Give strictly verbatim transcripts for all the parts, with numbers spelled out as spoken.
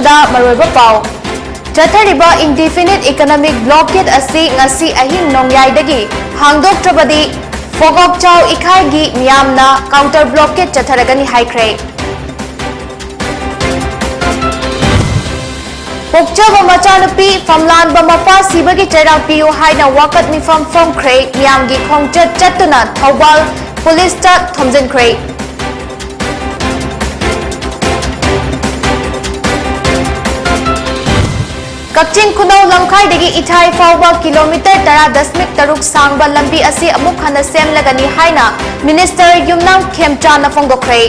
ꯇ ꯃꯔꯨꯑꯣꯏꯕ ꯄꯥꯎ꯫ ꯆꯠꯊꯔꯤꯕ indefinite economic blockade ꯑꯁꯤ ꯉꯁꯤ ꯑꯍꯤꯡ ꯅꯣꯡꯌꯥꯏꯗꯒꯤ ꯍꯥꯡꯗꯣꯛꯇ꯭ꯔꯕꯗꯤ ꯐꯣꯒꯣꯛꯆꯥꯎ ꯏꯈꯥꯏꯒꯤ ꯃꯤꯌꯥꯝꯅ counter blockade ꯆꯠꯊꯔꯒꯅꯤ ꯍꯥꯏꯈ꯭ꯔꯦ꯫ ꯄꯣꯛꯆꯕ ꯃꯆꯥꯅꯨꯄꯤ ꯐꯝꯂꯥꯟꯕ ꯃꯄꯥ ꯁꯤꯕꯒꯤ ꯆꯩꯔꯥꯛ ꯄꯤꯌꯨ ꯍꯥꯏꯅ ꯋꯥꯀꯠ ꯃꯤꯐꯝ ꯐꯝꯈ꯭ꯔꯦ꯫ ꯃꯤꯌꯥꯝꯒꯤ ꯈꯣꯡꯆꯠ ꯆꯠꯇꯨꯅ ꯊꯧꯕꯥꯜ ꯄꯨꯂꯤꯁꯇ ꯊꯣꯝꯖꯤꯟꯈ꯭ꯔꯦ꯫ ꯀꯛꯆꯤꯡ ꯈꯨꯅꯧ ꯂꯝꯈꯥꯏꯗꯒꯤ ꯏꯊꯥꯏ ꯐꯥꯎꯕ ꯀꯤꯂꯣꯃꯤꯇꯔ ꯇꯔꯥ ꯗꯁꯃꯤꯛ ꯇꯔꯨꯛ ꯁꯥꯡꯕ ꯂꯝꯕꯤ ꯑꯁꯤ ꯑꯃꯨꯛ ꯍꯟꯅ ꯁꯦꯝꯂꯒꯅꯤ ꯍꯥꯏꯅ ꯃꯤꯅꯤꯁꯇꯔ ꯌꯨꯝꯅꯥꯝ ꯈꯦꯝꯆꯥꯅ ꯐꯣꯡꯗꯣꯛꯈ꯭ꯔꯦ꯫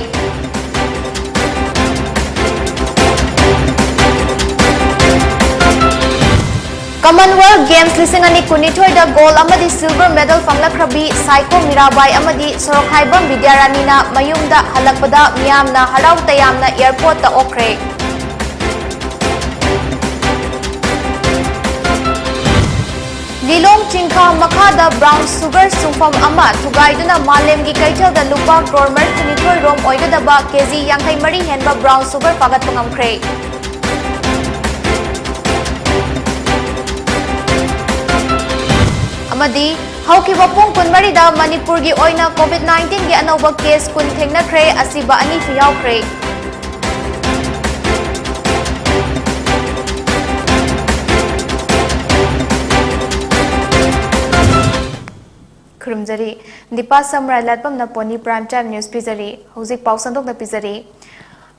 Commonwealth Games ꯂꯤꯁꯤꯡ ꯑꯅꯤ ꯀꯨꯟꯅꯤꯊꯣꯏꯗ gold ꯑꯃꯗꯤ silver medal ꯐꯪꯂꯛꯈ꯭ꯔꯕꯤ ꯁꯥꯏꯈꯣ ꯃꯤꯔꯥꯕꯥꯏ ꯑꯃꯗꯤ ꯁꯣꯔꯣꯛꯈꯥꯏꯕꯝ ꯕꯤꯗ꯭ꯌꯥꯔꯥꯅꯤꯅ ꯃꯌꯨꯝꯗ ꯍꯜꯂꯛꯄꯗ ꯃꯤꯌꯥꯝꯅ ꯍꯔꯥꯎ ꯇꯌꯥꯝꯅ airportꯇ ꯑꯣꯛꯈ꯭ꯔꯦ꯫ ꯂꯤꯂꯣꯡ ꯆꯤꯡꯈꯥ ꯃꯈꯥꯗ brown sugar ꯁꯨꯡꯐꯝ ꯑꯃ ꯊꯨꯒꯥꯏꯗꯨꯅ ꯃꯥꯂꯦꯝꯒꯤ ꯀꯩꯊꯦꯜꯗ ꯂꯨꯄꯥ ꯀ꯭ꯔꯣꯔ ꯃꯔꯤꯐꯨꯅꯤꯊꯣꯏ ꯔꯣꯝ ꯑꯣꯏꯒꯗꯕ ꯀꯦꯖꯤ ꯌꯥꯡꯈꯩ ꯃꯔꯤ ꯍꯦꯟꯕ brown sugar ꯐꯥꯒꯠꯄ ꯉꯝꯈ꯭ꯔꯦ꯫ ꯑꯃꯗꯤ ꯍꯧꯈꯤꯕ ꯄꯨꯡ ꯀꯨꯟꯃꯔꯤꯗ ꯃꯅꯤꯄꯨꯔꯒꯤ ꯑꯣꯏꯅ COVID nineteenꯒꯤ ꯑꯅꯧꯕ case ꯀꯨꯟ ꯊꯦꯡꯅꯈ꯭ꯔꯦ, ꯑꯁꯤꯕ ꯑꯅꯤꯁꯨ ꯌꯥꯎꯈ꯭ꯔꯦ꯫ ꯈꯨꯔꯨꯝꯖꯔꯤ꯫ ꯗꯤꯄꯥ ꯁꯝꯔꯥꯏ ꯂꯥꯠꯄꯝꯅ ꯄꯣꯅꯤ Prime Time News ꯄꯤꯖꯔꯤ꯫ ꯍꯧꯖꯤꯛ ꯄꯥꯎ ꯁꯟꯗꯣꯛꯅ ꯄꯤꯖꯔꯤ꯫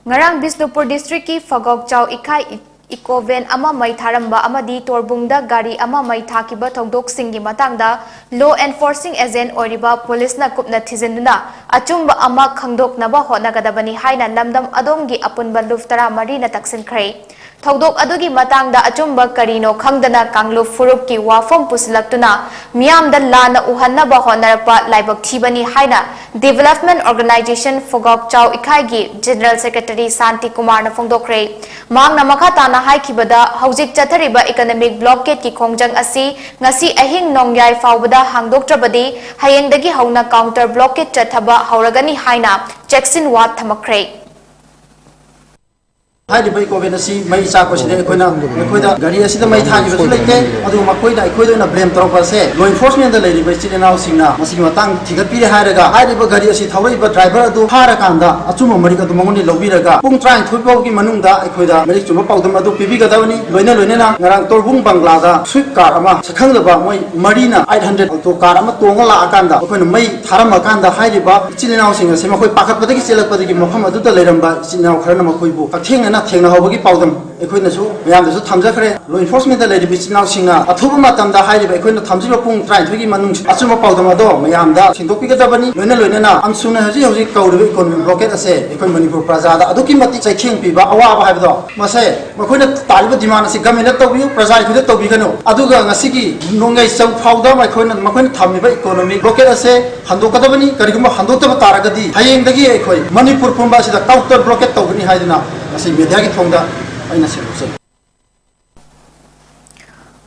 ꯉꯔꯥꯡ ꯕꯤꯁꯅꯨꯄꯨꯔ districtꯀꯤ ꯐꯒꯣꯛꯆꯥꯎ ꯏꯈꯥꯏ eco van ꯑꯃ ꯃꯩ ꯊꯥꯔꯝꯕ ꯑꯃꯗꯤ ꯇꯣꯔꯕꯨꯡꯗ ꯒꯥꯔꯤ ꯑꯃ ꯃꯩ ꯊꯥꯈꯤꯕ ꯊꯧꯗꯣꯛꯁꯤꯡꯒꯤ ꯃꯇꯥꯡꯗ law enforcing agent ꯑꯣꯏꯔꯤꯕ ꯄꯨꯂꯤꯁꯅ ꯀꯨꯞꯅ ꯊꯤꯖꯤꯟꯗꯨꯅ ꯑꯆꯨꯝꯕ ꯑꯃ ꯈꯪꯗꯣꯛꯅꯕ ꯍꯣꯠꯅꯒꯗꯕꯅꯤ ꯍꯥꯏꯅ ꯂꯝꯗꯝ ꯑꯗꯣꯝꯒꯤ ꯑꯄꯨꯟꯕ ꯂꯨꯞ ꯇꯔꯥꯃꯔꯤꯅ ꯇꯛꯁꯤꯟꯈ꯭ꯔꯦ꯫ ꯊꯧꯗꯣꯛ ꯑꯗꯨꯒꯤ ꯃꯇꯥꯡꯗ ꯑꯆꯨꯝꯕ ꯀꯔꯤꯅꯣ ꯈꯪꯗꯅ ꯀꯥꯡꯂꯨꯞ ꯐꯨꯔꯨꯞꯀꯤ ꯋꯥꯐꯝ ꯄꯨꯁꯤꯜꯂꯛꯇꯨꯅ ꯃꯤꯌꯥꯝꯗ ꯂꯥꯟꯅ ꯎꯍꯟꯅꯕ ꯍꯣꯠꯅꯔꯛꯄ ꯂꯥꯏꯕꯛ ꯊꯤꯕꯅꯤ ꯍꯥꯏꯅ Development Organisation ꯐꯒꯣꯛꯆꯥꯎ ꯏꯈꯥꯏꯒꯤ General Secretary ꯁꯥꯟꯇꯤ ꯀꯨꯃꯥꯔꯅ ꯐꯣꯡꯗꯣꯛꯈ꯭ꯔꯦ꯫ ꯃꯍꯥꯛꯅ ꯃꯈꯥ ꯇꯥꯅ ꯍꯥꯏꯈꯤꯕꯗ, ꯍꯧꯖꯤꯛ ꯆꯠꯊꯔꯤꯕ economic blockadeꯀꯤ ꯈꯣꯡꯖꯪ ꯑꯁꯤ ꯉꯁꯤ ꯑꯍꯤꯡ ꯅꯣꯡꯌꯥꯏ ꯐꯥꯎꯕꯗ ꯍꯥꯡꯗꯣꯛꯇ꯭ꯔꯕꯗꯤ ꯍꯌꯦꯡꯗꯒꯤ ꯍꯧꯅ counter blockade ꯆꯠꯊꯕ ꯍꯧꯔꯒꯅꯤ ꯍꯥꯏꯅ ꯆꯦꯛꯁꯤꯟꯋꯥ ꯊꯝꯃꯛꯈ꯭ꯔꯦ꯫ ꯍꯥꯏꯔꯤꯕ ꯏꯀꯣ ꯚꯦꯟ ꯑꯁꯤ ꯃꯩ ꯆꯥꯛꯄꯁꯤꯗ ꯑꯩꯈꯣꯏꯅ, ꯑꯩꯈꯣꯏꯗ ꯒꯥꯔꯤ ꯑꯁꯤꯗ ꯃꯩ ꯊꯥꯈꯤꯕꯁꯨ ꯂꯩꯇꯦ꯫ ꯑꯗꯨꯒ ꯃꯈꯣꯏꯗ ꯑꯩꯈꯣꯏꯗ ꯑꯣꯏꯅ ꯕ꯭ꯂꯦꯝ ꯇꯧꯔꯛꯄ ꯑꯁꯦ ꯂꯣ ꯏꯟꯐꯣꯔꯁꯃꯦꯟꯗ ꯂꯩꯔꯤꯕ ꯏꯆꯤꯜ ꯏꯅꯥꯎꯁꯤꯡꯅ ꯃꯁꯤꯒꯤ ꯃꯇꯥꯡ ꯊꯤꯒꯠꯄꯤꯔꯦ ꯍꯥꯏꯔꯒ, ꯍꯥꯏꯔꯤꯕ ꯒꯥꯔꯤ ꯑꯁꯤ ꯊꯧꯔꯛꯏꯕ ꯗ꯭ꯔꯥꯏꯚꯔ ꯑꯗꯨ ꯐꯥꯔꯀꯥꯟꯗ ꯑꯆꯨꯝꯕ ꯃꯔꯤꯛ ꯑꯗꯨ ꯃꯉꯣꯟꯗ ꯂꯧꯕꯤꯔꯒ ꯄꯨꯡ ꯇꯔꯥꯅꯤꯊꯣꯏ ꯐꯥꯎꯒꯤ ꯃꯅꯨꯡꯗ ꯑꯩꯈꯣꯏꯗ ꯃꯔꯤꯛ ꯆꯨꯝꯕ ꯄꯥꯎꯗꯝ ꯑꯗꯨ ꯄꯤꯕꯤꯒꯗꯕꯅꯤ꯫ ꯂꯣꯏꯅ ꯂꯣꯏꯅꯅ ꯉꯔꯥꯡ ꯇꯣꯔꯕꯨꯡ ꯕꯪꯒ꯭ꯂꯥꯗ ꯁ꯭ꯋꯤꯐ ꯀꯥꯔ ꯑꯃ ꯁꯛꯈꯪꯗꯕ ꯃꯣꯏ ꯃꯔꯤꯅ ꯑꯩꯠ ꯍꯟꯗ꯭ꯔꯦꯗ ꯑꯣꯇꯣ ꯀꯥꯔ ꯑꯃ ꯇꯣꯡꯉ ꯂꯥꯛꯑꯀꯥꯟꯗ ꯑꯩꯈꯣꯏꯅ ꯃꯩ ꯊꯥꯔꯝꯃꯀꯥꯟꯗ ꯍꯥꯏꯔꯤꯕ ꯏꯆꯤꯜ ꯏꯅꯥꯎꯁꯤꯡ ꯑꯁꯤ ꯃꯈꯣꯏ ꯄꯥꯈꯠꯄꯗꯒꯤ ꯆꯦꯜꯂꯛꯄꯗꯒꯤ ꯃꯐꯝ ꯑꯗꯨꯗ ꯂꯩꯔꯝꯕ ꯏꯆꯤꯜ ꯏꯅꯥꯎ ꯈꯔꯅ ꯃꯈꯣꯏꯕꯨ ꯍꯛꯊꯦꯡꯅꯅ ꯊꯦꯡꯅꯍꯧꯕꯒꯤ ꯄꯥꯎꯗꯝ ꯑꯩꯈꯣꯏꯅꯁꯨ ꯃꯌꯥꯝꯗꯁꯨ ꯊꯝꯖꯈ꯭ꯔꯦ꯫ ꯂꯣ ꯏꯟꯐꯣꯔꯁꯃꯦꯟꯗ ꯂꯩꯔꯤꯕ ꯏꯆꯤꯜ ꯏꯅꯥꯎꯁꯤꯡꯅ ꯑꯊꯨꯕ ꯃꯇꯝꯗ ꯍꯥꯏꯔꯤꯕ ꯑꯩꯈꯣꯏꯅ ꯊꯝꯖꯤꯜꯂꯤꯕ ꯄꯨꯡ ꯇꯔꯥꯅꯤꯊꯣꯏꯒꯤ ꯃꯅꯨꯡ ꯑꯆꯨꯝꯕ ꯄꯥꯎꯗꯝ ꯑꯗꯣ ꯃꯌꯥꯝꯗ ꯁꯦꯡꯗꯣꯛꯄꯤꯒꯗꯕꯅꯤ꯫ ꯂꯣꯏꯅ ꯂꯣꯏꯅꯅ ꯑꯝꯁꯨꯅ ꯍꯧꯖꯤꯛ ꯍꯧꯖꯤꯛ ꯇꯧꯔꯤꯕ ꯏꯀꯣꯅꯣꯃꯤꯛ ꯕ꯭ꯂꯣꯀꯦꯠ ꯑꯁꯦ ꯑꯩꯈꯣꯏ ꯃꯅꯤꯄꯨꯔ ꯄ꯭ꯔꯖꯥꯗ ꯑꯗꯨꯛꯀꯤ ꯃꯇꯤꯛ ꯆꯩꯊꯦꯡ ꯄꯤꯕ, ꯑꯋꯥꯕ ꯍꯥꯏꯕꯗꯣ ꯃꯁꯦ ꯃꯈꯣꯏꯅ ꯇꯥꯔꯤꯕ ꯗꯤꯃꯥꯟ ꯑꯁꯤ ꯒꯃꯦꯟꯅ ꯇꯧꯕꯤꯌꯨ, ꯄ꯭ꯔꯖꯥ ꯑꯩꯈꯣꯏꯗ ꯇꯧꯕꯤꯒꯅꯨ꯫ ꯑꯗꯨꯒ ꯉꯁꯤꯒꯤ ꯅꯣꯡꯌꯥꯏ ꯆꯧ ꯐꯥꯎꯗ ꯃꯈꯣꯏꯅ, ꯃꯈꯣꯏꯅ ꯊꯝꯃꯤꯕ ꯏꯀꯣꯅꯣꯃꯤꯛ ꯕ꯭ꯂꯣꯀꯦꯠ ꯑꯁꯦ ꯍꯟꯗꯣꯛꯀꯗꯕꯅꯤ꯫ ꯀꯔꯤꯒꯨꯝꯕ ꯍꯟꯗꯣꯛꯇꯕ ꯇꯥꯔꯒꯗꯤ ꯍꯌꯦꯡꯗꯒꯤ ꯑꯩꯈꯣꯏ ꯃꯅꯤꯄꯨꯔ ꯄꯨꯝꯕ ꯑꯁꯤꯗ ꯀꯥꯎꯟꯇꯔ ꯕ꯭ꯂꯣꯀꯦꯠ ꯇꯧꯒꯅꯤ ꯍꯥꯏꯗꯨꯅ ꯉꯁꯤ ꯃꯦꯗꯤꯌꯥꯒꯤ ꯊꯣꯡꯗ ꯑꯩꯅ ꯁꯦꯡꯗꯣꯛꯆꯔꯤ꯫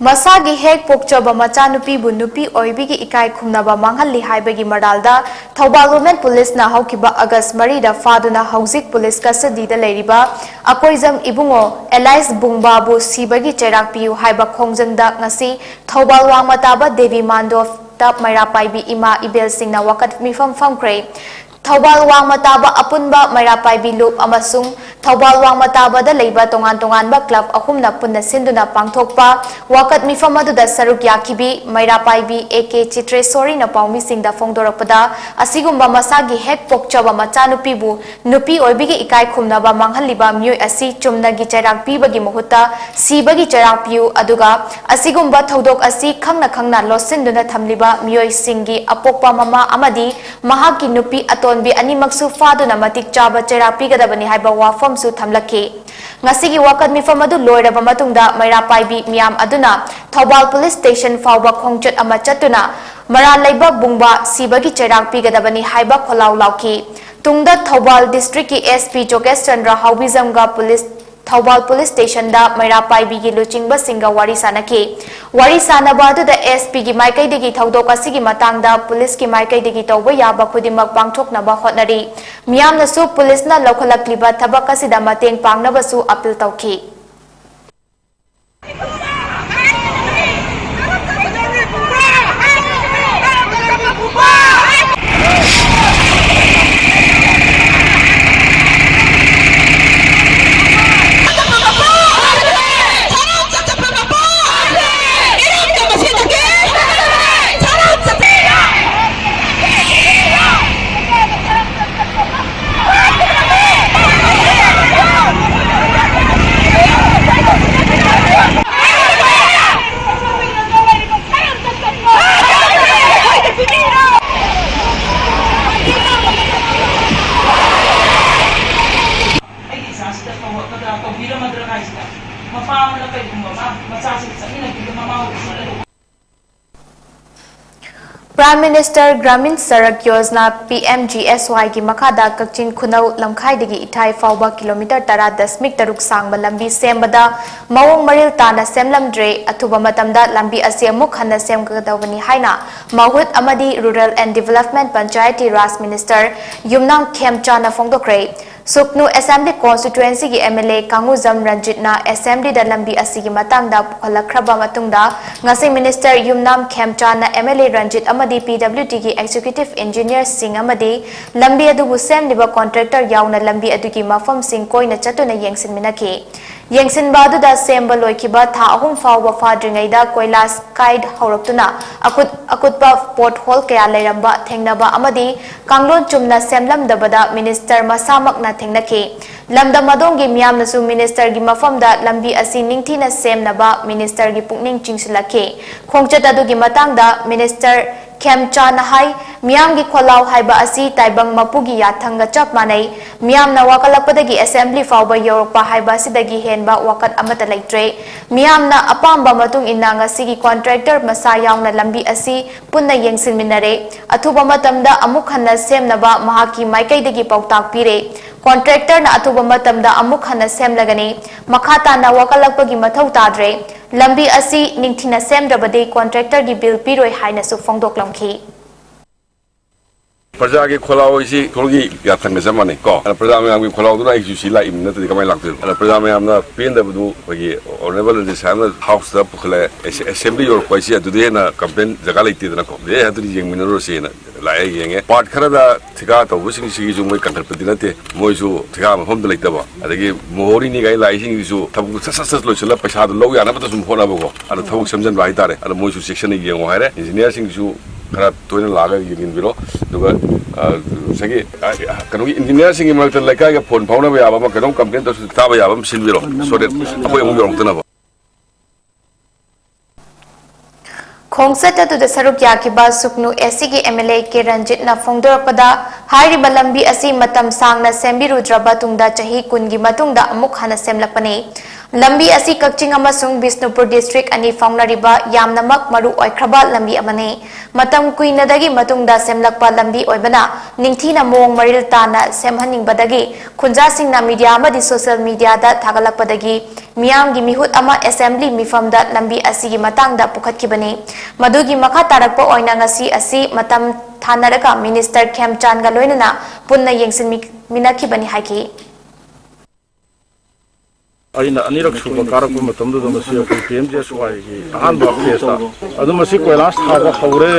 ꯃꯁꯥꯒꯤ ꯍꯦꯛ ꯄꯣꯛꯆꯕ ꯃꯆꯥꯅꯨꯄꯤꯕꯨ ꯅꯨꯄꯤ ꯑꯣꯏꯕꯤꯒꯤ ꯏꯀꯥꯏ ꯈꯨꯝꯅꯕ ꯃꯥꯡꯍꯜꯂꯤ ꯍꯥꯏꯕꯒꯤ ꯃꯔꯥꯜꯗ ꯊꯧꯕꯥꯜ ꯋꯨꯃꯦꯟ ꯄꯨꯂꯤꯁꯅ ꯍꯧꯈꯤꯕ ꯑꯒꯁ ꯃꯔꯤꯗ ꯐꯥꯗꯨꯅ ꯍꯧꯖꯤꯛ ꯄꯨꯂꯤꯁ ꯀꯁꯇꯗꯤꯗ ꯂꯩꯔꯤꯕ ꯑꯀꯣꯏꯖꯝ ꯏꯕꯨꯡꯉꯣ ꯑꯦꯂꯥꯏꯁ ꯕꯨꯡꯕꯥꯕꯨ ꯁꯤꯕꯒꯤ ꯆꯩꯔꯥꯛ ꯄꯤꯌꯨ ꯍꯥꯏꯕ ꯈꯣꯡꯖꯪꯗ ꯉꯁꯤ ꯊꯧꯕꯥꯜ ꯋꯥꯡꯃ ꯇꯥꯕ ꯗꯦꯕꯤ ꯃꯥꯟꯗꯣꯞꯇ ꯃꯩꯔꯥ ꯄꯥꯏꯕꯤ ꯏꯃꯥ ꯏꯕꯦꯜꯁꯤꯡꯅ ꯋꯥꯀꯠ ꯃꯤꯐꯝ ꯐꯝꯈ꯭ꯔꯦ꯫ ꯊꯧꯕꯥꯜ ꯋꯥꯡꯃ ꯇꯥꯕ ꯑꯄꯨꯟꯕ ꯃꯩꯔꯥ ꯄꯥꯏꯕꯤ ꯂꯨꯞ ꯑꯃꯁꯨꯡ ꯊꯧꯕꯥꯜ ꯋꯥꯡꯃ ꯇꯥꯕꯗ ꯂꯩꯕ ꯇꯣꯉꯥꯟ ꯇꯣꯉꯥꯟꯕ ꯀ꯭ꯂꯕ ꯑꯍꯨꯝꯅ ꯄꯨꯟꯅ ꯁꯤꯟꯗꯨꯅ ꯄꯥꯡꯊꯣꯛꯄ ꯋꯥꯀꯠ ꯃꯤꯐꯝ ꯑꯗꯨꯗ ꯁꯔꯨꯛ ꯌꯥꯈꯤꯕꯤ ꯃꯩꯔꯥ ꯄꯥꯏꯕꯤ ꯑꯦ ꯀꯦ ꯆꯤꯇ꯭ꯔꯦꯁꯣꯔꯤꯅ ꯄꯥꯎꯃꯤꯁꯤꯡꯗ ꯐꯣꯡꯗꯣꯔꯛꯄꯗ, ꯑꯁꯤꯒꯨꯝꯕ ꯃꯁꯥꯒꯤ ꯍꯦꯛ ꯄꯣꯛꯆꯕ ꯃꯆꯥꯅꯨꯄꯤꯕꯨ ꯅꯨꯄꯤ ꯑꯣꯏꯕꯤꯒꯤ ꯏꯀꯥꯏ ꯈꯨꯝꯅꯕ ꯃꯥꯡꯍꯜꯂꯤꯕ ꯃꯤꯑꯣꯏ ꯑꯁꯤ ꯆꯨꯝꯅꯒꯤ ꯆꯩꯔꯥꯛ ꯄꯤꯕꯒꯤ ꯃꯍꯨꯠꯇ ꯁꯤꯕꯒꯤ ꯆꯩꯔꯥꯛ ꯄꯤꯌꯨ, ꯑꯗꯨꯒ ꯑꯁꯤꯒꯨꯝꯕ ꯊꯧꯗꯣꯛ ꯑꯁꯤ ꯈꯪꯅ ꯈꯪꯅ ꯂꯣꯠꯁꯤꯟꯗꯨꯅ ꯊꯝꯂꯤꯕ ꯃꯤꯑꯣꯏꯁꯤꯡꯒꯤ ꯑꯄꯣꯛꯄ ꯃꯃꯥ ꯑꯃꯗꯤ ꯃꯍꯥꯛꯀꯤ ꯅꯨꯄꯤ ꯑꯇꯣꯟꯕꯤ ꯑꯅꯤꯃꯛꯁꯨ ꯐꯥꯗꯨꯅ ꯃꯇꯤꯛ ꯆꯥꯕ ꯆꯩꯔꯥꯛ ꯄꯤꯒꯗꯕꯅꯤ ꯍꯥꯏꯕ ꯋꯥꯐꯝꯁꯨ ꯊꯝꯂꯛꯈꯤ꯫ ꯉꯁꯤꯒꯤ ꯋꯥꯀꯠ ꯃꯤꯐꯝ ꯑꯗꯨ ꯂꯣꯏꯔꯕ ꯃꯇꯨꯡꯗ ꯃꯩꯔꯥ ꯄꯥꯏꯕꯤ ꯃꯤꯌꯥꯝ ꯑꯗꯨꯅ ꯊꯧꯕꯥꯜ ꯄꯨꯂꯤꯁ ꯁ꯭ꯇꯦꯁꯟ ꯐꯥꯎꯕ ꯈꯣꯡꯆꯠ ꯑꯃ ꯆꯠꯇꯨꯅ ꯃꯔꯥꯜ ꯂꯩꯕ ꯕꯨꯡꯕꯥ ꯁꯤꯕꯒꯤ ꯆꯩꯔꯥꯛ ꯄꯤꯒꯗꯕꯅꯤ ꯍꯥꯏꯕ ꯈꯣꯜꯂꯥꯎ ꯂꯥꯎꯈꯤ꯫ ꯇꯨꯡꯗ ꯊꯧꯕꯥꯜ ꯗꯤꯁꯇ꯭ꯔꯤꯛꯀꯤ ꯑꯦꯁ ꯄꯤ ꯖꯣꯒꯦꯁ ꯆꯟꯗ꯭ꯔ ꯍꯥꯎꯕꯤꯖꯝꯒ ꯄꯨꯂꯤꯁ ꯊꯧꯕꯥꯜ ꯄꯨꯂꯤꯁ ꯁ꯭ꯇꯦꯁꯟꯗ ꯃꯩꯔꯥ ꯄꯥꯏꯕꯤꯒꯤ ꯂꯨꯆꯤꯡꯕꯁꯤꯡꯒ ꯋꯥꯔꯤ ꯁꯥꯅꯈꯤ꯫ ꯋꯥꯔꯤ ꯁꯥꯅꯕ ꯑꯗꯨꯗ ꯑꯦꯁ ꯄꯤꯒꯤ ꯃꯥꯏꯀꯩꯗꯒꯤ ꯊꯧꯗꯣꯛ ꯑꯁꯤꯒꯤ ꯃꯇꯥꯡꯗ ꯄꯨꯂꯤꯁꯀꯤ ꯃꯥꯏꯀꯩꯗꯒꯤ ꯇꯧꯕ ꯌꯥꯕ ꯈꯨꯗꯤꯡꯃꯛ ꯄꯥꯡꯊꯣꯛꯅꯕ ꯍꯣꯠꯅꯔꯤ꯫ ꯃꯤꯌꯥꯝꯅꯁꯨ ꯄꯨꯂꯤꯁꯅ ꯂꯧꯈꯠꯂꯛꯂꯤꯕ ꯊꯕꯛ ꯑꯁꯤꯗ ꯃꯇꯦꯡ ꯄꯥꯡꯅꯕꯁꯨ ꯑꯄꯤꯜ ꯇꯧꯈꯤ꯫ ꯑꯩꯒꯤ ꯏꯆꯥꯁꯤꯗ ꯇꯧꯔꯛꯀꯗ꯭ꯔꯥ, ꯇꯧꯕꯤꯔꯝꯃꯗ꯭ꯔꯥ ꯍꯥꯏꯁꯤꯗ, ꯃꯄꯥ ꯑꯃꯅ ꯀꯩꯒꯨꯝꯕ ꯃꯥ ꯃꯆꯥꯁꯤꯡ ꯆꯠꯃꯤꯟꯅꯕꯤꯕ ꯃꯃꯥ ꯑꯣꯏꯕꯁꯤꯡ ꯑꯗꯨ Prime Minister Gramin Sadak Yojana, P M G S Y ꯒꯤ ꯃꯈꯥꯗ ꯀꯛꯆꯤꯡ ꯈꯨꯅꯧ ꯂꯝꯈꯥꯏꯗꯒꯤ ꯏꯊꯥꯏ ꯐꯥꯎꯕ ꯀꯤꯂꯣꯃꯤꯇꯔ ꯇꯔꯥ ꯗꯁꯃꯤꯛ ꯇꯔꯨꯛ ꯁꯥꯡꯕ ꯂꯝꯕꯤ ꯁꯦꯝꯕꯗ ꯃꯑꯣꯡ ꯃꯔꯤꯜ ꯇꯥꯅ ꯁꯦꯝꯂꯝꯗ꯭ꯔꯦ꯫ ꯑꯊꯨꯕ ꯃꯇꯝꯗ ꯂꯝꯕꯤ ꯑꯁꯤ ꯑꯃꯨꯛ ꯍꯟꯅ ꯁꯦꯝꯒꯗꯧꯕꯅꯤ ꯍꯥꯏꯅ ꯃꯍꯨꯠ ꯑꯃꯗꯤ Rural and Development Panchayati Raj Minister Yumnam ꯈꯦꯝꯆꯥꯅ ꯐꯣꯡꯗꯣꯛꯈ꯭ꯔꯦ꯫ ꯁꯨꯛꯅꯨ Assembly Constituency ꯒꯤ M L A ꯀꯥꯡꯉꯨꯖꯝ ꯔꯟꯖꯤꯠꯅ Assembly ꯗ ꯂꯝꯕꯤ ꯑꯁꯤꯒꯤ ꯃꯇꯥꯡꯗ ꯄꯨꯈꯠꯂꯛꯈ꯭ꯔꯕ ꯃꯇꯨꯡꯗ, ꯉꯁꯤ Minister Yumnam ꯈꯦꯝꯆꯥꯅ M L A Ranjit ꯑꯃꯗꯤ P W D ꯒꯤ Executive Engineer ꯁꯤꯡ ꯑꯃꯗꯤ ꯂꯝꯕꯤ ꯑꯗꯨꯕꯨ ꯁꯦꯝꯂꯤꯕ contractor ꯌꯥꯎꯅ ꯂꯝꯕꯤ ꯑꯗꯨꯒꯤ ꯃꯐꯝꯁꯤꯡ ꯀꯣꯏꯅ ꯆꯠꯇꯨꯅ ꯌꯦꯡꯁꯤꯟꯃꯤꯟꯅꯈꯤ꯫ ꯌꯦꯡꯁꯤꯟꯕ ꯑꯗꯨꯗ ꯁꯦꯝꯕ ꯂꯣꯏꯈꯤꯕ ꯊꯥ ꯑꯍꯨꯝ ꯐꯥꯎꯕ ꯐꯥꯗ꯭ꯔꯤꯉꯩꯗ ꯀꯣꯏꯂꯥꯁ ꯀꯥꯏꯗ ꯍꯧꯔꯛꯇꯨꯅ ꯑꯀꯨꯠ ꯑꯀꯨꯠꯄ pothole ꯀꯌꯥ ꯂꯩꯔꯝꯕ ꯊꯦꯡꯅꯕ ꯑꯃꯗꯤ ꯀꯥꯡꯂꯣꯟ ꯆꯨꯝꯅ ꯁꯦꯝꯂꯝꯗꯕꯗ Minister ꯃꯁꯥꯃꯛꯅ ꯊꯦꯡꯅꯈꯤ꯫ ꯂꯝꯗꯝ ꯑꯗꯣꯝꯒꯤ ꯃꯤꯌꯥꯝꯅꯁꯨ Minister ꯒꯤ ꯃꯐꯝꯗ ꯂꯝꯕꯤ ꯑꯁꯤ ꯅꯤꯡꯊꯤꯅ ꯁꯦꯝꯅꯕ Minister ꯒꯤ ꯄꯨꯛꯅꯤꯡ ꯆꯤꯡꯁꯤꯜꯂꯛꯈꯤ꯫ ꯈꯣꯡꯆꯠ ꯑꯗꯨꯒꯤ ꯃꯇꯥꯡꯗ Minister ꯈꯦꯝꯆꯥꯟꯅ ꯍꯥꯏ, ꯃꯤꯌꯥꯝꯒꯤ ꯈꯣꯜꯂꯥꯎ ꯍꯥꯏꯕ ꯑꯁꯤ ꯇꯥꯏꯕꯪ ꯃꯄꯨꯒꯤ ꯌꯥꯊꯪꯒ ꯆꯞ ꯃꯥꯟꯅꯩ꯫ ꯃꯤꯌꯥꯝꯅ ꯋꯥꯀꯠꯂꯛꯄꯗꯒꯤ ꯑꯦꯁꯦꯝꯕ꯭ꯂꯤ ꯐꯥꯎꯕ ꯌꯧꯔꯛꯄ ꯍꯥꯏꯕ ꯑꯁꯤꯗꯒꯤ ꯍꯦꯟꯕ ꯋꯥꯀꯠ ꯑꯃꯠꯇ ꯂꯩꯇ꯭ꯔꯦ꯫ ꯃꯤꯌꯥꯝꯅ ꯑꯄꯥꯝꯕ ꯃꯇꯨꯡ ꯏꯟꯅ ꯉꯁꯤꯒꯤ ꯀꯣꯟꯇ꯭ꯔꯦꯛꯇꯔ ꯃꯁꯥ ꯌꯥꯎꯅ ꯂꯝꯕꯤ ꯑꯁꯤ ꯄꯨꯟꯅ ꯌꯦꯡꯁꯤꯟꯃꯤꯟꯅꯔꯦ꯫ ꯑꯊꯨꯕ ꯃꯇꯝꯗ ꯑꯃꯨꯛ ꯍꯟꯅ ꯁꯦꯝꯅꯕ ꯃꯍꯥꯛꯀꯤ ꯃꯥꯏꯀꯩꯗꯒꯤ ꯄꯥꯎꯇꯥꯛ ꯄꯤꯔꯦ꯫ ꯀꯣꯟꯇ꯭ꯔꯦꯛꯇꯔꯅ ꯑꯊꯨꯕ ꯃꯇꯝꯗ ꯑꯃꯨꯛ ꯍꯟꯅ ꯁꯦꯝꯂꯒꯅꯤ꯫ ꯃꯈꯥ ꯇꯥꯅ ꯋꯥꯀꯠꯂꯛꯄꯒꯤ ꯃꯊꯧ ꯇꯥꯗ꯭ꯔꯦ꯫ ꯂꯝꯕꯤ ꯑꯁꯤ ꯅꯤꯡꯊꯤꯅ ꯁꯦꯝꯗ꯭ꯔꯕꯗꯤ ꯀꯣꯟꯇ꯭ꯔꯦꯛꯇꯔꯒꯤ ꯕꯤꯜ ꯄꯤꯔꯣꯏ ꯍꯥꯏꯅꯁꯨ ꯐꯣꯡꯗꯣꯛꯂꯝꯈꯤ꯫ ꯄ꯭ꯔꯖꯥꯒꯤ ꯈꯣꯜꯂꯥꯎ ꯍꯥꯏꯁꯤ ꯏꯁꯣꯔꯒꯤ ꯌꯥꯊꯪꯒ ꯆꯞ ꯃꯥꯟꯅꯩ ꯀꯣ꯫ ꯑꯗ ꯄ꯭ꯔꯖꯥ ꯃꯌꯥꯝꯒꯤ ꯈꯣꯜꯂꯥꯎꯗꯨꯅ ꯑꯩꯁꯨ ꯁꯤ ꯂꯥꯛꯏꯕ ꯅꯠꯇ꯭ꯔꯗꯤ ꯀꯃꯥꯏꯅ ꯂꯥꯛꯇꯣꯏꯅꯣ? ꯑꯗ ꯄ꯭ꯔꯖꯥ ꯃꯌꯥꯝꯅ ꯄꯦꯟꯗꯕꯗꯨ ꯑꯩꯈꯣꯏꯒꯤ ꯑꯣꯅꯔꯦꯕꯜ ꯑꯦꯝ ꯑꯦꯜ ꯑꯦ ꯁꯥꯍꯦꯕꯅ ꯍꯥꯎꯁꯇ ꯄꯨꯈꯠꯂꯛꯑꯦ꯫ ꯑꯦꯁ-, ꯑꯦꯁꯦꯝꯕ꯭ꯂꯤ ꯌꯧꯔꯛꯄ ꯍꯥꯏꯁꯤ ꯑꯗꯨꯗꯤ ꯍꯦꯟꯅ ꯀꯝꯄ꯭ꯂꯦꯟ ꯖꯒꯥ ꯂꯩꯇꯦꯗꯅꯀꯣ꯫ ꯑꯗꯨꯗꯤ ꯑꯗꯨꯗꯤ ꯌꯦꯡꯃꯤꯟꯅꯔꯨꯔꯁꯦꯅ ꯂꯥꯛꯑꯦ, ꯌꯦꯡꯉꯦ꯫ ꯄꯥꯔꯠ ꯈꯔꯗ ꯊꯤꯀꯥ ꯇꯧꯕꯁꯤꯡꯁꯤꯒꯤꯁꯨ ꯃꯣꯏ ꯀꯟꯈꯠꯄꯗꯤ ꯅꯠꯇꯦ, ꯃꯣꯏꯁꯨ ꯊꯤꯀꯥ ꯃꯐꯝꯗ ꯂꯩꯇꯕ, ꯑꯗꯒꯤ ꯃꯣꯍꯣꯔꯤꯅꯤ ꯀꯥꯏ ꯂꯥꯛꯏꯁꯤꯡꯁꯤꯁꯨ ꯊꯕꯛꯇꯨ ꯁꯠ ꯁꯠ ꯁꯠ ꯂꯣꯏꯁꯤꯜꯂ ꯄꯩꯁꯥꯗꯨ ꯂꯧ ꯌꯥꯅꯕꯇ ꯁꯨꯝ ꯍꯣꯠꯅꯕꯀꯣ꯫ ꯑꯗ ꯊꯕꯛ ꯁꯦꯝꯖꯤꯟꯕ ꯍꯥꯏꯇꯥꯔꯦ꯫ ꯑꯗ ꯃꯣꯏꯁꯨ ꯆꯦꯛꯁꯤꯟꯅ ꯌꯦꯡꯉꯣ ꯍꯥꯏꯔꯦ꯫ ꯏꯟꯖꯤꯅꯤꯌꯥꯔꯁꯤꯡꯁꯨ ꯈꯔ ꯇꯣꯏꯅ ꯂꯥꯛꯑꯒ ꯌꯦꯡꯁꯤꯟꯕꯤꯔꯣ꯫ ꯑꯗꯨꯒ, ꯑ, ꯉꯁꯥꯏꯒꯤ, ꯑ, ꯀꯩꯅꯣꯒꯤ ꯏꯟꯖꯤꯅꯤꯌꯥꯔꯁꯤꯡꯒꯤ ꯃꯔꯛꯇ ꯂꯩꯀꯥꯏꯒ ꯐꯣꯟ ꯐꯥꯎꯅꯕ ꯌꯥꯕ ꯑꯃ, ꯀꯩꯅꯣꯝ ꯀꯝꯄ꯭ꯂꯦꯟ ꯇꯧꯔꯁꯨ ꯇꯥꯕ ꯌꯥꯕ ꯑꯃ ꯁꯤꯟꯕꯤꯔꯣ, so that ꯑꯩꯈꯣꯏ ꯑꯃꯨꯛ ꯌꯧꯔꯛꯇꯅꯕ꯫ ꯈꯣꯡꯆꯠ ꯑꯗꯨꯗ ꯁꯔꯨꯛ ꯌꯥꯈꯤꯕ ꯁꯨꯛꯅꯨ ꯑꯦꯁ ꯁꯤꯒꯤ ꯑꯦꯝ ꯑꯦꯜ ꯑꯦ ꯀꯦ ꯔꯟꯖꯤꯠꯅ ꯐꯣꯡꯗꯣꯔꯛꯄꯗ, ꯍꯥꯏꯔꯤꯕ ꯂꯝꯕꯤ ꯑꯁꯤ ꯃꯇꯝ ꯁꯥꯡꯅ ꯁꯦꯝꯕꯤꯔꯨꯗ꯭ꯔꯕ ꯇꯨꯡꯗ ꯆꯍꯤ ꯀꯨꯟꯒꯤ ꯃꯇꯨꯡꯗ ꯑꯃꯨꯛ ꯍꯟꯅ ꯁꯦꯝꯂꯛꯄꯅꯤ꯫ ꯂꯝꯕꯤ ꯑꯁꯤ ꯀꯛꯆꯤꯡ ꯑꯃꯁꯨꯡ ꯕꯤꯁꯅꯨꯄꯨꯔ ꯗꯤꯁꯇ꯭ꯔꯤꯛ ꯑꯅꯤ ꯐꯥꯎꯅꯔꯤꯕ ꯌꯥꯝꯅꯃꯛ ꯃꯔꯨ ꯑꯣꯏꯈ꯭ꯔꯕ ꯂꯝꯕꯤ ꯑꯃꯅꯤ꯫ ꯃꯇꯝ ꯀꯨꯏꯅꯗꯒꯤ ꯃꯇꯨꯡꯗ ꯁꯦꯝꯂꯛꯄ ꯂꯝꯕꯤ ꯑꯣꯏꯕꯅ ꯅꯤꯡꯊꯤꯅ ꯃꯑꯣꯡ ꯃꯔꯤꯜ ꯇꯥꯅ ꯁꯦꯝꯍꯟꯅꯤꯡꯕꯗꯒꯤ ꯈꯨꯟꯖꯥꯁꯤꯡꯅ ꯃꯤꯗꯤꯌꯥ ꯑꯃꯗꯤ ꯁꯣꯁꯤꯌꯦꯜ ꯃꯤꯗꯤꯌꯥꯗ ꯊꯥꯒꯠꯂꯛꯄꯗꯒꯤ ꯃꯤꯌꯥꯝꯒꯤ ꯃꯤꯍꯨꯠ ꯑꯃ ꯑꯦꯁꯦꯝꯕ꯭ꯂꯤ ꯃꯤꯐꯝꯗ ꯂꯝꯕꯤ ꯑꯁꯤꯒꯤ ꯃꯇꯥꯡꯗ ꯄꯨꯈꯠꯈꯤꯕꯅꯤ꯫ ꯃꯗꯨꯒꯤ ꯃꯈꯥ ꯇꯥꯔꯛꯄ ꯑꯣꯏꯅ ꯉꯁꯤ ꯑꯁꯤ ꯃꯇꯝ ꯊꯥꯅꯔꯒ ꯃꯤꯅꯤꯁꯇꯔ ꯈꯦꯝꯆꯥꯟꯒ ꯂꯣꯏꯅꯅ ꯄꯨꯟꯅ ꯌꯦꯡꯁꯤꯟꯃꯤꯟꯅꯈꯤꯕꯅꯤ ꯍꯥꯏꯈꯤ꯫ ꯑꯩꯅ ꯑꯅꯤꯔꯛ ꯁꯨꯕ ꯀꯥꯔꯛꯄ ꯃꯇꯝꯗꯨꯗ ꯃꯁꯤ ꯑꯩꯈꯣꯏ ꯄꯤ ꯑꯦꯝ ꯖꯤ ꯑꯦꯁ ꯋꯥꯏꯒꯤ ꯑꯍꯥꯟꯕ ꯐꯦꯁꯇ ꯑꯗꯨ ꯃꯁꯤ ꯀꯣꯏꯂꯥꯁ ꯊꯥꯕ ꯍꯧꯔꯦ꯫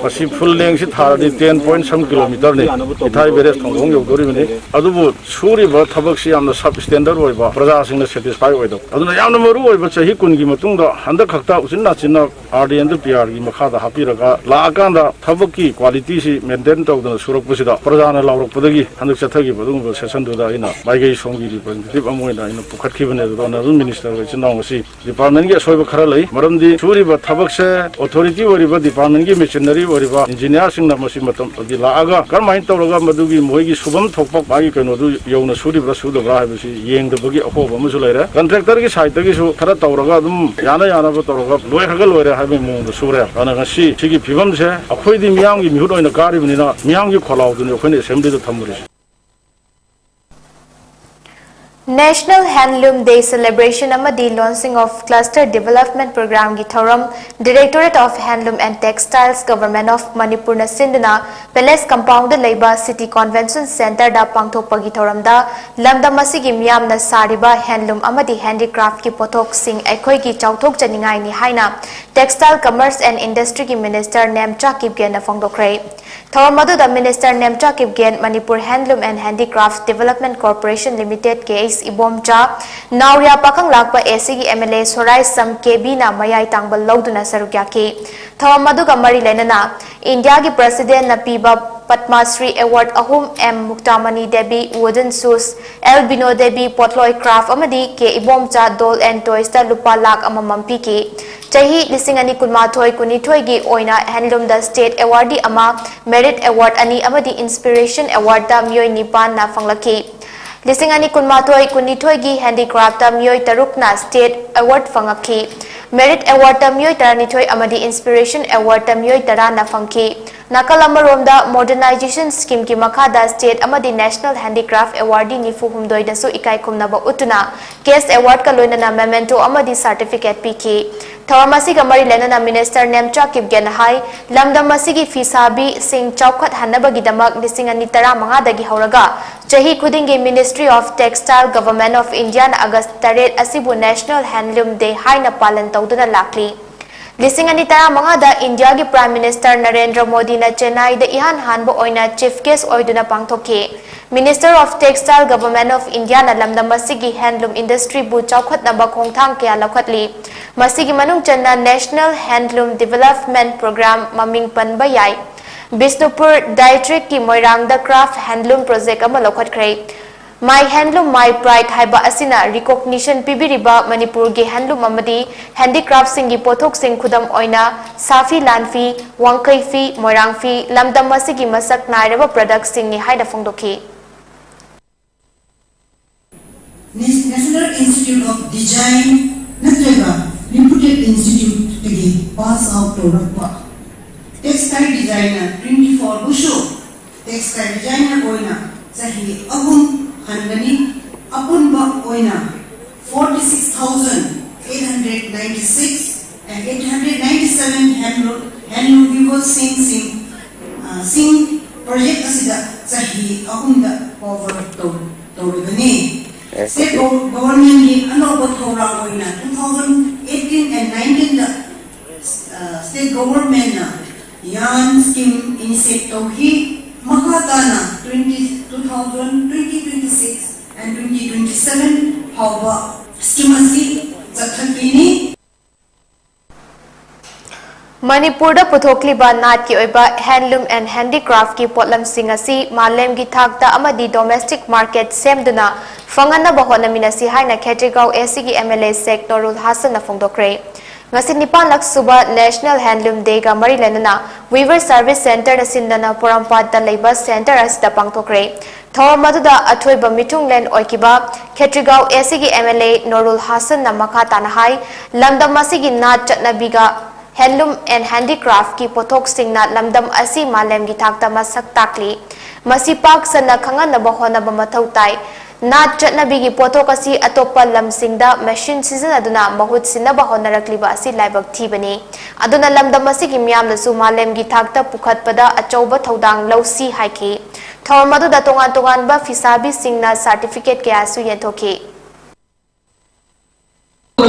ꯃꯁꯤ ꯐꯨꯜ ꯂꯦꯡꯁꯤ ꯊꯥꯔꯗꯤ ten point some ꯀꯤꯂꯣꯃꯤꯇꯔꯅꯤ, ꯏꯊꯥꯏ ꯕꯦꯔꯦꯖ ꯊꯣꯡꯈꯣꯡ ꯌꯧꯗꯣꯔꯤꯕꯅꯤ꯫ ꯑꯗꯨꯕꯨ ꯁꯨꯔꯤꯕ ꯊꯕꯛꯁꯤ ꯌꯥꯝꯅ ꯁꯕ ꯁ꯭ꯇꯦꯟꯗꯔꯗ ꯑꯣꯏꯕ, ꯄ꯭ꯔꯖꯥꯁꯤꯡꯅ ꯁꯦꯇꯤꯁꯐꯥꯏ ꯑꯣꯏꯗꯕ, ꯑꯗꯨꯅ ꯌꯥꯝꯅ ꯃꯔꯨ ꯑꯣꯏꯕ ꯆꯍꯤ ꯀꯨꯟꯒꯤ ꯃꯇꯨꯡꯗ ꯍꯟꯗꯛ ꯈꯛꯇ ꯎꯆꯤꯟ ꯅꯥꯆꯤꯟꯅ ꯑꯥꯔ ꯗꯤ ꯑꯦꯟꯗ ꯄꯤ ꯑꯥꯔꯒꯤ ꯃꯈꯥꯗ ꯍꯥꯞꯄꯤꯔꯒ ꯂꯥꯛꯑꯀꯥꯟꯗ ꯊꯕꯛꯀꯤ ꯀ꯭ꯋꯥꯂꯤꯇꯤꯁꯤ ꯃꯦꯟꯇꯦꯟ ꯇꯧꯗꯅ ꯁꯨꯔꯛꯄꯁꯤꯗ ꯄ꯭ꯔꯖꯥꯅ ꯂꯥꯎꯔꯛꯄꯗꯒꯤ ꯍꯟꯗꯛ ꯆꯠꯊꯈꯤꯕ ꯑꯗꯨꯒꯨꯝꯕ ꯁꯦꯁꯟꯗꯨꯗ ꯑꯩꯅ ꯃꯥꯏꯀꯩ ꯁꯣꯝꯒꯤ ꯔꯤꯄ꯭ꯔꯖꯦꯟꯇꯦꯇꯤꯚ ꯑꯃ ꯑꯣꯏꯅ ꯑꯩꯅ ꯄꯨꯈꯠꯈꯤꯕꯅꯦ꯫ ꯑꯗꯨꯗ Honourable Minister ꯍꯣꯏ ꯏꯆꯤꯟ ꯏꯅꯥꯎ ꯉꯁꯤ department ꯀꯤ ꯑꯁꯣꯏꯕ ꯈꯔ ꯂꯩ꯫ ꯃꯔꯝꯗꯤ ꯁꯨꯔꯤꯕ ꯊꯕꯛꯁꯦ authority ꯑꯣꯏꯔꯤꯕ department ꯀꯤ machinery ꯑꯣꯏꯔꯤꯕ engineer ꯁꯤꯡꯅ ꯃꯁꯤ ꯃꯇꯝꯗꯤ ꯂꯥꯛꯑꯒ ꯀꯔꯝꯍꯥꯏꯅ ꯇꯧꯔꯒ ꯃꯗꯨꯒꯤ ꯃꯈꯣꯏꯒꯤ ꯁꯨꯐꯝ ꯊꯣꯛꯄ ꯃꯥꯒꯤ ꯀꯩꯅꯣꯗꯨ ꯌꯧꯅ ꯁꯨꯔꯤꯕ꯭ꯔꯥ ꯁꯨꯗꯕ꯭ꯔꯥ ꯍꯥꯏꯕꯁꯤ ꯌꯦꯡꯗꯕꯒꯤ ꯑꯍꯣꯕ ꯑꯃꯁꯨ ꯂꯩꯔꯦ꯫ Contractor ꯒꯤ side ꯇꯒꯤꯁꯨ ꯈꯔ ꯇꯧꯔꯒ ꯑꯗꯨꯝ ꯌꯥꯅ ꯌꯥꯅꯕ ꯇꯧꯔꯒ ꯂꯣꯏꯈ꯭ꯔꯒ ꯂꯣꯏꯔꯦ ꯍꯥꯏꯕꯒꯤ ꯃꯑꯣꯡꯗ ꯁꯨꯔꯦ꯫ ꯑꯗꯨꯅ ꯉꯁꯤ ꯁꯤꯒꯤ ꯐꯤꯕꯝꯁꯦ ꯑꯩꯈꯣꯏꯗꯤ ꯃꯤꯌꯥꯝꯒꯤ ꯃꯤꯍꯨꯠ ꯑꯣꯏꯅ ꯀꯥꯔꯤꯕꯅꯤꯅ ꯃꯤꯌꯥꯝꯒꯤ ꯈꯣꯜꯂꯥꯎꯗꯨꯅꯤ ꯑꯩꯈꯣꯏꯅ assembly ꯗ ꯊꯝꯃꯨꯔꯤꯁꯦ꯫ National Handloom Day celebration ꯑꯃꯗꯤ launching of cluster development program ꯒꯤ ꯊꯧꯔꯝ Directorate of Handloom and Textiles, Government of Manipur ꯅ ꯁꯤꯟꯗꯨꯅ Palace compound ꯗ ꯂꯩꯕ City Convention Centre ꯗ ꯄꯥꯡꯊꯣꯛꯄꯒꯤ ꯊꯧꯔꯝꯗ ꯂꯝꯗꯝ ꯑꯁꯤꯒꯤ ꯃꯤꯌꯥꯝꯅ ꯁꯥꯔꯤꯕ handloom ꯑꯃꯗꯤ handicraft ꯀꯤ ꯄꯣꯠꯊꯣꯛꯁꯤꯡ ꯑꯩꯈꯣꯏꯒꯤ ꯆꯥꯎꯊꯣꯛꯆꯅꯤꯡꯉꯥꯏꯅꯤ ꯍꯥꯏꯅ Textile, Commerce and Industry ꯒꯤ Minister ꯅꯦꯝꯆꯥ ꯀꯤꯞꯒꯦꯟꯅ ꯐꯣꯡꯗꯣꯛꯈ꯭ꯔꯦ꯫ ꯊꯧꯔꯝ ꯑꯗꯨꯗ Minister ꯅꯦꯝꯆꯥ ꯀꯤꯞꯒꯦꯟ, Manipur Handloom and Handicraft Development Corporation Limited, K H Ibomcha, ꯅꯥꯎꯔꯤꯌꯥ ꯄꯥꯈꯪ ꯂꯥꯛꯄ ꯑꯦ ꯁꯤ ꯒꯤ ꯑꯦꯝ ꯑꯦꯜ ꯑꯦ ꯁꯣꯔꯥꯏ ꯁꯝ ꯀꯦ ꯕꯤꯅ ꯃꯌꯥꯏ ꯇꯥꯡꯕ ꯂꯧꯗꯨꯅ ꯁꯔꯨꯛ ꯌꯥꯈꯤ꯫ ꯊꯧꯔꯝ ꯑꯗꯨꯒ ꯃꯔꯤ ꯂꯩꯅꯅ ꯏꯟꯗꯤꯌꯥꯒꯤ President ꯅ ꯄꯤꯕ Padma Shri Award ꯑꯍꯨꯝ, M Muktamani Devi Wooden Shoes, L Bino Devi ꯄꯣꯠꯂꯣꯏ craft ꯑꯃꯗꯤ ꯀꯦ ꯏꯕꯣꯝꯆꯥ Doll and Toys ꯇ ꯂꯨꯄꯥ ꯂꯥꯈ ꯑꯃꯃꯝ ꯄꯤꯈꯤ꯫ ꯆꯍꯤ ꯂꯤꯁꯤꯡ ꯑꯅꯤ ꯀꯨꯟꯃꯥꯊꯣꯏ ꯀꯨꯟꯅꯤꯊꯣꯏꯒꯤ ꯑꯣꯏꯅ handloom ꯗ state award ꯑꯃ, merit award ꯑꯅꯤ ꯑꯃꯗꯤ inspiration award ꯇ ꯃꯤꯑꯣꯏ ꯅꯤꯄꯥꯟꯅ ꯐꯪꯂꯛꯈꯤ꯫ ꯂꯤꯁꯤꯡ ꯑꯅꯤ ꯀꯨꯟꯃꯥꯊꯣꯏ ꯀꯨꯟꯅꯤꯊꯣꯏꯒꯤ handicraft ꯇ ꯃꯤꯑꯣꯏ ꯇꯔꯨꯛꯅ state award ꯐꯪꯉꯛꯈꯤ꯫ Merit award ꯇ ꯃꯤꯑꯣꯏ ꯇꯔꯥꯅꯤꯊꯣꯏ ꯑꯃꯗꯤ inspiration award ꯇ ꯃꯤꯑꯣꯏ ꯇꯔꯥꯅ ꯐꯪꯈꯤ꯫ ꯅꯥꯀꯜ ꯑꯃꯔꯣꯝꯗ, modernization scheme ꯒꯤ ꯃꯈꯥꯗ state ꯑꯃꯗꯤ national handicraft awardee ꯅꯤꯐꯨ ꯍꯨꯝꯗꯣꯏꯗꯁꯨ ꯏꯀꯥꯏ ꯈꯨꯝꯅꯕ ꯎꯠꯇꯨꯅ cash award ꯀ ꯂꯣꯏꯅꯅ memento ꯑꯃꯗꯤ certificate ꯄꯤꯈꯤ꯫ ꯊꯧꯔꯝ ꯑꯁꯤꯒ ꯃꯔꯤ ꯂꯩꯅꯅ Minister ꯅꯦꯝꯆꯥ ꯀꯤꯞꯒꯦꯟꯅ ꯍꯥꯏ, ꯂꯝꯗꯝ ꯑꯁꯤꯒꯤ ꯐꯤꯁꯥꯕꯤꯁꯤꯡ ꯆꯥꯎꯈꯠꯍꯟꯅꯕꯒꯤꯗꯃꯛ ꯂꯤꯁꯤꯡ ꯑꯅꯤ ꯇꯔꯥꯃꯉꯥꯗꯒꯤ ꯍꯧꯔꯒ ꯆꯍꯤ ꯈꯨꯗꯤꯡꯒꯤ Ministry of Textile, Government of India ꯅ August ꯇꯔꯦꯠ ꯑꯁꯤꯕꯨ National Handloom Day ꯍꯥꯏꯅ ꯄꯥꯂꯟ ꯇꯧꯗꯨꯅ ꯂꯥꯛꯂꯤ꯫ ꯂꯤꯁꯤꯡ ꯑꯅꯤ ꯇꯔꯥꯃꯉꯥꯗ ꯏꯟꯗꯤꯌꯥꯒꯤ Prime Minister ꯅꯔꯦꯟꯗ꯭ꯔ ꯃꯣꯗꯤꯅ ꯆꯦꯟꯅꯥꯏꯗ ꯏꯍꯥꯟ ꯍꯥꯟꯕ ꯑꯣꯏꯅ chief guest ꯑꯣꯏꯗꯨꯅ ꯄꯥꯡꯊꯣꯛꯈꯤ꯫ Minister of Textile, Government of India ꯅ ꯂꯝꯗꯝ ꯑꯁꯤꯒꯤ handloom industry ꯕꯨ ꯆꯥꯎꯈꯠꯅꯕ ꯈꯣꯡꯊꯥꯡ ꯀꯌꯥ ꯂꯧꯈꯠꯂꯤ꯫ ꯃꯁꯤꯒꯤ ꯃꯅꯨꯡ ꯆꯟꯅ National Handloom Development Program ꯃꯃꯤꯡ ꯄꯟꯕ ꯌꯥꯏ꯫ ꯕꯤꯁꯅꯨꯄꯨꯔ district ꯀꯤ ꯃꯣꯏꯔꯥꯡꯗ craft handloom project ꯑꯃ ꯂꯧꯈꯠꯈ꯭ꯔꯦ꯫ My Handloom My Pride ꯍꯥꯏꯕ ꯑꯁꯤꯅ recognition ꯄꯤꯕꯤꯔꯤꯕ ꯃꯅꯤꯄꯨꯔꯒꯤ handloom ꯑꯃꯗꯤ handicraftꯁꯤꯡꯒꯤ ꯄꯣꯠꯊꯣꯛꯁꯤꯡ, ꯈꯨꯗꯝ ꯑꯣꯏꯅ ꯁꯥꯐꯤ ꯂꯥꯟꯐꯤ, ꯋꯥꯡꯈꯩ ꯐꯤ, ꯃꯣꯏꯔꯥꯡ ꯐꯤ, ꯂꯝꯗꯝ ꯑꯁꯤꯒꯤ ꯃꯁꯛ ꯅꯥꯏꯔꯕ productꯁꯤꯡꯅꯤ ꯍꯥꯏꯅ ꯐꯣꯡꯗꯣꯛꯈꯤ꯫ National Institute of Design ꯅꯠꯇ꯭ꯔꯒ Reputed Instituteꯇꯒꯤ pass out ꯇꯧꯔꯛꯄ textile designer twenty four ꯕꯨꯁꯨ textile designer ꯑꯣꯏꯅ ꯆꯍꯤ ꯑꯍꯨꯝ ꯍꯟꯒꯅꯤ꯫ ꯑꯄꯨꯟꯕ ꯑꯣꯏꯅ forty six thousand eight hundred ninety six and eight hundred ninety seven handloom handloom viewersꯁꯤꯡ ꯁꯤꯡ ꯁꯤꯡ project ꯑꯁꯤꯗ ꯆꯍꯤ ꯑꯍꯨꯝꯗ cover ꯇꯧ ꯇꯧꯔꯒꯅꯤ꯫ State governmentꯀꯤ ꯑꯅꯧꯕ ꯊꯧꯔꯥꯡ ꯑꯣꯏꯅ two thousand eighteen and nineteenꯗ state governmentꯅ yarn scheme initiate ꯇꯧꯈꯤ꯫ ꯃꯈꯥ ꯇꯥꯅ twenty two thousand twenty twenty six and twenty twenty seven ꯐꯥꯎꯕ scheme ꯑꯁꯤ ꯆꯠꯊꯈꯤꯅꯤ꯫ ꯃꯅꯤꯄꯨꯔꯗ ꯄꯨꯊꯣꯛꯂꯤꯕ ꯅꯥꯠꯀꯤ ꯑꯣꯏꯕ handloom and handicraftꯀꯤ ꯄꯣꯠꯂꯝꯁꯤꯡ ꯑꯁꯤ ꯃꯥꯂꯦꯝꯒꯤ ꯊꯥꯛꯇ ꯑꯃꯗꯤ domestic market ꯁꯦꯝꯗꯨꯅ ꯐꯪꯍꯟꯅꯕ ꯍꯣꯠꯅꯃꯤꯟꯅꯁꯤ ꯍꯥꯏꯅ ꯈꯦꯇ꯭ꯔꯤꯒꯥꯎ ACꯒꯤ MLA Sheikh Noorul Hassanꯅ ꯐꯣꯡꯗꯣꯛꯈ꯭ꯔꯦ꯫ ꯉꯁꯤ ꯅꯤꯄꯥꯟꯂꯛ ꯁꯨꯕ National Handloom Dayꯒ ꯃꯔꯤ ꯂꯩꯅꯅ Weaver Service Centreꯅ ꯁꯤꯟꯗꯅ ꯄꯣꯔꯣꯝꯄꯥꯠꯇ ꯂꯩꯕ centre ꯑꯁꯤꯗ ꯄꯥꯡꯊꯣꯛꯈ꯭ꯔꯦ꯫ ꯊꯧꯔꯝ ꯑꯗꯨꯗ ꯑꯊꯣꯏꯕ ꯃꯤꯊꯨꯡꯂꯦꯟ ꯑꯣꯏꯈꯤꯕ ꯈꯦꯇ꯭ꯔꯤꯒꯥꯎ ACꯒꯤ MLA Noorul Hassanꯅ ꯃꯈꯥ ꯇꯥꯅ ꯍꯥꯏ, ꯂꯝꯗꯝ ꯑꯁꯤꯒꯤ ꯅꯥꯠ ꯆꯠꯅꯕꯤꯒ handloom and handicraftꯀꯤ ꯄꯣꯠꯊꯣꯛꯁꯤꯡꯅ ꯂꯝꯗꯝ ꯑꯁꯤ ꯃꯥꯂꯦꯝꯒꯤ ꯊꯥꯛꯇ ꯃꯁꯛ ꯇꯥꯛꯂꯤ꯫ ꯃꯁꯤ ꯄꯥꯛ ꯁꯟꯅ ꯈꯪꯍꯟꯅꯕ ꯍꯣꯠꯅꯕ ꯃꯊꯧ ꯇꯥꯏ꯫ ꯅꯥꯠ ꯆꯠꯅꯕꯤꯒꯤ ꯄꯣꯠꯊꯣꯛ ꯑꯁꯤ ꯑꯇꯣꯞꯄ ꯂꯝꯁꯤꯡꯗ machine ꯁꯤꯖꯤꯟꯅꯗꯨꯅ ꯃꯍꯨꯠ ꯁꯤꯟꯅꯕ ꯍꯣꯠꯅꯔꯛꯂꯤꯕ ꯑꯁꯤ ꯂꯥꯏꯕꯛ ꯊꯤꯕꯅꯤ꯫ ꯑꯗꯨꯅ ꯂꯝꯗꯝ ꯑꯁꯤꯒꯤ ꯃꯤꯌꯥꯝꯅꯁꯨ ꯃꯥꯂꯦꯝꯒꯤ ꯊꯥꯛꯇ ꯄꯨꯈꯠꯄꯗ ꯑꯆꯧꯕ ꯊꯧꯗꯥꯡ ꯂꯧꯁꯤ ꯍꯥꯏꯈꯤ꯫ ꯊꯧꯔꯝ ꯑꯗꯨꯗ ꯇꯣꯉꯥꯟ ꯇꯣꯉꯥꯟꯕ ꯐꯤꯁꯥꯕꯤꯁꯤꯡꯅ certificate ꯀꯌꯥꯁꯨ ꯌꯦꯟꯊꯣꯛꯈꯤ꯫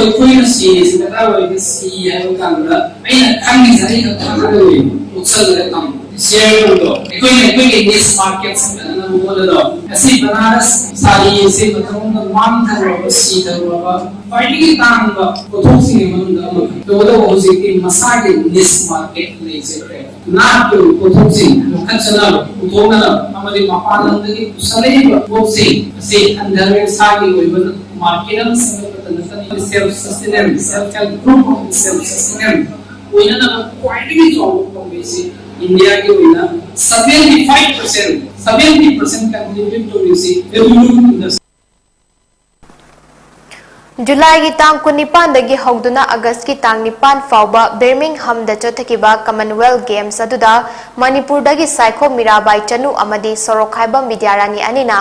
ꯑꯩꯈꯣꯏꯅ ꯁꯤꯔꯤꯁꯤ ꯀꯗꯥꯏꯋꯥꯏꯗ ꯁꯤ ꯍꯥꯏꯕ ꯀꯥꯟꯗ ꯑꯩꯅ ꯈꯪꯉꯤꯁꯦ ꯑꯩꯅ ꯈꯪꯉꯒ ꯂꯩꯕ ꯎꯠꯁꯜꯂꯒ ꯊꯝꯕ ꯁꯤꯌꯔꯗꯣ ꯑꯩꯈꯣꯏꯅ ꯑꯩꯈꯣꯏꯒꯤ ꯅꯤꯁ ꯃꯥꯔꯀꯦꯠꯁꯤꯡ ꯐꯖꯅ ꯍꯣꯠꯅꯗꯣ ꯉꯁꯤ ꯕꯅꯥꯔꯁ ꯁꯥꯔꯤ ꯑꯁꯤ ꯃꯊꯪꯗ ꯃꯥꯡꯊꯔꯕ ꯁꯤꯊꯔꯕ ꯈ꯭ꯋꯥꯏꯗꯒꯤ ꯇꯥꯡꯕ ꯄꯣꯠꯊꯣꯛꯁꯤꯡꯒꯤ ꯃꯅꯨꯡꯗ ꯑꯃꯈꯛ꯫ ꯇꯧꯕꯇꯕꯨ ꯍꯧꯖꯤꯛꯇꯤ ꯃꯁꯥꯒꯤ ꯅꯤꯁ ꯃꯥꯔꯀꯦꯠ ꯂꯩꯖꯈ꯭ꯔꯦ꯫ ꯅꯥꯠꯀꯤ ꯑꯣꯏꯕ ꯄꯣꯠꯊꯣꯛꯁꯤꯡ ꯌꯣꯛꯈꯠꯆꯅꯕ, ꯄꯨꯊꯣꯛꯅꯅꯕ ꯑꯃꯗꯤ ꯃꯄꯥꯟ ꯂꯝꯗꯒꯤ ꯄꯨꯁꯜꯂꯛꯏꯕ ꯄꯣꯠꯁꯤꯡ ꯑꯁꯤ ꯍꯟꯊꯔꯒ ꯏꯁꯥꯒꯤ ꯑꯣꯏꯕ ꯃꯥꯔꯀꯦꯠ ꯑꯃ ꯁꯦꯝꯒꯠꯄꯗ ꯅꯠꯇꯅ self sustenance, self help group of self sustenance ꯑꯣꯏꯅꯅꯕ ꯈ꯭ꯋꯥꯏꯗꯒꯤ ꯆꯥꯎꯕ ꯄꯥꯝꯕꯩꯁꯤ ꯏꯟꯗꯤꯌꯥꯒꯤ ꯑꯣꯏꯅ seventy five percent, seventy percent contribute ꯇꯧꯔꯤꯁꯤ revenue industry꯫ ꯖꯨꯂꯥꯏꯒꯤ ꯇꯥꯡ ꯀꯨꯟꯅꯤꯄꯥꯟꯗꯒꯤ ꯍꯧꯗꯨꯅ ꯑꯥꯒꯁꯀꯤ ꯇꯥꯡ ꯅꯤꯄꯥꯟ ꯐꯥꯎꯕ ꯕꯔꯃꯤꯡꯍꯝꯗ ꯆꯠꯊꯈꯤꯕ ꯀꯃꯟꯋꯦꯜꯊ ꯒꯦꯝꯁ ꯑꯗꯨꯗ ꯃꯅꯤꯄꯨꯔꯗꯒꯤ ꯁꯥꯏꯈꯣꯝ ꯃꯤꯔꯥꯕꯥꯏ ꯆꯅꯨ ꯑꯃꯗꯤ ꯁꯣꯔꯣꯛꯈꯥꯏꯕꯝ ꯕꯤꯗ꯭ꯌꯥꯔꯥꯅꯤ ꯑꯅꯤꯅ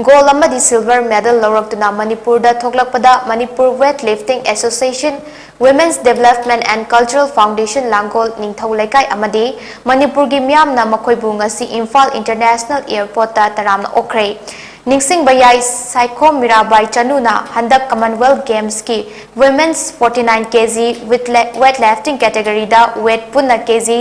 ꯒꯣꯜ ꯑꯃꯗꯤ ꯁꯤꯜꯚꯔ ꯃꯦꯗꯜ ꯂꯧꯔꯛꯇꯨꯅ ꯃꯅꯤꯄꯨꯔꯗ ꯊꯣꯛꯂꯛꯄꯗ Manipur weight lifting association, Women's Development and Cultural Foundation Langol ꯅꯤꯡꯊꯧ ꯂꯩꯀꯥꯏ ꯑꯃꯗꯤ ꯃꯅꯤꯄꯨꯔꯒꯤ ꯃꯤꯌꯥꯝꯅ ꯃꯈꯣꯏꯕꯨ ꯉꯁꯤ ꯏꯝꯐꯥꯜ ꯏꯟꯇꯔꯅꯦꯁꯅꯦꯜ ꯑꯦꯌꯔꯄꯣꯔꯠꯇ ꯇꯔꯥꯝꯅ ꯑꯣꯛꯈ꯭ꯔꯦ꯫ ꯅꯤꯡꯁꯤꯡꯕ ꯌꯥꯏ, ꯁꯥꯏꯈꯣꯝ ꯃꯤꯔꯥꯕꯥꯏ ꯆꯅꯨꯅ ꯍꯟꯗꯛ ꯀꯃꯟꯋꯦꯜꯊ ꯒꯦꯝꯁꯀꯤ Women's forty nine kg with le-, weight lifting categoryꯗ weight ꯄꯨꯟꯅ ꯀꯦꯖꯤ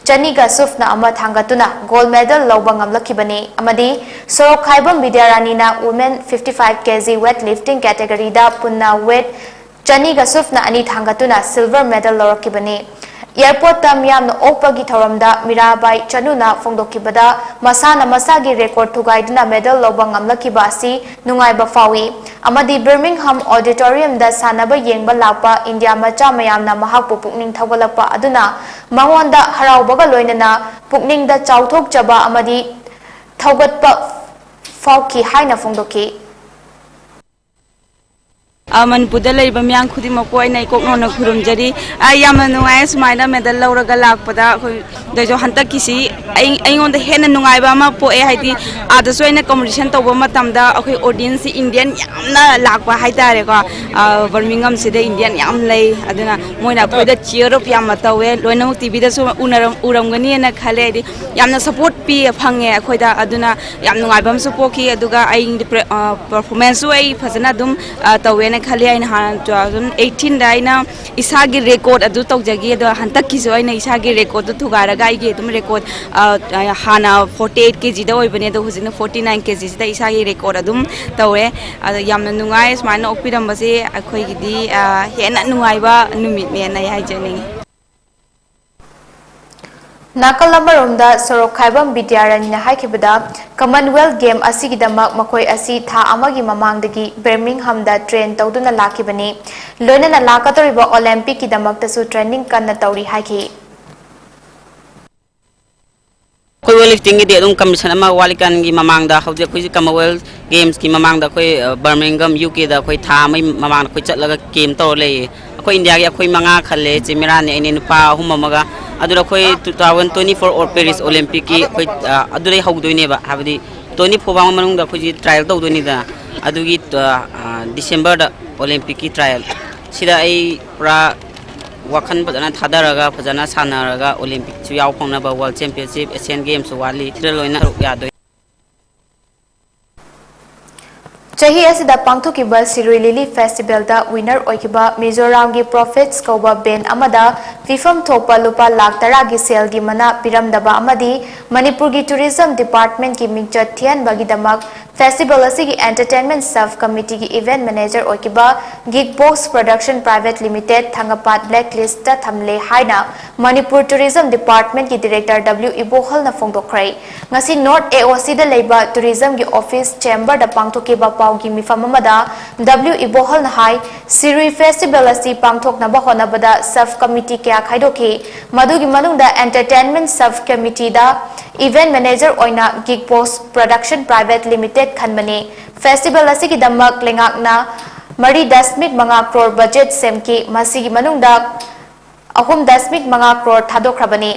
ꯆꯅꯤꯒ ꯁꯨꯞꯅ ꯑꯃ ꯊꯥꯡꯒꯠꯇꯨꯅ ꯒꯣꯜ ꯃꯦꯗꯜ ꯂꯧꯕ ꯉꯝꯂꯛꯈꯤꯕꯅꯤ ꯑꯃꯗꯤ ꯁꯣꯔꯣꯛꯈꯥꯏꯕꯝ ꯕꯤꯗ꯭ꯌꯥꯔꯥꯅꯤꯅ Women fifty five kg weight lifting categoryꯗ ꯄꯨꯟꯅ weight ꯆꯅꯤꯒ ꯁꯨꯞꯅ ꯑꯅꯤ ꯊꯥꯡꯒꯠꯇꯨꯅ ꯁꯤꯜꯚꯔ ꯃꯦꯗꯜ ꯂꯧꯔꯛꯈꯤꯕꯅꯤ꯫ ꯑꯦꯌꯔꯄꯣꯔꯠꯇ ꯃꯤꯌꯥꯝꯅ ꯑꯣꯛꯄꯒꯤ ꯊꯧꯔꯝꯗ ꯃꯤꯔꯥꯕꯥꯏ ꯆꯅꯨꯅ ꯐꯣꯡꯗꯣꯛꯈꯤꯕꯗ ꯃꯁꯥꯅ ꯃꯁꯥꯒꯤ ꯔꯦꯀꯣꯔꯗ ꯊꯨꯒꯥꯏꯗꯨꯅ ꯃꯦꯗꯜ ꯂꯧꯕ ꯉꯝꯂꯛꯈꯤꯕ ꯑꯁꯤ ꯅꯨꯡꯉꯥꯏꯕ ꯐꯥꯎꯏ ꯑꯃꯗꯤ ꯕꯔꯃꯤꯡꯍꯝ ꯑꯣꯗꯤꯇꯣꯔꯤꯌꯝꯗ ꯁꯥꯟꯅꯕ ꯌꯦꯡꯕ ꯂꯥꯛꯄ ꯏꯟꯗꯤꯌꯥ ꯃꯆꯥ ꯃꯌꯥꯝꯅ ꯃꯍꯥꯛꯄꯨ ꯄꯨꯛꯅꯤꯡ ꯊꯧꯒꯠꯂꯛꯄ ꯑꯗꯨꯅ ꯃꯉꯣꯟꯗ ꯍꯔꯥꯎꯕꯒ ꯂꯣꯏꯅꯅ ꯄꯨꯛꯅꯤꯡꯗ ꯆꯥꯎꯊꯣꯛꯆꯕ ꯑꯃꯗꯤ ꯊꯧꯒꯠꯄ ꯐꯥꯎꯈꯤ ꯍꯥꯏꯅ ꯐꯣꯡꯗꯣꯛꯈꯤ꯫ ꯑ, ꯃꯅꯤꯄꯨꯔꯗ ꯂꯩꯔꯤꯕ ꯃꯤꯌꯥꯝ ꯈꯨꯗꯤꯡꯃꯛꯄꯨ ꯑꯩꯅ ꯏꯀꯣꯛ ꯅꯧꯅ ꯈꯨꯔꯨꯝꯖꯔꯤ꯫ ꯑ, ꯌꯥꯝꯅ ꯅꯨꯡꯉꯥꯏ ꯁꯨꯃꯥꯏꯅ ꯃꯦꯗꯜ ꯂꯧꯔꯒ ꯂꯥꯛꯄꯗ꯫ ꯑꯩꯈꯣꯏ ꯑꯗꯨꯁꯨ ꯍꯟꯗꯛꯀꯤꯁꯤ ꯑꯩ-, ꯑꯩꯉꯣꯟꯗ ꯍꯦꯟꯅ ꯅꯨꯡꯉꯥꯏꯕ ꯑꯃ ꯄꯣꯛꯑꯦ, ꯍꯥꯏꯗꯤ ꯑꯥꯗꯁꯨ ꯑꯩꯅ ꯀꯝꯄꯤꯇꯤꯁꯟ ꯇꯧꯕ ꯃꯇꯝꯗ ꯑꯩꯈꯣꯏ ꯑꯣꯗꯤꯌꯟꯁꯁꯤ ꯏꯟꯗꯤꯌꯟ ꯌꯥꯝꯅ ꯂꯥꯛꯄ ꯍꯥꯏꯇꯥꯔꯦꯀꯣ꯫ ꯑ, ꯕꯔꯃꯤꯡꯒꯝꯁꯤꯗ ꯏꯟꯗꯤꯌꯟ ꯌꯥꯝ ꯂꯩ, ꯑꯗꯨꯅ ꯃꯣꯏꯅ ꯑꯩꯈꯣꯏꯗ ꯆꯤꯌꯔ ꯑꯞ ꯌꯥꯝꯅ ꯇꯧꯋꯦ꯫ ꯂꯣꯏꯅꯃꯛ ꯇꯤꯚꯤꯗꯁꯨ ꯎꯅꯔꯝ-, ꯎꯔꯝꯒꯅꯤꯅ ꯈꯜꯂꯦ, ꯍꯥꯏꯗꯤ ꯌꯥꯝꯅ ꯁꯄꯣꯔꯠ ꯄꯤ ꯐꯪꯉꯦ ꯑꯩꯈꯣꯏꯗ꯫ ꯑꯗꯨꯅ ꯌꯥꯝ ꯅꯨꯡꯉꯥꯏꯕ ꯑꯃꯁꯨ ꯄꯣꯛꯈꯤ꯫ ꯑꯗꯨꯒ ꯑꯩ ꯄꯔ-, ꯑ, ꯄꯔꯐꯣꯔꯃꯦꯟꯁꯁꯨ ꯑꯩ ꯐꯖꯅ ꯑꯗꯨꯝ, ꯑ, ꯇꯧꯋꯦꯅ ꯈꯜꯂꯤ꯫ ꯑꯩꯅ ꯍꯥꯟꯅ two thousand eighteen ꯗ ꯑꯩꯅ ꯏꯁꯥꯒꯤ ꯔꯦꯀꯣꯔꯗ ꯑꯗꯨ ꯇꯧꯖꯈꯤ, ꯑꯗꯣ ꯍꯟꯗꯛꯀꯤꯁꯨ ꯑꯩꯅ ꯏꯁꯥꯒꯤ ꯔꯦꯀꯣꯔꯗꯇꯨ ꯊꯨꯒꯥꯏꯔꯒ ꯑꯩꯒꯤ ꯑꯗꯨꯝ ꯔꯦꯀꯣꯔꯗ, ꯑ, ꯑ, ꯍꯥꯟꯅ forty eight ꯀꯦꯖꯤꯗ ꯑꯣꯏꯕꯅꯦ, ꯑꯗꯣ ꯍꯧꯖꯤꯛꯅ forty nine ꯀꯦꯖꯤꯁꯤꯗ ꯏꯁꯥꯒꯤ ꯔꯦꯀꯣꯔꯗ ꯑꯗꯨꯝ ꯇꯧꯔꯦ꯫ ꯑꯗꯣ ꯌꯥꯝꯅ ꯅꯨꯡꯉꯥꯏ ꯁꯨꯃꯥꯏꯅ ꯑꯣꯛꯄꯤꯔꯝꯕꯁꯦ, ꯑꯩꯈꯣꯏꯒꯤꯗꯤ, ꯑ, ꯍꯦꯟꯅ ꯅꯨꯡꯉꯥꯏꯕ ꯅꯨꯃꯤꯠꯅꯦꯅ ꯑꯩ ꯍꯥꯏꯖꯅꯤꯡꯉꯤ꯫ ꯅꯥꯀꯜ ꯑꯃꯔꯣꯝꯗ ꯁꯣꯔꯣꯛꯈꯥꯏꯕꯝ ꯕꯤꯗ꯭ꯌꯥꯔꯥꯅꯤꯅ ꯍꯥꯏꯈꯤꯕꯗ, ꯀꯃꯟꯋꯦꯜꯊ ꯒꯦꯝ ꯑꯁꯤꯒꯤꯗꯃꯛ ꯃꯈꯣꯏ ꯑꯁꯤ ꯊꯥ ꯑꯃꯒꯤ ꯃꯃꯥꯡꯗꯒꯤ ꯕꯔꯃꯤꯡꯍꯝꯗ ꯇ꯭ꯔꯦꯟ ꯇꯧꯗꯨꯅ ꯂꯥꯛꯈꯤꯕꯅꯤ꯫ ꯂꯣꯏꯅꯅ ꯂꯥꯛꯀꯗꯧꯔꯤꯕ ꯑꯣꯂꯦꯝꯄꯤꯛꯀꯤꯗꯃꯛꯇꯁꯨ ꯇ꯭ꯔꯦꯅꯤꯡ ꯀꯟꯅ ꯇꯧꯔꯤ ꯍꯥꯏꯈꯤ꯫ ꯑꯩꯈꯣꯏ weight lifting ꯒꯤꯗꯤ ꯑꯗꯨꯝ competition ꯑꯃ ꯋꯥꯠꯂꯤꯀꯥꯟꯒꯤ ꯃꯃꯥꯡꯗ, ꯍꯧꯖꯤꯛ ꯑꯩꯈꯣꯏꯁꯤ commonwealth games ꯀꯤ ꯃꯃꯥꯡꯗ ꯑꯩꯈꯣꯏ, ꯑ, ꯕꯔꯃꯤꯡꯍꯝ, ꯌꯨ ꯀꯦꯗ ꯑꯩꯈꯣꯏ ꯊꯥ ꯑꯃꯒꯤ ꯃꯃꯥꯡꯗ ꯑꯩꯈꯣꯏ ꯆꯠꯂꯒ ꯀꯦꯝ ꯇꯧꯔ ꯂꯩꯌꯦ꯫ ꯑꯩꯈꯣꯏ ꯏꯟꯗꯤꯌꯥꯒꯤ ꯑꯩꯈꯣꯏ ꯃꯉꯥ ꯈꯜꯂꯦ, ꯏꯆꯤꯟ ꯃꯤꯔꯥꯟꯅꯦ, ꯑꯩꯅꯦ, ꯅꯨꯄꯥ ꯑꯍꯨꯝ ꯑꯃꯒ꯫ ꯑꯗꯨꯗ ꯑꯩꯈꯣꯏ two thousand twenty four ꯑꯣ-, ꯄꯦꯔꯤꯁ ꯑꯣꯂꯦꯝꯄꯤꯛꯀꯤ ꯑꯩꯈꯣꯏ, ꯑ, ꯑꯗꯨꯗꯩ ꯍꯧꯗꯣꯏꯅꯦꯕ, ꯍꯥꯏꯕꯗꯤ twenty four ꯐꯥꯎꯕ ꯃꯅꯨꯡꯗ ꯑꯩꯈꯣꯏꯁꯤ trial ꯇꯧꯗꯣꯏꯅꯤꯗꯅ꯫ ꯑꯗꯨꯒꯤ, ꯑ, ꯑ, ꯗꯤꯁꯦꯝꯕꯔꯗ ꯑꯣꯂꯦꯝꯄꯤꯛꯀꯤ trial ꯁꯤꯗ ꯑꯩ ꯄꯨꯔꯥ ꯋꯥꯈꯜ ꯐꯖꯅ ꯊꯥꯗꯔꯒ, ꯐꯖꯅ ꯁꯥꯟꯅꯔꯒ, ꯑꯣꯂꯦꯝꯄꯤꯛꯁꯨ ꯌꯥꯎ ꯐꯪꯅꯕ, World Championship, Asian Games ꯁꯨ ꯋꯥꯠꯂꯤ, ꯁꯤꯗ ꯂꯣꯏꯅ ꯁꯔꯨꯛ ꯌꯥꯗꯣꯏ꯫ ꯆꯍꯤ ꯑꯁꯤꯗ ꯄꯥꯡꯊꯣꯛꯈꯤꯕ ꯁꯤꯔꯨꯏ ꯂꯤꯂꯤ ꯐꯦꯁꯇꯤꯚꯦꯜꯗ ꯋꯤꯅꯔ ꯑꯣꯏꯈꯤꯕ ꯃꯤꯖꯣꯔꯥꯝꯒꯤ ꯄ꯭ꯔꯣꯐꯤꯠꯁ ꯀꯧꯕ ꯕꯦꯟ ꯑꯃꯗ ꯄꯤꯐꯝ ꯊꯣꯛꯄ ꯂꯨꯄꯥ ꯂꯥꯈ ꯇꯔꯥꯒꯤ ꯁꯦꯜꯒꯤ ꯃꯅꯥ ꯄꯤꯔꯝꯗꯕ ꯑꯃꯗꯤ ꯃꯅꯤꯄꯨꯔꯒꯤ ꯇꯨꯔꯤꯖꯝ ꯗꯤꯄꯥꯔꯠꯃꯦꯟꯠꯀꯤ ꯃꯤꯡꯆꯠ ꯊꯤꯍꯟꯕꯒꯤꯗꯃꯛ ꯐꯦꯁꯇꯤꯚꯦꯜ ꯑꯁꯤꯒꯤ ꯑꯦꯟꯇꯔꯇꯦꯟꯃꯦꯟꯠ ꯁꯕ ꯀꯃꯤꯇꯤꯒꯤ ꯏꯚꯦꯟꯠ ꯃꯦꯅꯦꯖꯔ ꯑꯣꯏꯈꯤꯕ gig box production private limited ꯊꯥꯡꯒꯄꯥꯠ ꯕ꯭ꯂꯦꯛ ꯂꯤꯁ꯭ꯠꯇ ꯊꯝꯂꯦ ꯍꯥꯏꯅ ꯃꯅꯤꯄꯨꯔ ꯇꯨꯔꯤꯖꯝ ꯗꯤꯄꯥꯔꯠꯃꯦꯟꯠꯀꯤ ꯗꯤꯔꯦꯛꯇꯔ ꯗꯕ꯭ꯂꯤꯎ ꯏꯕꯣꯍꯜꯅ ꯐꯣꯡꯗꯣꯛꯈ꯭ꯔꯦ꯫ ꯉꯁꯤ ꯅꯣꯔꯠ ꯑꯦ ꯑꯣ ꯁꯤꯗ ꯂꯩꯕ ꯇꯨꯔꯤꯖꯝꯒꯤ ꯑꯣꯐꯤꯁ ꯆꯦꯝꯕꯔꯗ ꯄꯥꯡꯊꯣꯛꯈꯤꯕ ꯄꯥꯎꯒꯤ ꯃꯤꯐꯝ ꯑꯃꯗ ꯗꯕ꯭ꯂꯤꯎ ꯏꯕꯣꯍꯜꯅ ꯍꯥꯏ, ꯁꯤꯔꯨꯏ ꯐꯦꯁꯇꯤꯚꯦꯜ ꯑꯁꯤ ꯄꯥꯡꯊꯣꯛꯅꯕ ꯍꯣꯠꯅꯕꯗ ꯁꯕ ꯀꯃꯤꯇꯤ ꯀꯌꯥ ꯈꯥꯏꯗꯣꯛꯈꯤ꯫ ꯃꯗꯨꯒꯤ ꯃꯅꯨꯡꯗ ꯑꯦꯟꯇꯔꯇꯦꯟꯃꯦꯟꯠ ꯁꯕ ꯀꯃꯤꯇꯤꯗ ꯏꯚꯦꯟꯠ ꯃꯦꯅꯦꯖꯔ ꯑꯣꯏꯅ ꯒꯤꯛ ꯕꯣꯁ ꯄ꯭ꯔꯣꯗꯛꯁꯟ ꯄ꯭ꯔꯥꯏꯚꯦꯠ ꯂꯤꯃꯤꯇꯦꯗ ꯈꯟꯕꯅꯤ꯫ ꯐꯦꯁꯇꯤꯚꯦꯜ ꯑꯁꯤꯒꯤꯗꯃꯛ ꯂꯩꯉꯥꯛꯅ ꯃꯔꯤ ꯗꯁꯃꯤꯛ ꯃꯉꯥ ꯀ꯭ꯔꯣꯔ ꯕꯖꯦꯠ ꯁꯦꯝꯈꯤ꯫ ꯃꯁꯤꯒꯤ ꯃꯅꯨꯡꯗ ꯑꯍꯨꯝ ꯗꯁꯃꯤꯛ ꯃꯉꯥ ꯀ꯭ꯔꯣꯔ ꯊꯥꯗꯣꯛꯈ꯭ꯔꯕꯅꯤ꯫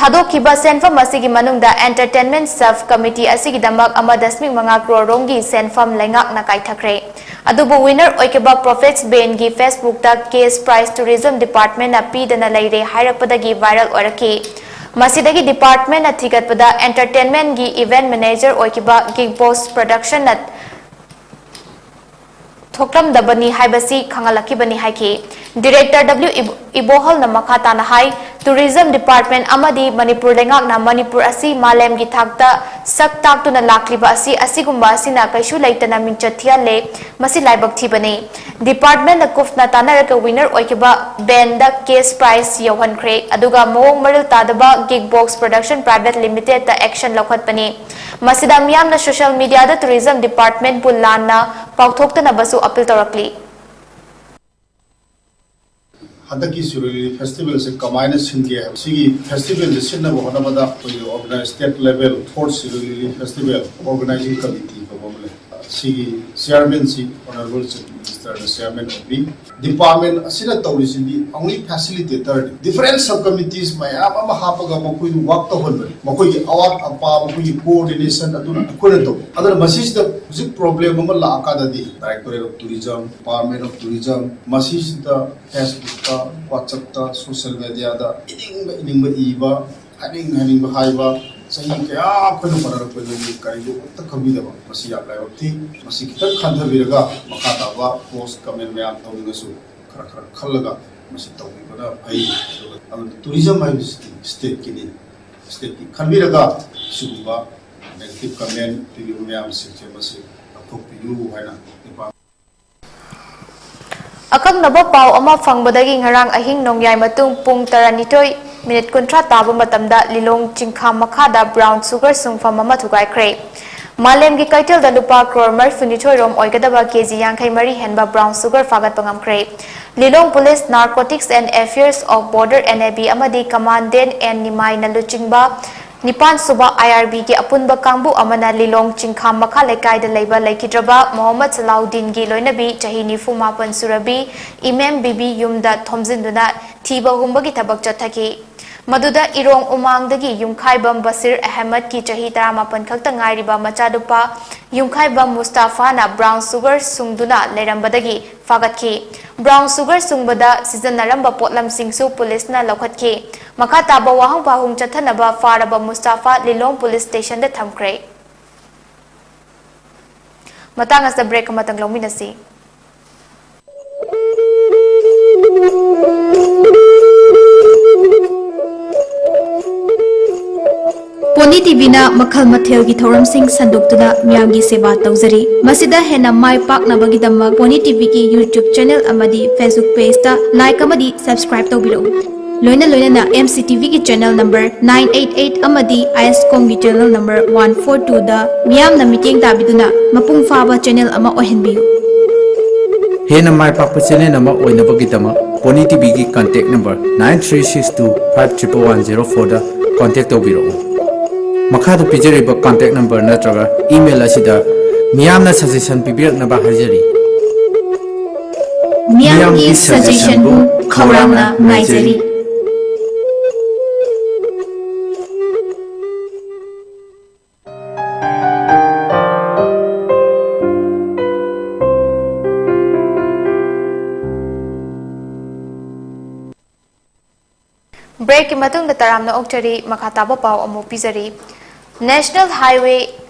ꯊꯥꯗꯣꯛꯈꯤꯕ ꯁꯦꯟꯐꯝ ꯑꯁꯤꯒꯤ ꯃꯅꯨꯡꯗ ꯑꯦꯟꯇꯔꯇꯦꯟꯃꯦꯟꯠ ꯁꯕ ꯀꯃꯤꯇꯤ ꯑꯁꯤꯒꯤꯗꯃꯛ ꯑꯃ ꯗꯁꯃꯤꯛ ꯃꯉꯥ ꯀ꯭ꯔꯣꯔ ꯔꯣꯝꯒꯤ ꯁꯦꯟꯐꯝ ꯂꯩꯉꯥꯛꯅ ꯀꯥꯏꯊꯈ꯭ꯔꯦ꯫ ꯑꯗꯨꯕꯨ ꯋꯤꯅꯔ ꯑꯣꯏꯈꯤꯕ ꯄ꯭ꯔꯣꯐꯤꯠꯁ ꯕꯦꯟꯒꯤ ꯐꯦꯁꯕꯨꯛꯇ ꯀꯦꯁ ꯄ꯭ꯔꯥꯏꯖ ꯇꯨꯔꯤꯖꯝ ꯗꯤꯄꯥꯔꯠꯃꯦꯟꯠꯅ ꯄꯤꯗꯅ ꯂꯩꯔꯦ ꯍꯥꯏꯔꯛꯄꯗꯒꯤ ꯚꯥꯏꯔꯦꯜ ꯑꯣꯏꯔꯛꯈꯤ꯫ ꯃꯁꯤꯗꯒꯤ ꯗꯤꯄꯥꯔꯠꯃꯦꯟꯠꯅ ꯊꯤꯒꯠꯄꯗ ꯑꯦꯟꯇꯔꯇꯦꯟꯃꯦꯟꯠꯒꯤ ꯏꯚꯦꯟꯠ ꯃꯦꯅꯦꯖꯔ ꯑꯣꯏꯈꯤꯕ ꯒꯤꯛ ꯕꯣꯁ ꯄ꯭ꯔꯣꯗꯛꯁꯟꯅ ꯊꯣꯛꯂꯝꯗꯕꯅꯤ ꯍꯥꯏꯕꯁꯤ ꯈꯪꯍꯜꯂꯛꯈꯤꯕꯅꯤ ꯍꯥꯏꯈꯤ꯫ ꯗꯤꯔꯦꯛꯇꯔ ꯗꯕ꯭ꯂꯤꯎ ꯏꯕꯣꯍꯜꯅ ꯃꯈꯥ ꯇꯥꯅ ꯍꯥꯏ, ꯇꯨꯔꯤꯖꯝ ꯗꯤꯄꯥꯔꯠꯃꯦꯟ ꯑꯃꯗꯤ ꯃꯅꯤꯄꯨꯔ ꯂꯩꯉꯥꯛꯅ ꯃꯅꯤꯄꯨꯔ ꯑꯁꯤ ꯃꯥꯂꯦꯝꯒꯤ ꯊꯥꯛꯇ ꯁꯛ ꯇꯥꯛꯇꯨꯅ ꯂꯥꯛꯂꯤꯕ ꯑꯁꯤ ꯑꯁꯤꯒꯨꯝꯕ ꯑꯁꯤꯅ ꯀꯩꯁꯨ ꯂꯩꯇꯅ ꯃꯤꯡꯆꯠ ꯊꯤꯍꯜꯂꯦ꯫ ꯃꯁꯤ ꯂꯥꯏꯕꯛ ꯊꯤꯕꯅꯤ꯫ ꯗꯤꯄꯥꯔꯠꯃꯦꯟꯅ ꯀꯨꯞꯅ ꯇꯥꯟꯅꯔꯒ ꯋꯤꯅꯔ ꯑꯣꯏꯈꯤꯕ ꯕꯦꯟꯗ ꯀꯦꯁ ꯄ꯭ꯔꯥꯏꯖ ꯌꯧꯍꯟꯈ꯭ꯔꯦ, ꯑꯗꯨꯒ ꯃꯑꯣꯡ ꯃꯔꯤꯜ ꯇꯥꯗꯕ ꯀꯤꯛ ꯕꯣꯛꯁ ꯄ꯭ꯔꯗꯛꯁꯟ ꯄ꯭ꯔꯥꯏꯚꯦꯠ ꯂꯤꯃꯤꯇꯦꯗꯇ ꯑꯦꯛꯁꯟ ꯂꯧꯈꯠꯄꯅꯤ꯫ ꯃꯁꯤꯗ ꯃꯤꯌꯥꯝꯅ ꯁꯣꯁꯤꯌꯦꯜ ꯃꯤꯗꯤꯌꯥꯗ ꯇꯨꯔꯤꯖꯝ ꯗꯤꯄꯥꯔꯠꯃꯦꯟꯕꯨ ꯂꯥꯟꯅ ꯄꯥꯎꯊꯣꯛꯇꯅꯕꯁꯨ ꯑꯄꯤꯜ ꯇꯧꯔꯛꯂꯤ꯫ ꯍꯟꯗꯛꯀꯤ ꯁꯤꯔꯣꯏ ꯂꯤꯂꯤ ꯐꯦꯁꯇꯤꯚꯦꯜꯁꯦ ꯀꯃꯥꯏꯅ ꯁꯤꯟꯒꯦ ꯍꯥꯏꯕ, ꯁꯤꯒꯤ ꯐꯦꯁꯇꯤꯚꯦꯜꯁꯦ ꯁꯤꯟꯅꯕ ꯍꯣꯠꯅꯕꯗ ꯑꯩꯈꯣꯏꯒꯤ ꯑꯣꯔꯒꯅꯥꯏꯖ ꯁ꯭ꯇꯦꯠ ꯂꯦꯚꯦꯜ ꯐꯣꯔꯠ ꯁꯤꯔꯣꯏ ꯂꯤꯂꯤ ꯐꯦꯁꯇꯤꯚꯦꯜ ꯑꯣꯔꯒꯅꯥꯏꯖꯤꯡ ꯀꯃꯤꯇꯤ ꯀꯧꯕ ꯑꯃ ꯂꯩ꯫ ꯁꯤꯒꯤ ꯆꯤꯌꯥꯔꯃꯦꯟꯁꯤ ꯑꯣꯅꯔꯦꯕꯜ ꯆꯤꯐ ꯃꯤꯅꯤꯁꯇꯔꯅ ꯆꯤꯌꯥꯔꯃꯦꯟ ꯑꯣꯏꯕꯤ꯫ ꯗꯤꯄꯥꯔꯠꯃꯦꯟ ꯑꯁꯤꯅ ꯇꯧꯔꯤꯁꯤꯗꯤ ꯑꯣꯡꯂꯤ ꯐꯦꯁꯤꯂꯤꯇꯦꯇꯔꯅꯤ꯫ ꯗꯤꯐꯔꯦꯟ ꯁꯕ ꯀꯃꯤꯇꯤꯁ ꯃꯌꯥꯝ ꯑꯃ ꯍꯥꯞꯄꯒ ꯃꯈꯣꯏꯕꯨ ꯋꯥꯛ ꯇꯧꯍꯟꯕꯅꯤ꯫ ꯃꯈꯣꯏꯒꯤ ꯑꯋꯥꯠ ꯑꯄꯥ, ꯃꯈꯣꯏꯒꯤ ꯀꯣꯑꯣꯔꯗꯤꯅꯦꯁꯟ ꯑꯗꯨꯅ ꯑꯩꯈꯣꯏꯅ ꯇꯧꯕ꯫ ꯑꯗꯨꯅ ꯃꯁꯤꯁꯤꯗ ꯍꯧꯖꯤꯛ ꯄ꯭ꯔꯣꯕ꯭ꯂꯦꯝ ꯑꯃ ꯂꯥꯛꯑꯀꯥꯟꯗꯗꯤ directorate of tourism, department of tourism, ꯃꯁꯤꯁꯤꯗ ꯐꯦꯁꯕꯨꯛꯇ, ꯋꯥꯆꯞꯇ, ꯁꯣꯁꯤꯌꯦꯜ ꯃꯦꯗꯤꯌꯥꯗ ꯏꯅꯤꯡꯕ ꯏꯅꯤꯡꯕ ꯏꯕ, ꯍꯥꯏꯅꯤꯡ ꯍꯥꯏꯅꯤꯡꯕ ꯍꯥꯏꯕ, ꯆꯍꯤ ꯀꯌꯥ ꯑꯩꯈꯣꯏꯅ ꯍꯣꯠꯅꯔꯛꯄꯗꯒꯤ ꯀꯔꯤꯒꯨꯝꯕ ꯑꯃꯠꯇ ꯈꯪꯕꯤꯗꯕ, ꯃꯁꯤ ꯌꯥꯝ ꯂꯥꯏꯕꯛ ꯊꯤ꯫ ꯃꯁꯤ ꯈꯤꯇꯪ ꯈꯟꯊꯕꯤꯔꯒ ꯃꯈꯥ ꯇꯥꯕ ꯄꯣꯁ ꯀꯃꯦꯟ ꯃꯌꯥꯝ ꯇꯧꯅꯤꯡꯉꯁꯨ ꯈꯔ ꯈꯔ ꯈꯜꯂꯒ ꯃꯁꯤ ꯇꯧꯕꯤꯕꯅ ꯐꯩ꯫ ꯑꯗꯨꯒ ꯇꯨꯔꯤꯖꯝ ꯍꯥꯏꯕꯁꯤꯗꯤ ꯁ꯭ꯇꯦꯠꯀꯤꯅꯤ꯫ ꯁ꯭ꯇꯦꯠꯀꯤ ꯈꯟꯕꯤꯔꯒ ꯁꯤꯒꯨꯝꯕ ꯅꯦꯒꯦꯇꯤꯚ ꯀꯃꯦꯟ ꯄꯤꯕꯤꯕ ꯃꯌꯥꯝꯁꯤꯡꯁꯦ ꯃꯁꯤ ꯂꯧꯊꯣꯛꯄꯤꯌꯨ ꯍꯥꯏꯅ ꯗꯤꯄꯥꯔꯠꯃꯦꯟ ꯑꯀꯛꯅꯕ ꯄꯥꯎ ꯑꯃ ꯐꯪꯕꯗꯒꯤ ꯉꯔꯥꯡ ꯑꯍꯤꯡ ꯅꯣꯡꯌꯥꯏ ꯃꯇꯨꯡ ꯄꯨꯡ ꯇꯔꯥꯅꯤꯊꯣꯏ ꯃꯤꯅꯤꯠ ꯀꯨꯟꯊ꯭ꯔꯥ ꯇꯥꯕ ꯃꯇꯝꯗ ꯂꯤꯂꯣꯡ ꯆꯤꯡꯈꯥ ꯃꯈꯥꯗ ꯕ꯭ꯔꯥꯎꯟ ꯁꯨꯒꯔ ꯁꯨꯡꯐꯝ ꯑꯃ ꯊꯨꯒꯥꯏꯈ꯭ꯔꯦ꯫ ꯃꯥꯂꯦꯝꯒꯤ ꯀꯩꯊꯦꯜꯗ ꯂꯨꯄꯥ ꯀ꯭ꯔꯣꯔ ꯃꯔꯤꯐꯨꯅꯤꯊꯣꯏ ꯔꯣꯝ ꯑꯣꯏꯒꯗꯕ ꯀꯦꯖꯤ ꯌꯥꯡꯈꯩ ꯃꯔꯤ ꯍꯦꯟꯕ ꯕ꯭ꯔꯥꯎꯟ ꯁꯨꯒꯔ ꯐꯥꯒꯠꯄ ꯉꯝꯈ꯭ꯔꯦ꯫ Lilong police, Narcotics and Affairs of Border, N A B, ꯑꯃꯗꯤ ꯀꯃꯥꯟꯗꯦꯟ ꯑꯦꯟ ꯅꯤꯃꯥꯏꯅ ꯂꯨꯆꯤꯡꯕ ꯅꯤꯄꯥꯟ ꯁꯨꯕ ꯑꯥꯏ ꯑꯥꯔ ꯕꯤꯒꯤ ꯑꯄꯨꯟꯕ ꯀꯥꯡꯕꯨ ꯑꯃꯅ ꯂꯤꯂꯣꯡ ꯆꯤꯡꯈꯥ ꯃꯈꯥ ꯂꯩꯀꯥꯏꯗ ꯂꯩꯕ ꯂꯩꯈꯤꯗ꯭ꯔꯕ ꯃꯣꯍꯝꯃꯗ ꯁꯂꯥꯎꯗꯤꯟꯒꯤ ꯂꯣꯏꯅꯕꯤ ꯆꯍꯤ ꯅꯤꯐꯨ ꯃꯥꯄꯟ ꯁꯨꯔꯕꯤ ꯏꯃꯦꯝ ꯕꯤꯕꯤ ꯌꯨꯝꯗ ꯊꯣꯝꯖꯤꯟꯗꯨꯅ ꯊꯤꯕ ꯍꯨꯝꯕꯒꯤ ꯊꯕꯛ ꯆꯠꯊꯈꯤ꯫ ꯃꯗꯨꯗ ꯏꯔꯣꯡ ꯎꯃꯥꯡꯗꯒꯤ ꯌꯨꯝꯈꯥꯏꯕꯝ ꯕꯁꯤꯔ ꯑꯍꯃꯗꯀꯤ ꯆꯍꯤ ꯇꯔꯥꯃꯥꯄꯟ ꯈꯛꯇ ꯉꯥꯏꯔꯤꯕ ꯃꯆꯥꯅꯨꯄꯥ ꯌꯨꯝꯈꯥꯏꯕꯝ ꯃꯨꯁꯇꯥꯐꯥꯅ ꯕ꯭ꯔꯥꯎꯟ ꯁꯨꯒꯔ ꯁꯨꯡꯗꯨꯅ ꯂꯩꯔꯝꯕꯗꯒꯤ ꯐꯥꯒꯠꯈꯤ꯫ ꯕ꯭ꯔꯥꯎꯟ ꯁꯨꯒꯔ ꯁꯨꯡꯕꯗ ꯁꯤꯖꯤꯟꯅꯔꯝꯕ ꯄꯣꯠꯂꯝꯁꯤꯡꯁꯨ ꯄꯨꯂꯤꯁꯅ ꯂꯧꯈꯠꯈꯤ꯫ ꯃꯈꯥ ꯇꯥꯕ ꯋꯥꯍꯪ ꯄꯥꯎꯍꯪ ꯆꯠꯊꯅꯕ ꯐꯥꯔꯕ ꯃꯨꯁꯇꯥꯐꯥ ꯂꯤꯂꯣꯡ ꯄꯨꯂꯤꯁ ꯁ꯭ꯇꯦꯁꯟꯗ ꯊꯝꯈ꯭ꯔꯦ꯫ ꯃꯇꯥꯡ ꯑꯁꯤꯗ ꯕ꯭ꯔꯦꯛ ꯑꯃꯇꯪ ꯂꯧꯃꯤꯟꯅꯁꯤ꯫ ꯄꯣꯅꯤ ꯇꯤꯚꯤꯅ ꯃꯈꯜ ꯃꯊꯦꯜꯒꯤ ꯊꯧꯔꯝꯁꯤꯡ ꯁꯟꯗꯣꯛꯇꯨꯅ ꯃꯤꯌꯥꯝꯒꯤ ꯁꯦꯕꯥ ꯇꯧꯖꯔꯤ꯫ ꯃꯁꯤꯗ ꯍꯦꯟꯅ ꯃꯥꯏ ꯄꯥꯛꯅꯕꯒꯤꯗꯃꯛ ꯄꯣꯅꯤ ꯇꯤꯚꯤꯒꯤ YouTube ꯆꯦꯅꯦꯜ ꯑꯃꯗꯤ Facebook ꯄꯦꯖꯇ ꯂꯥꯏꯛ ꯑꯃꯗꯤ ꯁꯕꯁꯀ꯭ꯔꯥꯏꯕ ꯇꯧꯕꯤꯔꯛꯎ꯫ ꯂꯣꯏꯅ ꯂꯣꯏꯅꯅ ꯑꯦꯝ ꯁꯤ ꯇꯤꯚꯤꯒꯤ channel number nine eight eight ꯑꯃꯗꯤ ꯑꯥꯏ ꯑꯦꯁ ꯀꯣꯝꯒꯤ ꯆꯦꯅꯦꯜ ꯅꯝꯕꯔ ꯋꯥꯟ ꯐꯣꯔ ꯇꯨꯗ ꯃꯤꯌꯥꯝꯅ ꯃꯤꯠꯌꯦꯡ ꯇꯥꯕꯤꯗꯨꯅ ꯃꯄꯨꯡ ꯐꯥꯕ ꯆꯦꯅꯦꯜ ꯑꯃ ꯑꯣꯏꯍꯟꯕꯤꯌꯨ꯫ ꯍꯦꯟꯅ ꯃꯥꯏ ꯄꯥꯛꯄ ꯆꯦꯅꯦꯜ ꯑꯃ ꯑꯣꯏꯅꯕꯒꯤꯗꯃꯛ ꯄꯣꯅꯤ ꯇꯤꯚꯤꯒꯤ contact number nine three six two five triple one zero ꯐꯣꯔꯗ ꯀꯟꯇꯦꯛ ꯇꯧꯕꯤꯔꯛꯎ꯫ ꯃꯈꯥꯗ ꯄꯤꯖꯔꯤꯕ ꯀꯟꯇꯦꯛ ꯅꯝꯕꯔ ꯅꯠꯇ꯭ꯔꯒ ꯏꯃꯦꯜ ꯑꯁꯤꯗ ꯃꯤꯌꯥꯝꯅ ꯁꯖꯦꯁꯟ ꯄꯤꯕꯤꯔꯛꯅꯕ ꯍꯥꯏꯖꯔꯤ꯫ ꯃꯤꯌꯥꯝꯒꯤ ꯁꯖꯦꯁꯟꯕꯨ ꯈꯧꯔꯥꯡꯅ ꯉꯥꯏꯖꯔꯤ꯫ ꯕ꯭ꯔꯦꯛꯀꯤ ꯃꯇꯨꯡꯗ ꯇꯔꯥꯝꯅ ꯑꯣꯛꯆꯔꯤ꯫ ꯃꯈꯥ ꯇꯥꯕ ꯄꯥꯎ ꯑꯃꯨꯛ ꯄꯤꯖꯔꯤ꯫ National Highway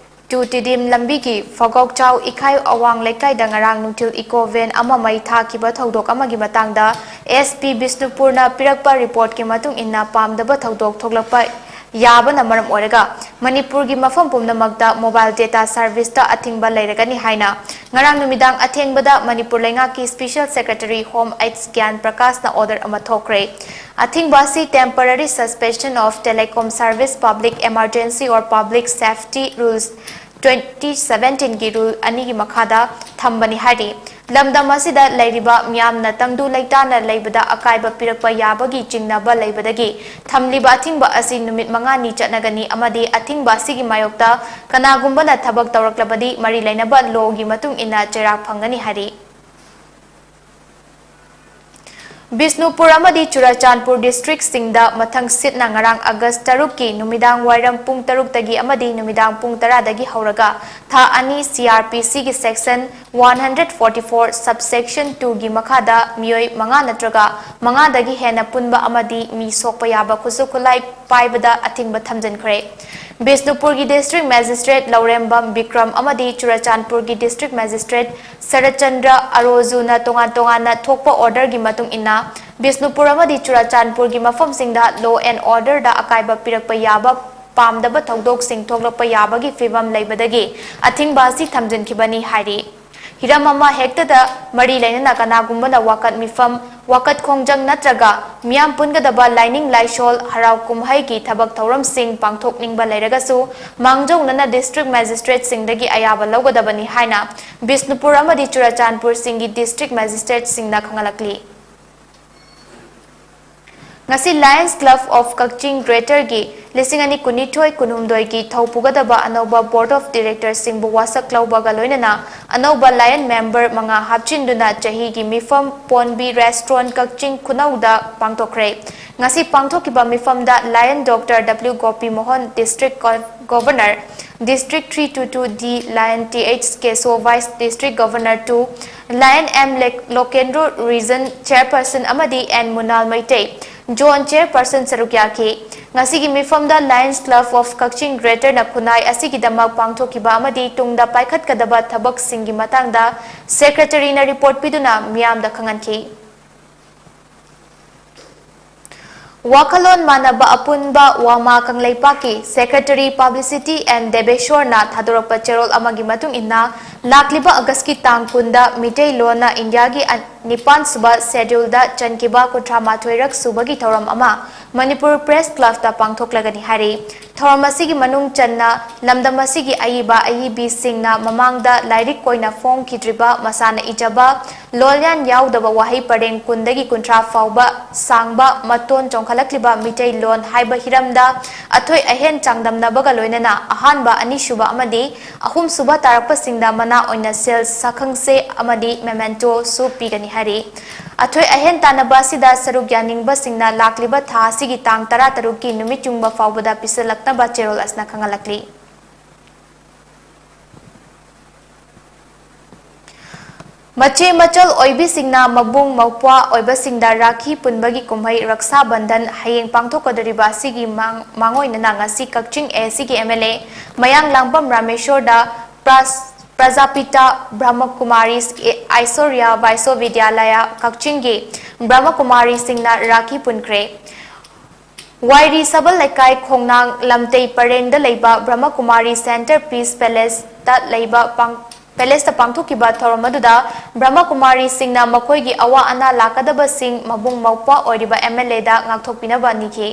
two ꯇꯤꯗꯤꯝ ꯂꯝꯕꯤꯒꯤ ꯐꯒꯣꯛꯆꯥꯎ ꯏꯈꯥꯏ ꯑꯋꯥꯡ ꯂꯩꯀꯥꯏꯗ ꯉꯔꯥꯡ ꯅꯨꯡꯊꯤꯜ ꯏꯀꯣ ꯚꯦꯟ ꯑꯃ ꯃꯩ ꯊꯥꯈꯤꯕ ꯊꯧꯗꯣꯛ ꯑꯃꯒꯤ ꯃꯇꯥꯡꯗ ꯑꯦꯁ ꯄꯤ ꯕꯤꯁꯅꯨꯄꯨꯔꯅ ꯄꯤꯔꯛꯄ ꯔꯤꯄꯣꯔꯠꯀꯤ ꯃꯇꯨꯡ ꯏꯟꯅ ꯄꯥꯝꯗꯕ ꯊꯧꯗꯣꯛ ꯊꯣꯛꯂꯛꯄ ꯌꯥꯕꯅ ꯃꯔꯝ ꯑꯣꯏꯔꯒ ꯃꯅꯤꯄꯨꯔꯒꯤ ꯃꯐꯝ ꯄꯨꯝꯅꯃꯛꯇ ꯃꯣꯕꯥꯏꯜ ꯗꯦꯇꯥ ꯁꯔꯚꯤꯁꯇ ꯑꯊꯤꯡꯕ ꯂꯩꯔꯒꯅꯤ ꯍꯥꯏꯅ ꯉꯔꯥꯡ ꯅꯨꯃꯤꯗꯥꯡ ꯑꯊꯦꯡꯕꯗ ꯃꯅꯤꯄꯨꯔ ꯂꯩꯉꯥꯛꯀꯤ ꯁ꯭ꯄꯦꯁꯦꯜ ꯁꯦꯀ꯭ꯔꯦꯇꯔꯤ ꯍꯣꯝ ꯑꯩꯆ ꯒ꯭ꯌꯥꯟ ꯄ꯭ꯔꯀꯥꯁꯅ ꯑꯣꯔꯗꯔ ꯑꯃ ꯊꯣꯛꯈ꯭ꯔꯦ꯫ ꯑꯊꯤꯡꯕ ꯑꯁꯤ Temporary Suspension of Telecom Service Public Emergency or Public Safety Rules twenty seventeenꯒꯤ ꯔꯨꯜ ꯑꯅꯤꯒꯤ ꯃꯈꯥꯗ ꯊꯝꯕꯅꯤ ꯍꯥꯏꯔꯤ꯫ ꯂꯝꯗꯝ ꯑꯁꯤꯗ ꯂꯩꯔꯤꯕ ꯃꯤꯌꯥꯝꯅ ꯇꯪꯗꯨ ꯂꯩꯇꯥꯅ ꯂꯩꯕꯗ ꯑꯀꯥꯏꯕ ꯄꯤꯔꯛꯄ ꯌꯥꯕꯒꯤ ꯆꯤꯡꯅꯕ ꯂꯩꯕꯗꯒꯤ ꯊꯝꯂꯤꯕ ꯑꯊꯤꯡꯕ ꯑꯁꯤ ꯅꯨꯃꯤꯠ ꯃꯉꯥꯅꯤ ꯆꯠꯅꯒꯅꯤ ꯑꯃꯗꯤ ꯑꯊꯤꯡꯕ ꯑꯁꯤꯒꯤ ꯃꯥꯌꯣꯛꯇ ꯀꯅꯥꯒꯨꯝꯕꯅ ꯊꯕꯛ ꯇꯧꯔꯛꯂꯕꯗꯤ ꯃꯔꯤ ꯂꯩꯅꯕ ꯂꯣꯒꯤ ꯃꯇꯨꯡ ꯏꯟꯅ ꯆꯩꯔꯥꯛ ꯐꯪꯒꯅꯤ ꯍꯥꯏꯔꯤ꯫ ꯕꯤꯁꯅꯨꯄꯨꯔ ꯑꯃꯗꯤ ꯆꯨꯔꯥꯆꯥꯟꯄꯨꯔ ꯗꯤꯁꯇ꯭ꯔꯤꯛꯁꯤꯡꯗ ꯃꯊꯪ ꯁꯤꯠꯅ ꯉꯔꯥꯡ ꯑꯥꯒꯁ ꯇꯔꯨꯛꯀꯤ ꯅꯨꯃꯤꯗꯥꯡ ꯋꯥꯏꯔꯝ ꯄꯨꯡ ꯇꯔꯨꯛꯇꯒꯤ ꯑꯃꯗꯤ ꯅꯨꯃꯤꯗꯥꯡ ꯄꯨꯡ ꯇꯔꯥꯗꯒꯤ ꯍꯧꯔꯒ ꯊꯥ ꯑꯅꯤ ꯁꯤ ꯑꯥꯔ ꯄꯤ ꯁꯤꯒꯤ section one hundred forty four subsection ꯇꯨꯒꯤ ꯃꯈꯥꯗ ꯃꯤꯑꯣꯏ ꯃꯉꯥ ꯅꯠꯇ꯭ꯔꯒ ꯃꯉꯥꯗꯒꯤ ꯍꯦꯟꯅ ꯄꯨꯟꯕ ꯑꯃꯗꯤ ꯃꯤ ꯁꯣꯛꯄ ꯌꯥꯕ ꯈꯨꯠꯁꯨ ꯈꯨꯠꯂꯥꯏ ꯄꯥꯏꯕꯗ ꯑꯊꯤꯡꯕ ꯊꯝꯖꯤꯟꯈ꯭ꯔꯦ꯫ ꯕꯤꯁꯅꯨꯄꯨꯔꯒꯤ District Magistrate ꯂꯧꯔꯦꯝꯕꯝ ꯕꯤꯀ꯭ꯔꯝ ꯑꯃꯗꯤ ꯆꯨꯔꯆꯥꯟꯄꯨꯔꯒꯤ District Magistrate ꯁꯔꯠꯆꯟꯗ꯭ꯔ ꯑꯔꯣꯖꯨꯅ ꯇꯣꯉꯥꯟ ꯇꯣꯉꯥꯟꯅ ꯊꯣꯛꯄ orderꯒꯤ ꯃꯇꯨꯡ ꯏꯟꯅ ꯕꯤꯁꯅꯨꯄꯨꯔ ꯑꯃꯗꯤ ꯆꯨꯔꯆꯥꯟꯄꯨꯔꯒꯤ ꯃꯐꯝꯁꯤꯡꯗ law and orderꯗ ꯑꯀꯥꯏꯕ ꯄꯤꯔꯛꯄ ꯌꯥꯕ ꯄꯥꯝꯗꯕ ꯊꯧꯗꯣꯛꯁꯤꯡ ꯊꯣꯛꯂꯛꯄ ꯌꯥꯕꯒꯤ ꯐꯤꯚꯝ ꯂꯩꯕꯗꯒꯤ ꯑꯊꯤꯡꯕ ꯑꯁꯤ ꯊꯝꯖꯤꯟꯈꯤꯕꯅꯤ ꯍꯥꯏꯔꯤ꯫ ꯍꯤꯔꯝ ꯑꯃ ꯍꯦꯛꯇꯗ ꯃꯔꯤ ꯂꯩꯅꯅ ꯀꯅꯥꯒꯨꯝꯕꯅ ꯋꯥꯀꯠ ꯃꯤꯐꯝ, ꯋꯥꯀꯠ ꯈꯣꯡꯖꯪ ꯅꯠꯇ꯭ꯔꯒ ꯃꯤꯌꯥꯝ ꯄꯨꯟꯒꯗꯕ ꯂꯥꯏꯅꯤꯡ ꯂꯥꯏꯁꯣꯜ, ꯍꯔꯥꯎ ꯀꯨꯝꯍꯩꯒꯤ ꯊꯕꯛ ꯊꯧꯔꯝꯁꯤꯡ ꯄꯥꯡꯊꯣꯛꯅꯤꯡꯕ ꯂꯩꯔꯒꯁꯨ ꯃꯥꯡꯖꯧꯅꯅ District Magistrateꯁꯤꯡꯗꯒꯤ ꯑꯌꯥꯕ ꯂꯧꯒꯗꯕꯅꯤ ꯍꯥꯏꯅ ꯕꯤꯁꯅꯨꯄꯨꯔ ꯑꯃꯗꯤ ꯆꯨꯔꯆꯥꯟꯄꯨꯔꯁꯤꯡꯒꯤ District Magistrateꯁꯤꯡꯅ ꯈꯪꯍꯜꯂꯛꯂꯤ꯫ ꯉꯁꯤ Lions Club of ꯀꯛꯆꯤꯡ Greaterꯒꯤ ꯂꯤꯁꯤꯡ ꯑꯅꯤ ꯀꯨꯟꯅꯤꯊꯣꯏ ꯀꯨꯟꯍꯨꯝꯗꯣꯏꯒꯤ ꯊꯧ ꯄꯨꯒꯗꯕ ꯑꯅꯧꯕ Board of Directorꯁꯤꯡꯕꯨ ꯋꯥꯁꯛ ꯂꯧꯕꯒ ꯂꯣꯏꯅꯅ ꯑꯅꯧꯕ Lion member ꯃꯉꯥ ꯍꯥꯞꯆꯤꯟꯗꯨꯅ ꯆꯍꯤꯒꯤ ꯃꯤꯐꯝ ꯄꯣꯟꯕꯤ Restaurant ꯀꯛꯆꯤꯡ ꯈꯨꯅꯧꯗ ꯄꯥꯡꯊꯣꯛꯈ꯭ꯔꯦ꯫ ꯉꯁꯤ ꯄꯥꯡꯊꯣꯛꯈꯤꯕ ꯃꯤꯐꯝꯗ Lion Doctor W ꯒꯣꯄꯤ Mohan, District Governor, District three two two D Lion Th ꯀꯦꯁꯣ, Vice District Governor two, Lion M ꯂꯦꯛ-, ꯂꯣꯀꯦꯟꯗ꯭ꯔꯣ, Region Chairperson ꯑꯃꯗꯤ N ꯃꯨꯅꯥꯜ ꯃꯩꯇꯩ, Zone Chairperson ꯁꯔꯨꯛ ꯌꯥꯈꯤ꯫ ꯉꯁꯤꯒꯤ ꯃꯤꯐꯝꯗ Lions Club of ꯀꯛꯆꯤꯡ Greaterꯅ ꯈꯨꯟꯅꯥꯏ ꯑꯁꯤꯒꯤꯗꯃꯛ ꯄꯥꯡꯊꯣꯛꯈꯤꯕ ꯑꯃꯗꯤ ꯇꯨꯡꯗ ꯄꯥꯏꯈꯠꯀꯗꯕ ꯊꯕꯛꯁꯤꯡꯒꯤ ꯃꯇꯥꯡꯗ Secretaryꯅ report ꯄꯤꯗꯨꯅ ꯃꯤꯌꯥꯝꯗ ꯈꯪꯍꯟꯈꯤ꯫ ꯋꯥꯈꯜꯂꯣꯟ ꯃꯥꯟꯅꯕ ꯑꯄꯨꯟꯕ ꯋꯥꯃꯥ ꯀꯪꯂꯩꯄꯥꯛꯀꯤ Secretary Publicity N ꯗꯦꯕꯦꯁꯣꯔꯅ ꯊꯥꯗꯣꯔꯛꯄ ꯆꯦꯔꯣꯜ ꯑꯃꯒꯤ ꯃꯇꯨꯡ ꯏꯟꯅ, ꯂꯥꯛꯂꯤꯕ ꯑꯒꯁꯀꯤ ꯇꯥꯡ ꯀꯨꯟꯗ ꯃꯤꯇꯩꯂꯣꯟꯅ ꯏꯟꯗꯤꯌꯥꯒꯤ ꯑ-, ꯅꯤꯄꯥꯟ ꯁꯨꯕ Scheduleꯗ ꯆꯟꯈꯤꯕ ꯀꯨꯟꯊ꯭ꯔꯥ ꯃꯥꯊꯣꯏ ꯔꯛ ꯁꯨꯕꯒꯤ ꯊꯧꯔꯝ ꯑꯃ ꯃꯅꯤꯄꯨꯔ Press Clubꯇ ꯄꯥꯡꯊꯣꯛꯂꯒꯅꯤ ꯍꯥꯏꯔꯤ꯫ ꯊꯧꯔꯝ ꯑꯁꯤꯒꯤ ꯃꯅꯨꯡ ꯆꯟꯅ ꯂꯝꯗꯝ ꯑꯁꯤꯒꯤ ꯑꯏꯕ ꯑꯏꯕꯤꯁꯤꯡꯅ ꯃꯃꯥꯡꯗ ꯂꯥꯏꯔꯤꯛ ꯑꯣꯏꯅ ꯐꯣꯡꯈꯤꯗ꯭ꯔꯤꯕ ꯃꯁꯥꯅ ꯏꯖꯕ ꯂꯣꯜꯌꯥꯟ ꯌꯥꯎꯗꯕ ꯋꯥꯍꯩ ꯄꯔꯦꯡ ꯀꯨꯟꯗꯒꯤ ꯀꯨꯟꯊ꯭ꯔꯥ ꯐꯥꯎꯕ ꯁꯥꯡꯕ ꯃꯇꯣꯟ ꯆꯣꯡꯈꯠꯂꯛꯂꯤꯕ ꯃꯤꯇꯩ ꯂꯣꯟ ꯍꯥꯏꯕ ꯍꯤꯔꯝꯗ ꯑꯊꯣꯏ ꯑꯍꯦꯟ ꯆꯥꯡꯗꯝꯅꯕꯒ ꯂꯣꯏꯅꯅ ꯑꯍꯥꯟꯕ, ꯑꯅꯤꯁꯨꯕ ꯑꯃꯗꯤ ꯑꯍꯨꯝꯁꯨꯕ ꯇꯥꯔꯛꯄꯁꯤꯡꯗ ꯃꯅꯥ ꯑꯣꯏꯅ ꯁꯦꯜ, ꯁꯛꯈꯪꯆꯦ ꯑꯃꯗꯤ mementoꯁꯨ ꯄꯤꯒꯅꯤ ꯍꯥꯏꯔꯤ꯫ ꯑꯊꯣꯏ ꯑꯍꯦꯟ ꯇꯥꯟꯅꯕ ꯑꯁꯤꯗ ꯁꯔꯨꯛ ꯌꯥꯅꯤꯡꯕꯁꯤꯡꯅ ꯂꯥꯛꯂꯤꯕ ꯊꯥ ꯑꯁꯤꯒꯤ ꯇꯥꯡ ꯇꯔꯥꯇꯔꯨꯛꯀꯤ ꯅꯨꯃꯤꯠ ꯌꯨꯡꯕ ꯐꯥꯎꯕꯗ ꯄꯤꯁꯤꯜꯂꯛꯅꯕ ꯆꯦꯔꯣꯜ ꯑꯁꯤꯅ ꯈꯪꯍꯜꯂꯛꯂꯤ꯫ ꯃꯆꯦ ꯃꯆꯜ ꯑꯣꯏꯕꯤꯁꯤꯡꯅ ꯃꯕꯨꯡ ꯃꯧꯄ꯭ꯋꯥ ꯑꯣꯏꯕꯁꯤꯡꯗ ꯔꯥꯈꯤ ꯄꯨꯟꯕꯒꯤ ꯀꯨꯝꯍꯩ ꯔꯛꯁꯥ ꯕꯟꯙꯟ ꯍꯌꯦꯡ ꯄꯥꯡꯊꯣꯛꯀꯗꯧꯔꯤꯕ ꯑꯁꯤꯒꯤ ꯃꯥꯡ-, ꯃꯥꯡꯑꯣꯏꯅꯅ ꯉꯁꯤ ꯀꯛꯆꯤꯡ ꯑꯦ ꯁꯤꯒꯤ ꯑꯦꯝ ꯑꯦꯜ ꯑꯦ ꯃꯌꯥꯡ ꯂꯥꯡꯕꯝ ꯔꯥꯃꯦꯁꯣꯔꯗ ꯄ꯭ꯔꯥꯁ-, ꯄ꯭ꯔꯖꯥꯄꯤꯇꯥ ꯕ꯭ꯔꯍ꯭ꯃꯀꯨꯃꯥꯔꯤꯁ ꯑꯦ-, ꯑꯥꯏꯁꯣꯔꯤꯌꯥ ꯚꯥꯏꯁꯣ ꯕꯤꯗ꯭ꯌꯥꯂꯌꯥ ꯀꯛꯆꯤꯡꯒꯤ ꯕ꯭ꯔꯍ꯭ꯃꯀꯨꯃꯥꯔꯤꯁꯤꯡꯅ ꯔꯥꯈꯤ ꯄꯨꯟꯈ꯭ꯔꯦ꯫ ꯋꯥꯏꯔꯤ ꯁꯕꯜ ꯂꯩꯀꯥꯏ ꯈꯣꯡꯅꯥꯡ ꯂꯝꯇꯩ ꯄꯔꯦꯡꯗ ꯂꯩꯕ ꯕ꯭ꯔꯍ꯭ꯃꯀꯨꯃꯥꯔꯤ ꯁꯦꯟꯇꯔ ꯄꯤꯁ ꯄꯦꯂꯦꯁꯇ ꯂꯩꯕ ꯄꯥꯡ-, ꯄꯦꯂꯦꯁꯇ ꯄꯥꯡꯊꯣꯛꯈꯤꯕ ꯊꯧꯔꯝ ꯑꯗꯨꯗ ꯕ꯭ꯔꯍ꯭ꯃꯀꯨꯃꯥꯔꯤꯁꯤꯡꯅ ꯃꯈꯣꯏꯒꯤ ꯑꯋꯥ ꯑꯅꯥ ꯂꯥꯛꯀꯗꯕꯁꯤꯡ ꯃꯕꯨꯡ ꯃꯧꯄ꯭ꯋꯥ ꯑꯣꯏꯔꯤꯕ ꯑꯦꯝ ꯑꯦꯜ ꯑꯦꯗ ꯉꯥꯛꯊꯣꯛꯄꯤꯅꯕ ꯅꯤꯈꯤ꯫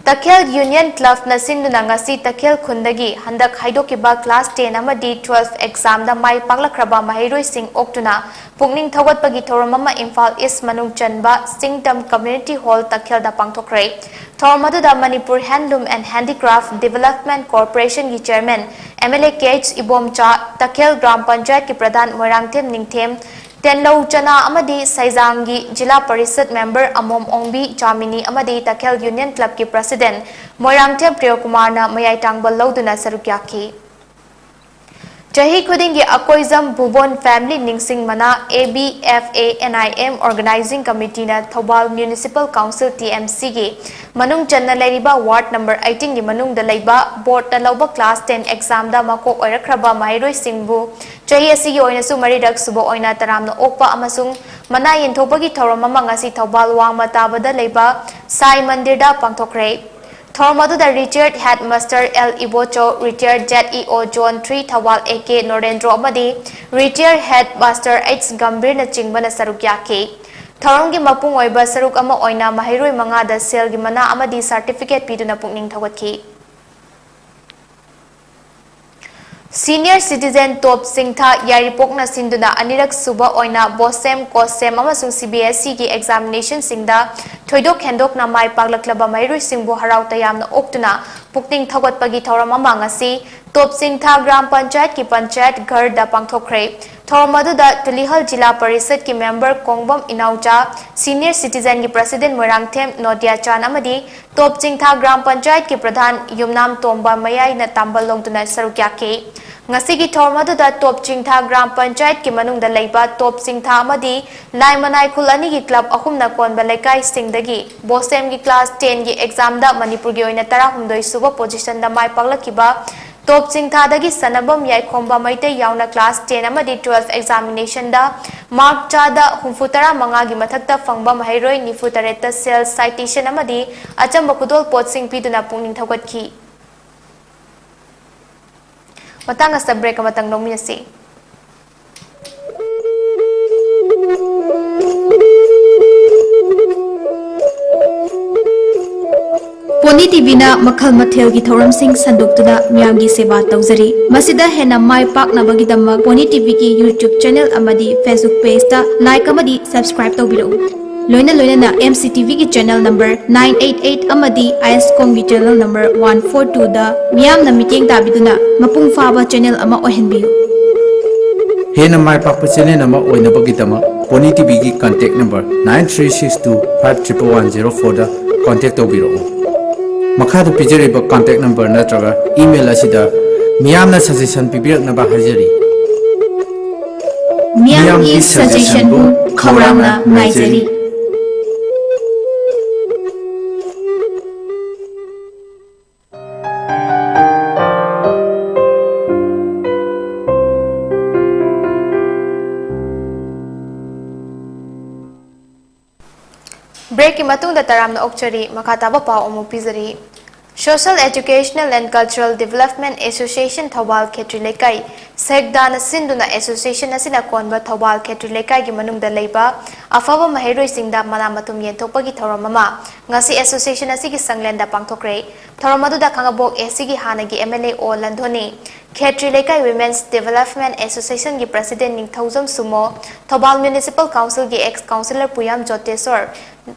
ꯇꯈꯦꯜ ꯌꯨꯅꯤꯌꯟ ꯀ꯭ꯂꯕꯅ ꯁꯤꯟꯗꯨꯅ ꯉꯁꯤ ꯇꯈꯦꯜ ꯈꯨꯟꯗꯒꯤ ꯍꯟꯗꯛ ꯍꯥꯏꯗꯣꯛꯈꯤꯕ ꯀ꯭ꯂꯥꯁ ꯇꯦꯟ ꯑꯃꯗꯤ ꯇꯨꯋꯦꯜꯐ ꯑꯦꯛꯖꯥꯝꯗ ꯃꯥꯏ ꯄꯥꯛꯂꯛꯈ꯭ꯔꯕ ꯃꯍꯩꯔꯣꯏꯁꯤꯡ ꯑꯣꯛꯇꯨꯅ ꯄꯨꯛꯅꯤꯡ ꯊꯧꯒꯠꯄꯒꯤ ꯊꯧꯔꯝ ꯑꯃ ꯏꯝꯐꯥꯜ ꯏꯁ ꯃꯅꯨꯡ ꯆꯟꯕ ꯁꯤꯡꯇꯝ ꯀꯝꯃ꯭ꯌꯨꯅꯤꯇꯤ ꯍꯣꯜ ꯇꯈꯦꯜꯗ ꯄꯥꯡꯊꯣꯛꯈ꯭ꯔꯦ꯫ ꯊꯧꯔꯝ ꯑꯗꯨꯗ Manipur handloom and handicraft development ꯀꯣꯔꯄꯣꯔꯦꯁꯟꯒꯤ chairman M L A K H Ibomcha, Takhel gram ꯄꯟꯆꯥꯌꯠꯀꯤ ꯄ꯭ꯔꯙꯥꯟ ꯃꯣꯏꯔꯥꯡꯊꯦꯝ ꯅꯤꯡꯊꯦꯝ, ꯇꯦꯟꯂꯧ ꯆꯅꯥ ꯑꯃꯗꯤ ꯁꯩꯖꯥꯡꯒꯤ ꯖꯤꯂꯥ ꯄꯔꯤꯁꯠ ꯃꯦꯝꯕꯔ ꯑꯃꯣꯝ ꯑꯣꯡꯕꯤ ꯆꯥꯃꯤꯅꯤ ꯑꯃꯗꯤ ꯇꯈꯦꯜ ꯌꯨꯅꯤꯌꯟ ꯀ꯭ꯂꯕꯀꯤ ꯄ꯭ꯔꯁꯤꯗꯦꯟꯠ ꯃꯣꯏꯔꯥꯡꯊꯦꯝ ꯄ꯭ꯔꯤꯌꯣꯀꯨꯃꯥꯔꯅ ꯃꯌꯥꯏ ꯇꯥꯡꯕ ꯂꯧꯗꯨꯅ ꯁꯔꯨꯛ ꯌꯥꯈꯤ꯫ ꯆꯍꯤ ꯈꯨꯗꯤꯡꯒꯤ ꯑꯀꯣꯏꯖꯝ ꯚꯨꯕꯣꯟ ꯐꯦꯃꯤꯂꯤ ꯅꯤꯡꯁꯤꯡ ꯃꯅꯥ, A B F A N I M organising ꯀꯃꯤꯇꯤꯅ Thoubal municipal council, T M ꯁꯤꯒꯤ ꯃꯅꯨꯡ ꯆꯟꯅ ꯂꯩꯔꯤꯕ ꯋꯥꯔꯗ ꯅꯝꯕꯔ ꯑꯩꯠꯇꯤꯟꯒꯤ ꯃꯅꯨꯡꯗ ꯂꯩꯕ ꯕꯣꯔꯗꯅ ꯂꯧꯕ ꯀ꯭ꯂꯥꯁ ꯇꯦꯟ ꯑꯦꯛꯖꯥꯝꯗ ꯃꯀꯣꯛ ꯑꯣꯏꯔꯛꯈ꯭ꯔꯕ ꯃꯍꯩꯔꯣꯏꯁꯤꯡꯕꯨ ꯆꯍꯤ ꯑꯁꯤꯒꯤ ꯑꯣꯏꯅꯁꯨ ꯃꯔꯤꯔꯛ ꯁꯨꯕ ꯑꯣꯏꯅ ꯇꯔꯥꯝꯅ ꯑꯣꯛꯄ ꯑꯃꯁꯨꯡ ꯃꯅꯥ ꯌꯦꯟꯊꯣꯛꯄꯒꯤ ꯊꯧꯔꯝ ꯑꯃ ꯉꯁꯤ ꯊꯧꯕꯥꯜ ꯋꯥꯡꯃ ꯇꯥꯕꯗ ꯂꯩꯕ ꯁꯥꯏ ꯃꯟꯗꯤꯔꯗ ꯄꯥꯡꯊꯣꯛꯈ꯭ꯔꯦ꯫ ꯊꯧꯔꯝ ꯑꯗꯨꯗ retired head master L Ibochou, retired Z E O zone three Thoubal A K Norendro ꯑꯃꯗꯤ ꯔꯤꯇꯥꯌꯔꯗ ꯍꯦꯗ ꯃꯥꯁꯇꯔ ꯑꯩꯆ ꯒꯝꯚꯤꯔꯅꯆꯤꯡꯕꯅ ꯁꯔꯨꯛ ꯌꯥꯈꯤ꯫ ꯊꯧꯔꯝꯒꯤ ꯃꯄꯨꯡ ꯑꯣꯏꯕ ꯁꯔꯨꯛ ꯑꯃ ꯑꯣꯏꯅ ꯃꯍꯩꯔꯣꯏ ꯃꯉꯥꯗ ꯁꯦꯜꯒꯤ ꯃꯅꯥ ꯑꯃꯗꯤ ꯁꯥꯔꯇꯤꯐꯤꯀꯦꯠ ꯄꯤꯗꯨꯅ ꯄꯨꯛꯅꯤꯡ ꯊꯧꯒꯠꯈꯤ꯫ ꯁꯤꯅꯤꯌꯔ ꯁꯤꯇꯤꯖꯦꯟ ꯇꯣꯞ ꯆꯤꯡꯊꯥ ꯌꯥꯏꯔꯤꯄꯣꯛꯅ ꯁꯤꯟꯗꯨꯅ ꯑꯅꯤꯔꯛ ꯁꯨꯕ ꯑꯣꯏꯅ ꯕꯣꯁꯦꯝ, ꯀꯣꯁꯦꯝ ꯑꯃꯁꯨꯡ ꯁꯤ ꯕꯤ ꯑꯦꯁ ꯏꯒꯤ ꯑꯦꯛꯖꯥꯃꯤꯅꯦꯁꯟꯁꯤꯡꯗ ꯊꯣꯏꯗꯣꯛ ꯍꯦꯟꯗꯣꯛꯅ ꯃꯥꯏ ꯄꯥꯛꯂꯛꯂꯕ ꯃꯍꯩꯔꯣꯏꯁꯤꯡꯕꯨ ꯍꯔꯥꯎ ꯇꯌꯥꯝꯅ ꯑꯣꯛꯇꯨꯅ ꯄꯨꯛꯅꯤꯡ ꯊꯧꯒꯠꯄꯒꯤ ꯊꯧꯔꯝ ꯑꯃ ꯉꯁꯤ ꯇꯣꯞ ꯆꯤꯡꯊꯥ ꯒ꯭ꯔꯥꯝ ꯄꯟꯆꯥꯌꯠꯀꯤ ꯄꯟꯆꯥꯌꯠ ꯘꯔꯗ ꯄꯥꯡꯊꯣꯛꯈ꯭ꯔꯦ꯫ ꯊꯧꯔꯝ ꯑꯗꯨꯗ ꯇꯨꯂꯤꯍꯜ ꯖꯤꯂꯥ ꯄꯔꯤꯁꯠꯀꯤ ꯃꯦꯝꯕꯔ ꯀꯣꯡꯕꯝ ꯏꯅꯥꯎꯆꯥ, ꯁꯤꯅꯤꯌꯔ ꯁꯤꯇꯤꯖꯦꯟꯒꯤ ꯄ꯭ꯔꯁꯤꯗꯦꯟ ꯃꯣꯏꯔꯥꯡꯊꯦꯝ ꯅꯣꯗꯤꯌꯥꯆꯥꯟ ꯑꯃꯗꯤ ꯇꯣꯞ ꯆꯤꯡꯊꯥ ꯒ꯭ꯔꯥꯝ ꯄꯟꯆꯥꯌꯠꯀꯤ ꯄ꯭ꯔꯙꯥꯟ ꯌꯨꯝꯅꯥꯝ ꯇꯣꯝꯕ ꯃꯌꯥꯏꯅ ꯇꯥꯝꯕꯜ ꯂꯧꯗꯨꯅ ꯁꯔꯨꯛ ꯌꯥꯈꯤ꯫ ꯉꯁꯤꯒꯤ ꯊꯧꯔꯝ ꯑꯗꯨꯗ ꯇꯣꯞ ꯆꯤꯡꯊꯥ ꯒ꯭ꯔꯥꯝ ꯄꯟꯆꯥꯌꯠꯀꯤ ꯃꯅꯨꯡꯗ ꯂꯩꯕ ꯇꯣꯞ ꯆꯤꯡꯊꯥ ꯑꯃꯗꯤ ꯂꯥꯏꯃꯅꯥꯏ ꯈꯨꯜ ꯑꯅꯤꯒꯤ ꯀ꯭ꯂꯕ ꯑꯍꯨꯝꯅ ꯀꯣꯟꯕ ꯂꯩꯀꯥꯏꯁꯤꯡꯗꯒꯤ ꯕꯣꯁꯦꯝꯒꯤ ꯀ꯭ꯂꯥꯁ ꯇꯦꯟꯒꯤ ꯑꯦꯛꯖꯥꯝꯗ ꯃꯅꯤꯄꯨꯔꯒꯤ ꯑꯣꯏꯅ ꯇꯔꯥꯍꯨꯝꯗꯣꯏ ꯁꯨꯕ ꯄꯣꯖꯤꯁꯟꯗ ꯃꯥꯏ ꯄꯥꯛꯂꯛꯈꯤꯕ ꯇꯣꯞ ꯆꯤꯡꯊꯥꯗꯒꯤ ꯁꯅꯕꯝ ꯌꯥꯏꯈꯣꯝꯕ ꯃꯩꯇꯩ ꯌꯥꯎꯅ ꯀ꯭ꯂꯥꯁ ꯇꯦꯟ ꯑꯃꯗꯤ ꯇꯨꯋꯦꯜꯐ ꯑꯦꯛꯖꯥꯃꯤꯅꯦꯁꯟꯗ ꯃꯥꯔꯛ ꯆꯥꯗ ꯍꯨꯝꯐꯨ ꯇꯔꯥ ꯃꯉꯥꯒꯤ ꯃꯊꯛꯇ ꯐꯪꯕ ꯃꯍꯩꯔꯣꯏ ꯅꯤꯐꯨ ꯇꯔꯦꯠꯇ ꯁꯦꯜ ꯁꯥꯏꯇꯦꯁꯟ ꯑꯃꯗꯤ ꯑꯆꯝꯕ ꯈꯨꯗꯣꯜ ꯄꯣꯠꯁꯤꯡ ꯄꯤꯗꯨꯅ ꯄꯨꯛꯅꯤꯡ ꯊꯧꯒꯠꯈꯤ꯫ ꯃꯇꯥꯡ ꯑꯁꯤꯗ ꯕ꯭ꯔꯦꯛ ꯑꯃꯇꯪ ꯂꯧꯃꯤꯟꯅꯁꯤ꯫ ꯄꯣꯅꯤ ꯇꯤꯚꯤꯅ ꯃꯈꯜ ꯃꯊꯦꯜꯒꯤ ꯊꯧꯔꯝꯁꯤꯡ ꯁꯟꯗꯣꯛꯇꯨꯅ ꯃꯤꯌꯥꯝꯒꯤ ꯁꯦꯕꯥ ꯇꯧꯖꯔꯤ꯫ ꯃꯁꯤꯗ ꯍꯦꯟꯅ ꯃꯥꯏ ꯄꯥꯛꯅꯕꯒꯤꯗꯃꯛ ꯄꯣꯅꯤ ꯇꯤꯚꯤꯒꯤ YouTube ꯆꯦꯅꯦꯜ ꯑꯃꯗꯤ Facebook ꯄꯦꯖꯇ ꯂꯥꯏꯛ ꯑꯃꯗꯤ ꯁꯕꯁꯀ꯭ꯔꯥꯏꯕ ꯇꯧꯕꯤꯔꯛꯎ꯫ ꯂꯣꯏꯅ ꯂꯣꯏꯅꯅ ꯑꯦꯝ ꯁꯤ ꯇꯤꯚꯤꯒꯤ channel number nine eight eight ꯑꯃꯗꯤ ꯑꯥꯏ ꯑꯦꯁ ꯀꯣꯝꯒꯤ ꯆꯦꯅꯦꯜ ꯅꯝꯕꯔ ꯋꯥꯟ ꯐꯣꯔ ꯇꯨꯗ ꯃꯤꯌꯥꯝꯅ ꯃꯤꯠꯌꯦꯡ ꯇꯥꯕꯤꯗꯨꯅ ꯃꯄꯨꯡ ꯐꯥꯕ ꯆꯦꯅꯦꯜ ꯑꯃ ꯑꯣꯏꯍꯟꯕꯤꯌꯨ꯫ ꯍꯦꯟꯅ ꯃꯥꯏ ꯄꯥꯛꯄ ꯆꯦꯅꯦꯜ ꯑꯃ ꯑꯣꯏꯅꯕꯒꯤꯗꯃꯛ ꯄꯣꯅꯤ ꯇꯤꯚꯤꯒꯤ contact number nine three six two five triple one zero ꯐꯣꯔꯗ ꯀꯣꯟꯇꯦꯛ ꯇꯧꯕꯤꯔꯛꯎ꯫ ꯃꯈꯥꯗ ꯄꯤꯖꯔꯤꯕ ꯀꯟꯇꯦꯛ ꯅꯝꯕꯔ ꯅꯠꯇ꯭ꯔꯒ ꯏꯃꯦꯜ ꯑꯁꯤꯗ ꯃꯤꯌꯥꯝꯅ ꯁꯖꯦꯁꯟ ꯄꯤꯕꯤꯔꯛꯅꯕ ꯍꯥꯏꯖꯔꯤ꯫ ꯃꯤꯌꯥꯝꯒꯤ ꯁꯖꯦꯁꯟꯕꯨ ꯈꯧꯔꯥꯡꯅ ꯉꯥꯏꯖꯔꯤ꯫ ꯕ꯭ꯔꯦꯛꯀꯤ ꯃꯇꯨꯡꯗ ꯇꯔꯥꯝꯅ ꯑꯣꯛꯆꯔꯤ꯫ ꯃꯈꯥ ꯇꯥꯕ ꯄꯥꯎ ꯑꯃꯨꯛ ꯄꯤꯖꯔꯤ꯫ Social Educational and Cultural Development Association Thoubal ꯈꯦꯇ꯭ꯔꯤ ꯂꯩꯀꯥꯏ, ꯁꯦꯛꯗꯥꯅ ꯁꯤꯟꯗꯨꯅ ꯑꯦꯁꯣꯁꯤꯌꯦꯁꯟ ꯑꯁꯤꯅ ꯀꯣꯟꯕ ꯊꯧꯕꯥꯜ ꯈꯦꯇ꯭ꯔꯤ ꯂꯩꯀꯥꯏꯒꯤ ꯃꯅꯨꯡꯗ ꯂꯩꯕ ꯑꯐꯕ ꯃꯍꯩꯔꯣꯏꯁꯤꯡꯗ ꯃꯅꯥ ꯃꯊꯨꯝ ꯌꯦꯟꯊꯣꯛꯄꯒꯤ ꯊꯧꯔꯝ ꯑꯃ ꯉꯁꯤ ꯑꯦꯁꯣꯁꯤꯌꯦꯁꯟ ꯑꯁꯤꯒꯤ ꯁꯪꯂꯦꯟꯗ ꯄꯥꯡꯊꯣꯛꯈ꯭ꯔꯦ꯫ ꯊꯧꯔꯝ ꯑꯗꯨꯗ ꯈꯥꯉꯕꯣꯛ ꯑꯦ ꯁꯤꯒꯤ ꯍꯥꯟꯅꯒꯤ ꯑꯦꯝ ꯑꯦꯜ ꯑꯦ ꯑꯣ ꯂꯟꯊꯣꯅꯤ, ꯈꯦꯇ꯭ꯔꯤ ꯂꯩꯀꯥꯏ ꯋꯤꯃꯦꯟꯁ ꯗꯤꯚꯦꯂꯞꯃꯦꯟ ꯑꯦꯁꯣꯁꯤꯌꯦꯁꯟꯒꯤ ꯄ꯭ꯔꯁꯤꯗꯦꯟ ꯅꯤꯡꯊꯧꯖꯝ ꯁꯨꯃꯣ, ꯊꯧꯕꯥꯜ ꯃ꯭ꯌꯨꯅꯤꯁꯤꯄꯥꯜ ꯀꯥꯎꯟꯁꯤꯜꯒꯤ ꯑꯦꯛꯁ ꯀꯥꯎꯟꯁꯤꯂꯔ ꯄꯨꯌꯥꯝ ꯖꯣꯇꯦꯁꯣꯔ,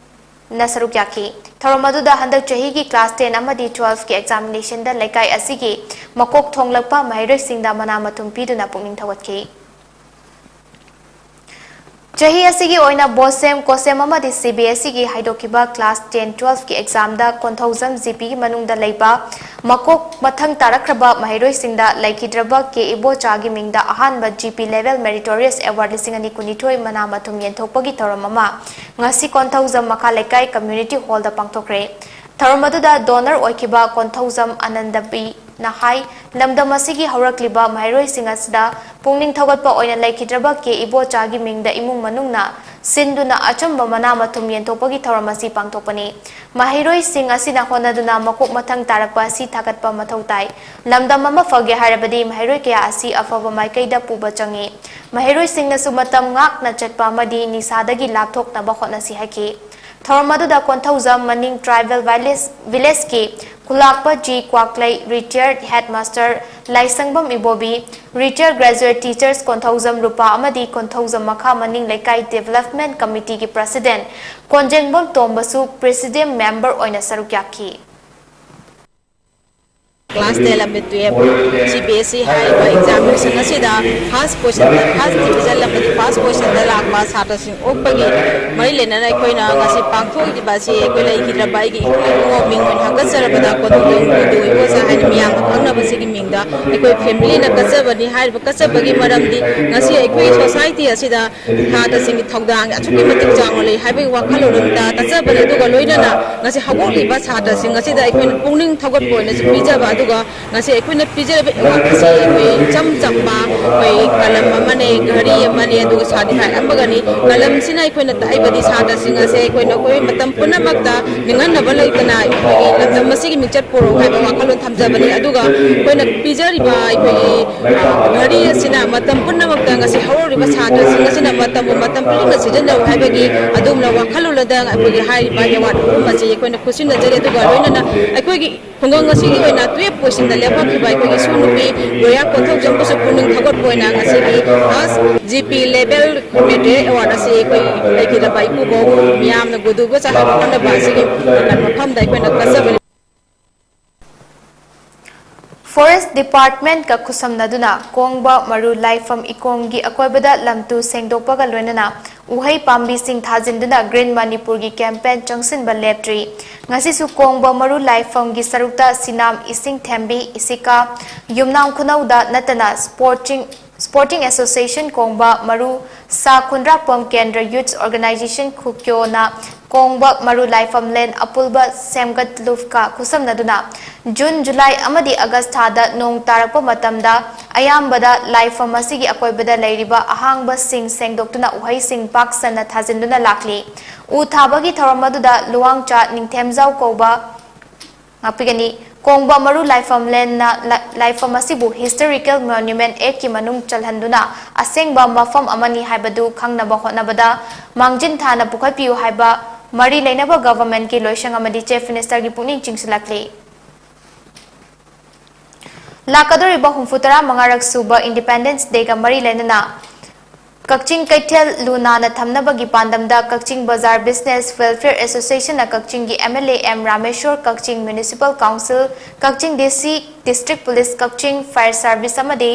ꯅ ꯁꯔꯨꯛ ꯌꯥꯈꯤ꯫ ꯊꯧꯔꯝ ꯑꯗꯨꯗ ꯍꯟꯗꯛ ꯆꯍꯤꯒꯤ ꯀ꯭ꯂꯥꯁ ꯇꯦꯟ ꯑꯃꯗꯤ ꯇꯨꯋꯦꯜꯐꯀꯤ ꯑꯦꯛꯖꯥꯃꯤꯅꯦꯁꯟꯗ ꯂꯩꯀꯥꯏ ꯑꯁꯤꯒꯤ ꯃꯀꯣꯛ ꯊꯣꯡꯂꯛꯄ ꯃꯍꯩꯔꯣꯏꯁꯤꯡꯗ ꯃꯅꯥ ꯃꯊꯨꯝ ꯄꯤꯗꯨꯅ ꯄꯨꯛꯅꯤꯡ ꯊꯧꯒꯠꯈꯤ꯫ ꯆꯍꯤ ꯑꯁꯤꯒꯤ ꯑꯣꯏꯅ ꯕꯣꯁꯦꯝ, ꯀꯣꯁꯦꯝ ꯑꯃꯗꯤ ꯁꯤ ꯕꯤ ꯑꯦꯁ ꯏꯒꯤ ꯍꯥꯏꯗꯣꯛꯈꯤꯕ ꯀ꯭ꯂꯥꯁ ꯇꯦꯟ ꯇꯨꯋꯦꯜꯐꯀꯤ ꯑꯦꯛꯖꯥꯝꯗ ꯀꯣꯟꯊꯧꯖꯝ ꯖꯤ ꯄꯤꯒꯤ ꯃꯅꯨꯡꯗ ꯂꯩꯕ ꯃꯀꯣꯛ ꯃꯊꯪ ꯇꯥꯔꯛꯈ꯭ꯔꯕ ꯃꯍꯩꯔꯣꯏꯁꯤꯡꯗ ꯂꯩꯈꯤꯗ꯭ꯔꯕ ꯀꯦ ꯏꯕꯣꯆꯥꯒꯤ ꯃꯤꯡꯗ ꯑꯍꯥꯟꯕ G P level meritorious award ꯂꯤꯁꯤꯡ ꯑꯅꯤ ꯀꯨꯟꯅꯤꯊꯣꯏ ꯃꯅꯥ ꯃꯊꯨꯝ ꯌꯦꯟꯊꯣꯛꯄꯒꯤ ꯊꯧꯔꯝ ꯑꯃ ꯉꯁꯤ ꯀꯣꯟꯊꯧꯖꯝ ꯃꯈꯥ ꯂꯩꯀꯥꯏ ꯀꯝꯃ꯭ꯌꯨꯅꯤꯇꯤ ꯍꯣꯜꯗ ꯄꯥꯡꯊꯣꯛꯈ꯭ꯔꯦ꯫ ꯊꯧꯔꯝ ꯑꯗꯨꯗ ꯗꯣꯅꯔ ꯑꯣꯏꯈꯤꯕ ꯀꯣꯟꯊꯧꯖꯝ ꯑꯅꯟꯗꯕꯤꯅ ꯍꯥꯏ, ꯂꯝꯗꯝ ꯑꯁꯤꯒꯤ ꯍꯧꯔꯛꯂꯤꯕ ꯃꯍꯩꯔꯣꯏꯁꯤꯡ ꯑꯁꯤꯗ ꯄꯨꯛꯅꯤꯡ ꯊꯧꯒꯠꯄ ꯑꯣꯏꯅ ꯂꯩꯈꯤꯗ꯭ꯔꯕ ꯀꯦ ꯏꯕꯣꯆꯥꯒꯤ ꯃꯤꯡꯗ ꯏꯃꯨꯡ ꯃꯅꯨꯡꯅ ꯁꯤꯟꯗꯨꯅ ꯑꯆꯨꯝꯕ ꯃꯅꯥ ꯃꯊꯨꯝ ꯌꯦꯟꯊꯣꯛꯄꯒꯤ ꯊꯧꯔꯝ ꯑꯁꯤ ꯄꯥꯡꯊꯣꯛꯄꯅꯤ꯫ ꯃꯍꯩꯔꯣꯏꯁꯤꯡ ꯑꯁꯤꯅ ꯍꯣꯠꯅꯗꯨꯅ ꯃꯀꯣꯛ ꯃꯊꯪ ꯇꯥꯔꯛꯄ ꯑꯁꯤ ꯊꯥꯒꯠꯄ ꯃꯊꯧ ꯇꯥꯏ꯫ ꯂꯝꯗꯝ ꯑꯃ ꯐꯒꯦ ꯍꯥꯏꯔꯕꯗꯤ ꯃꯍꯩꯔꯣꯏ ꯀꯌꯥ ꯑꯁꯤ ꯑꯐꯕ ꯃꯥꯏꯀꯩꯗ ꯄꯨꯕ ꯆꯪꯏ꯫ ꯃꯍꯩꯔꯣꯏꯁꯤꯡꯅꯁꯨ ꯃꯇꯝ ꯉꯥꯛꯅ ꯆꯠꯄ ꯑꯃꯗꯤ ꯅꯤꯁꯥꯗꯒꯤ ꯂꯥꯞꯊꯣꯛꯅꯕ ꯍꯣꯠꯅꯁꯤ ꯍꯥꯏꯈꯤ꯫ ꯊꯧꯔꯝ ꯑꯗꯨꯗ ꯀꯣꯟꯊꯧꯖꯝ ꯃꯅꯤꯡ ꯇ꯭ꯔꯥꯏꯕꯦꯜ ꯚꯤꯂꯦꯖ, ꯚꯤꯂꯦꯖꯀꯤ ꯈꯨꯂꯥꯛꯄ G Kwaklei, retired headmaster Laishangbam Ibobi, retired graduate teachers Konthoujam Rupa ꯑꯃꯗꯤ ꯀꯣꯟꯊꯧꯖꯝ ꯃꯈꯥ ꯃꯅꯤꯡ ꯂꯩꯀꯥꯏ ꯗꯤꯚꯦꯂꯞꯃꯦꯟ ꯀꯃꯤꯇꯤꯒꯤ ꯄ꯭ꯔꯁꯤꯗꯦꯟ ꯀꯣꯟꯖꯦꯡꯕꯝ ꯇꯣꯝꯕꯁꯨ ꯄ꯭ꯔꯦꯁꯤꯗꯤꯌꯝ ꯃꯦꯝꯕꯔ ꯑꯣꯏꯅ ꯁꯔꯨꯛ ꯌꯥꯈꯤ꯫ ꯀ꯭ꯂꯥꯁ ꯇꯦꯟ ꯑꯃꯗꯤ twelve C B S E ꯍꯥꯏꯔꯤꯕ ꯑꯦꯛꯖꯥꯃꯤꯅꯦꯁꯟ ꯑꯁꯤꯗ ꯐꯥꯔꯁ ꯄꯣꯖꯤꯁꯟꯗ, ꯐꯥꯔꯁ ꯗꯤꯕꯤꯖꯟ ꯑꯃꯗꯤ ꯐꯥꯔꯁ ꯄꯣꯖꯤꯁꯟꯗ ꯂꯥꯛꯄ ꯁꯥꯇ꯭ꯔꯁꯤꯡ ꯑꯣꯛꯄꯒꯤ ꯃꯔꯤ ꯂꯩꯅꯅ ꯑꯩꯈꯣꯏꯅ ꯉꯁꯤ ꯄꯥꯡꯊꯣꯛꯂꯤꯕ ꯑꯁꯤ ꯑꯩꯈꯣꯏ ꯂꯩꯈꯤꯗ꯭ꯔꯕ ꯑꯩꯒꯤ ꯏꯄꯨ ꯏꯕꯨꯡꯉꯣ ꯃꯤꯡ ꯑꯣꯏꯅ ꯍꯥꯞꯀꯠꯆꯔꯕꯗ ꯀꯣꯟꯊꯧꯖꯝ ꯒꯨꯗꯨ ꯏꯕꯣꯆꯥ ꯍꯥꯏꯅ ꯃꯤꯌꯥꯝꯅ ꯈꯪꯅꯕꯁꯤꯒꯤ ꯃꯤꯡꯗ ꯑꯩꯈꯣꯏ ꯐꯦꯃꯤꯂꯤꯅ ꯀꯠꯆꯕꯅꯤ꯫ ꯍꯥꯏꯔꯤꯕ ꯀꯠꯆꯕꯒꯤ ꯃꯔꯝꯗꯤ ꯉꯁꯤ ꯑꯩꯈꯣꯏꯒꯤ ꯁꯣꯁꯥꯏꯇꯤ ꯑꯁꯤꯗ ꯁꯥꯇ꯭ꯔꯁꯤꯡꯒꯤ ꯊꯧꯗꯥꯡ ꯑꯁꯨꯛꯀꯤ ꯃꯇꯤꯛ ꯆꯥꯎꯅ ꯂꯩ ꯍꯥꯏꯕꯒꯤ ꯋꯥꯈꯜꯂꯣꯟ ꯑꯃꯗ ꯀꯠꯆꯕꯅꯤ꯫ ꯑꯗꯨꯒ ꯂꯣꯏꯅꯅ ꯉꯁꯤ ꯍꯧꯒꯠꯂꯤꯕ ꯁꯥꯇ꯭ꯔꯁꯤꯡ ꯑꯁꯤꯗ ꯑꯩꯈꯣꯏꯅ ꯄꯨꯛꯅꯤꯡ ꯊꯧꯒꯠꯄ ꯑꯣꯏꯅꯁꯨ ꯄꯤꯖꯕ, ꯑꯗꯨꯒ ꯉꯁꯤ ꯑꯩꯈꯣꯏꯅ ꯄꯤꯖꯔꯤꯕ ꯑꯦꯋꯥꯔꯗ ꯑꯁꯤ ꯑꯩꯈꯣꯏ ꯏꯆꯝ ꯆꯝꯕ ꯑꯩꯈꯣꯏ ꯀꯂꯝ ꯑꯃꯅꯦ, ꯘꯔꯤ ꯑꯃꯅꯦ, ꯑꯗꯨꯒ ꯁꯥꯔꯇꯤꯐꯥꯏꯠ ꯑꯃꯒꯅꯤ꯫ ꯀꯂꯝꯁꯤꯅ ꯑꯩꯈꯣꯏꯅ ꯇꯥꯛꯏꯕꯗꯤ ꯁꯥꯇ꯭ꯔꯁꯤꯡ ꯑꯁꯦ ꯑꯩꯈꯣꯏꯅ ꯑꯩꯈꯣꯏ ꯃꯇꯝ ꯄꯨꯝꯅꯃꯛꯇ ꯅꯤꯡꯍꯟꯅꯕ ꯂꯩꯇꯅ ꯑꯩꯈꯣꯏꯒꯤ ꯂꯝꯗꯝ ꯑꯁꯤꯒꯤ ꯃꯤꯡꯆꯠ ꯄꯨꯔꯛꯎ ꯍꯥꯏꯕ ꯋꯥꯈꯜꯂꯣꯟ ꯊꯝꯖꯕꯅꯤ꯫ ꯑꯗꯨꯒ ꯑꯩꯈꯣꯏꯅ ꯄꯤꯖꯔꯤꯕ ꯑꯩꯈꯣꯏꯒꯤ ꯘꯔꯤ ꯑꯁꯤꯅ ꯃꯇꯝ ꯄꯨꯝꯅꯃꯛꯇ ꯉꯁꯤ ꯍꯧꯔꯛꯂꯤꯕ ꯁꯥꯇ꯭ꯔꯁꯤꯡ ꯑꯁꯤꯅ ꯃꯇꯝꯕꯨ ꯃꯇꯝ ꯄꯨꯝꯅꯃꯛꯇ ꯁꯤꯖꯤꯟꯅꯧ ꯍꯥꯏꯕꯒꯤ ꯑꯗꯨꯒꯨꯝꯅ ꯋꯥꯈꯜꯂꯣꯟꯗ ꯑꯩꯈꯣꯏꯒꯤ ꯍꯥꯏꯔꯤꯕ ꯑꯦꯋꯥꯔꯗ ꯑꯍꯨꯝ ꯑꯁꯤ ꯑꯩꯈꯣꯏꯅ ꯈꯨꯠꯁꯤꯟꯅꯖꯔꯤ꯫ ꯑꯗꯨꯒ ꯂꯣꯏꯅꯅ ꯑꯩꯈꯣꯏꯒꯤ ꯈꯨꯡꯒꯪ ꯑꯁꯤꯒꯤ ꯑꯣꯏꯅ ꯇꯨꯌꯦꯞ ꯄꯣꯖꯤꯁꯟꯗ ꯂꯦꯞꯄꯛꯈꯤꯕ ꯑꯩꯈꯣꯏꯒꯤ ꯏꯁꯨ ꯅꯨꯄꯤ ꯂꯣꯌꯥ ꯀꯣꯟꯊꯧꯖꯝꯕꯨꯁꯨ ꯄꯨꯛꯅꯤꯡ ꯊꯧꯒꯠꯄ ꯑꯣꯏꯅ ꯉꯁꯤꯒꯤ first G P level meritorious award ꯑꯁꯤ ꯑꯩꯈꯣꯏ ꯂꯩꯈꯤꯗꯕ ꯏꯄꯨꯕꯣꯛ ꯃꯤꯌꯥꯝꯅ ꯒꯨꯗꯨꯕ ꯆꯥꯍꯟꯕ ꯍꯣꯠꯅꯕ ꯑꯁꯤꯒꯤ ꯃꯐꯝꯗ ꯑꯩꯈꯣꯏꯅ ꯀꯠꯆꯕꯅꯤ꯫ Forest Department ꯀ ꯈꯨꯠꯁꯝꯅꯗꯨꯅ ꯀꯣꯡꯕ ꯃꯔꯨ ꯂꯥꯏꯐꯝ ꯏꯀꯣꯡꯒꯤ ꯑꯀꯣꯏꯕꯗ ꯂꯝꯇꯨ ꯁꯦꯡꯗꯣꯛꯄꯒ ꯂꯣꯏꯅꯅ ꯎꯍꯩ ꯄꯥꯝꯕꯤꯁꯤꯡ ꯊꯥꯖꯤꯟꯗꯨꯅ Green Manipur ꯒꯤ campaign ꯆꯪꯁꯤꯟꯕ ꯂꯦꯞꯇ꯭ꯔꯤ꯫ ꯉꯁꯤꯁꯨ ꯀꯣꯡꯕ ꯃꯔꯨ ꯂꯥꯏꯐꯝꯒꯤ ꯁꯔꯨꯛꯇ ꯁꯤꯅꯥꯝ ꯏꯁꯤꯡ ꯊꯦꯝꯕꯤ, ꯏꯁꯤꯀꯥ, ꯌꯨꯝꯅꯥꯝ ꯈꯨꯅꯧꯗ ꯅꯠꯇꯅ Sporting, Sporting Association ꯀꯣꯡꯕ ꯃꯔꯨ ꯁꯥ ꯈꯨꯟꯗ꯭ꯔꯥꯛꯄꯝ ꯀꯦꯟꯗ꯭ꯔ Youth Organization ꯈꯨꯀ꯭ꯌꯣꯅ ꯀꯣꯡꯕ ꯃꯔꯨ ꯂꯥꯏꯐꯝ ꯂꯦꯟ ꯑꯄꯨꯜꯕ ꯁꯦꯝꯒꯠꯂꯨꯞꯀ ꯈꯨꯠꯁꯝꯅꯗꯨꯅ June, July ꯑꯃꯗꯤ August ꯊꯥꯗ ꯅꯣꯡ ꯇꯥꯔꯛꯄ ꯃꯇꯝꯗ ꯑꯌꯥꯝꯕꯗ ꯂꯥꯏꯐꯝ ꯑꯁꯤꯒꯤ ꯑꯀꯣꯏꯕꯗ ꯂꯩꯔꯤꯕ ꯑꯍꯥꯡꯕꯁꯤꯡ ꯁꯦꯡꯗꯣꯛꯇꯨꯅ ꯎꯍꯩꯁꯤꯡ ꯄꯥꯛ ꯁꯟꯅ ꯊꯥꯖꯤꯟꯗꯨꯅ ꯂꯥꯛꯂꯤ꯫ ꯎ ꯊꯥꯕꯒꯤ ꯊꯧꯔꯝ ꯑꯗꯨꯗ ꯂꯨꯋꯥꯡꯆꯥ ꯅꯤꯡꯊꯦꯝꯖꯥꯎ ꯀꯧꯕ ꯉꯥꯛꯄꯤꯒꯅꯤ꯫ ꯀꯣꯡꯕ ꯃꯔꯨ ꯂꯥꯏꯐꯝ ꯂꯦꯟꯅ ꯂꯥ-, ꯂꯥꯏꯐꯝ ꯑꯁꯤꯕꯨ Historical Monument Act ꯀꯤ ꯃꯅꯨꯡ ꯆꯜꯍꯟꯗꯨꯅ ꯑꯁꯦꯡꯕ ꯃꯐꯝ ꯑꯃꯅꯤ ꯍꯥꯏꯕꯗꯨ ꯈꯪꯅꯕ ꯍꯣꯠꯅꯕꯗ ꯃꯥꯡꯖꯤꯟ ꯊꯥꯅ ꯄꯨꯈꯠꯄꯤꯌꯨ ꯍꯥꯏꯕ ꯃꯔꯤ ꯂꯩꯅꯕ government ꯀꯤ ꯂꯣꯏꯁꯪ ꯑꯃꯗꯤ Chief Minister ꯒꯤ ꯄꯨꯛꯅꯤꯡ ꯆꯤꯡꯁꯤꯜꯂꯛꯂꯤ꯫ ꯂꯥꯛꯀꯗꯧꯔꯤꯕ ꯍꯨꯝꯐꯨ ꯇꯔꯥ ꯃꯉꯥꯔꯛ ꯁꯨꯕ Independence Day ꯒ ꯃꯔꯤ ꯂꯩꯅꯅ ꯀꯛꯆꯤꯡ ꯀꯩꯊꯦꯜ ꯂꯨ ꯅꯥꯟꯅ ꯊꯝꯅꯕꯒꯤ ꯄꯥꯟꯗꯝꯗ ꯀꯛꯆꯤꯡ ꯕꯖꯥꯔ Business Welfare Association ꯅ ꯀꯛꯆꯤꯡꯒꯤ M L A M Rameshwor, Kakching Municipal Council, Kakching D C, District Police Kakching, Fire Service ꯑꯃꯗꯤ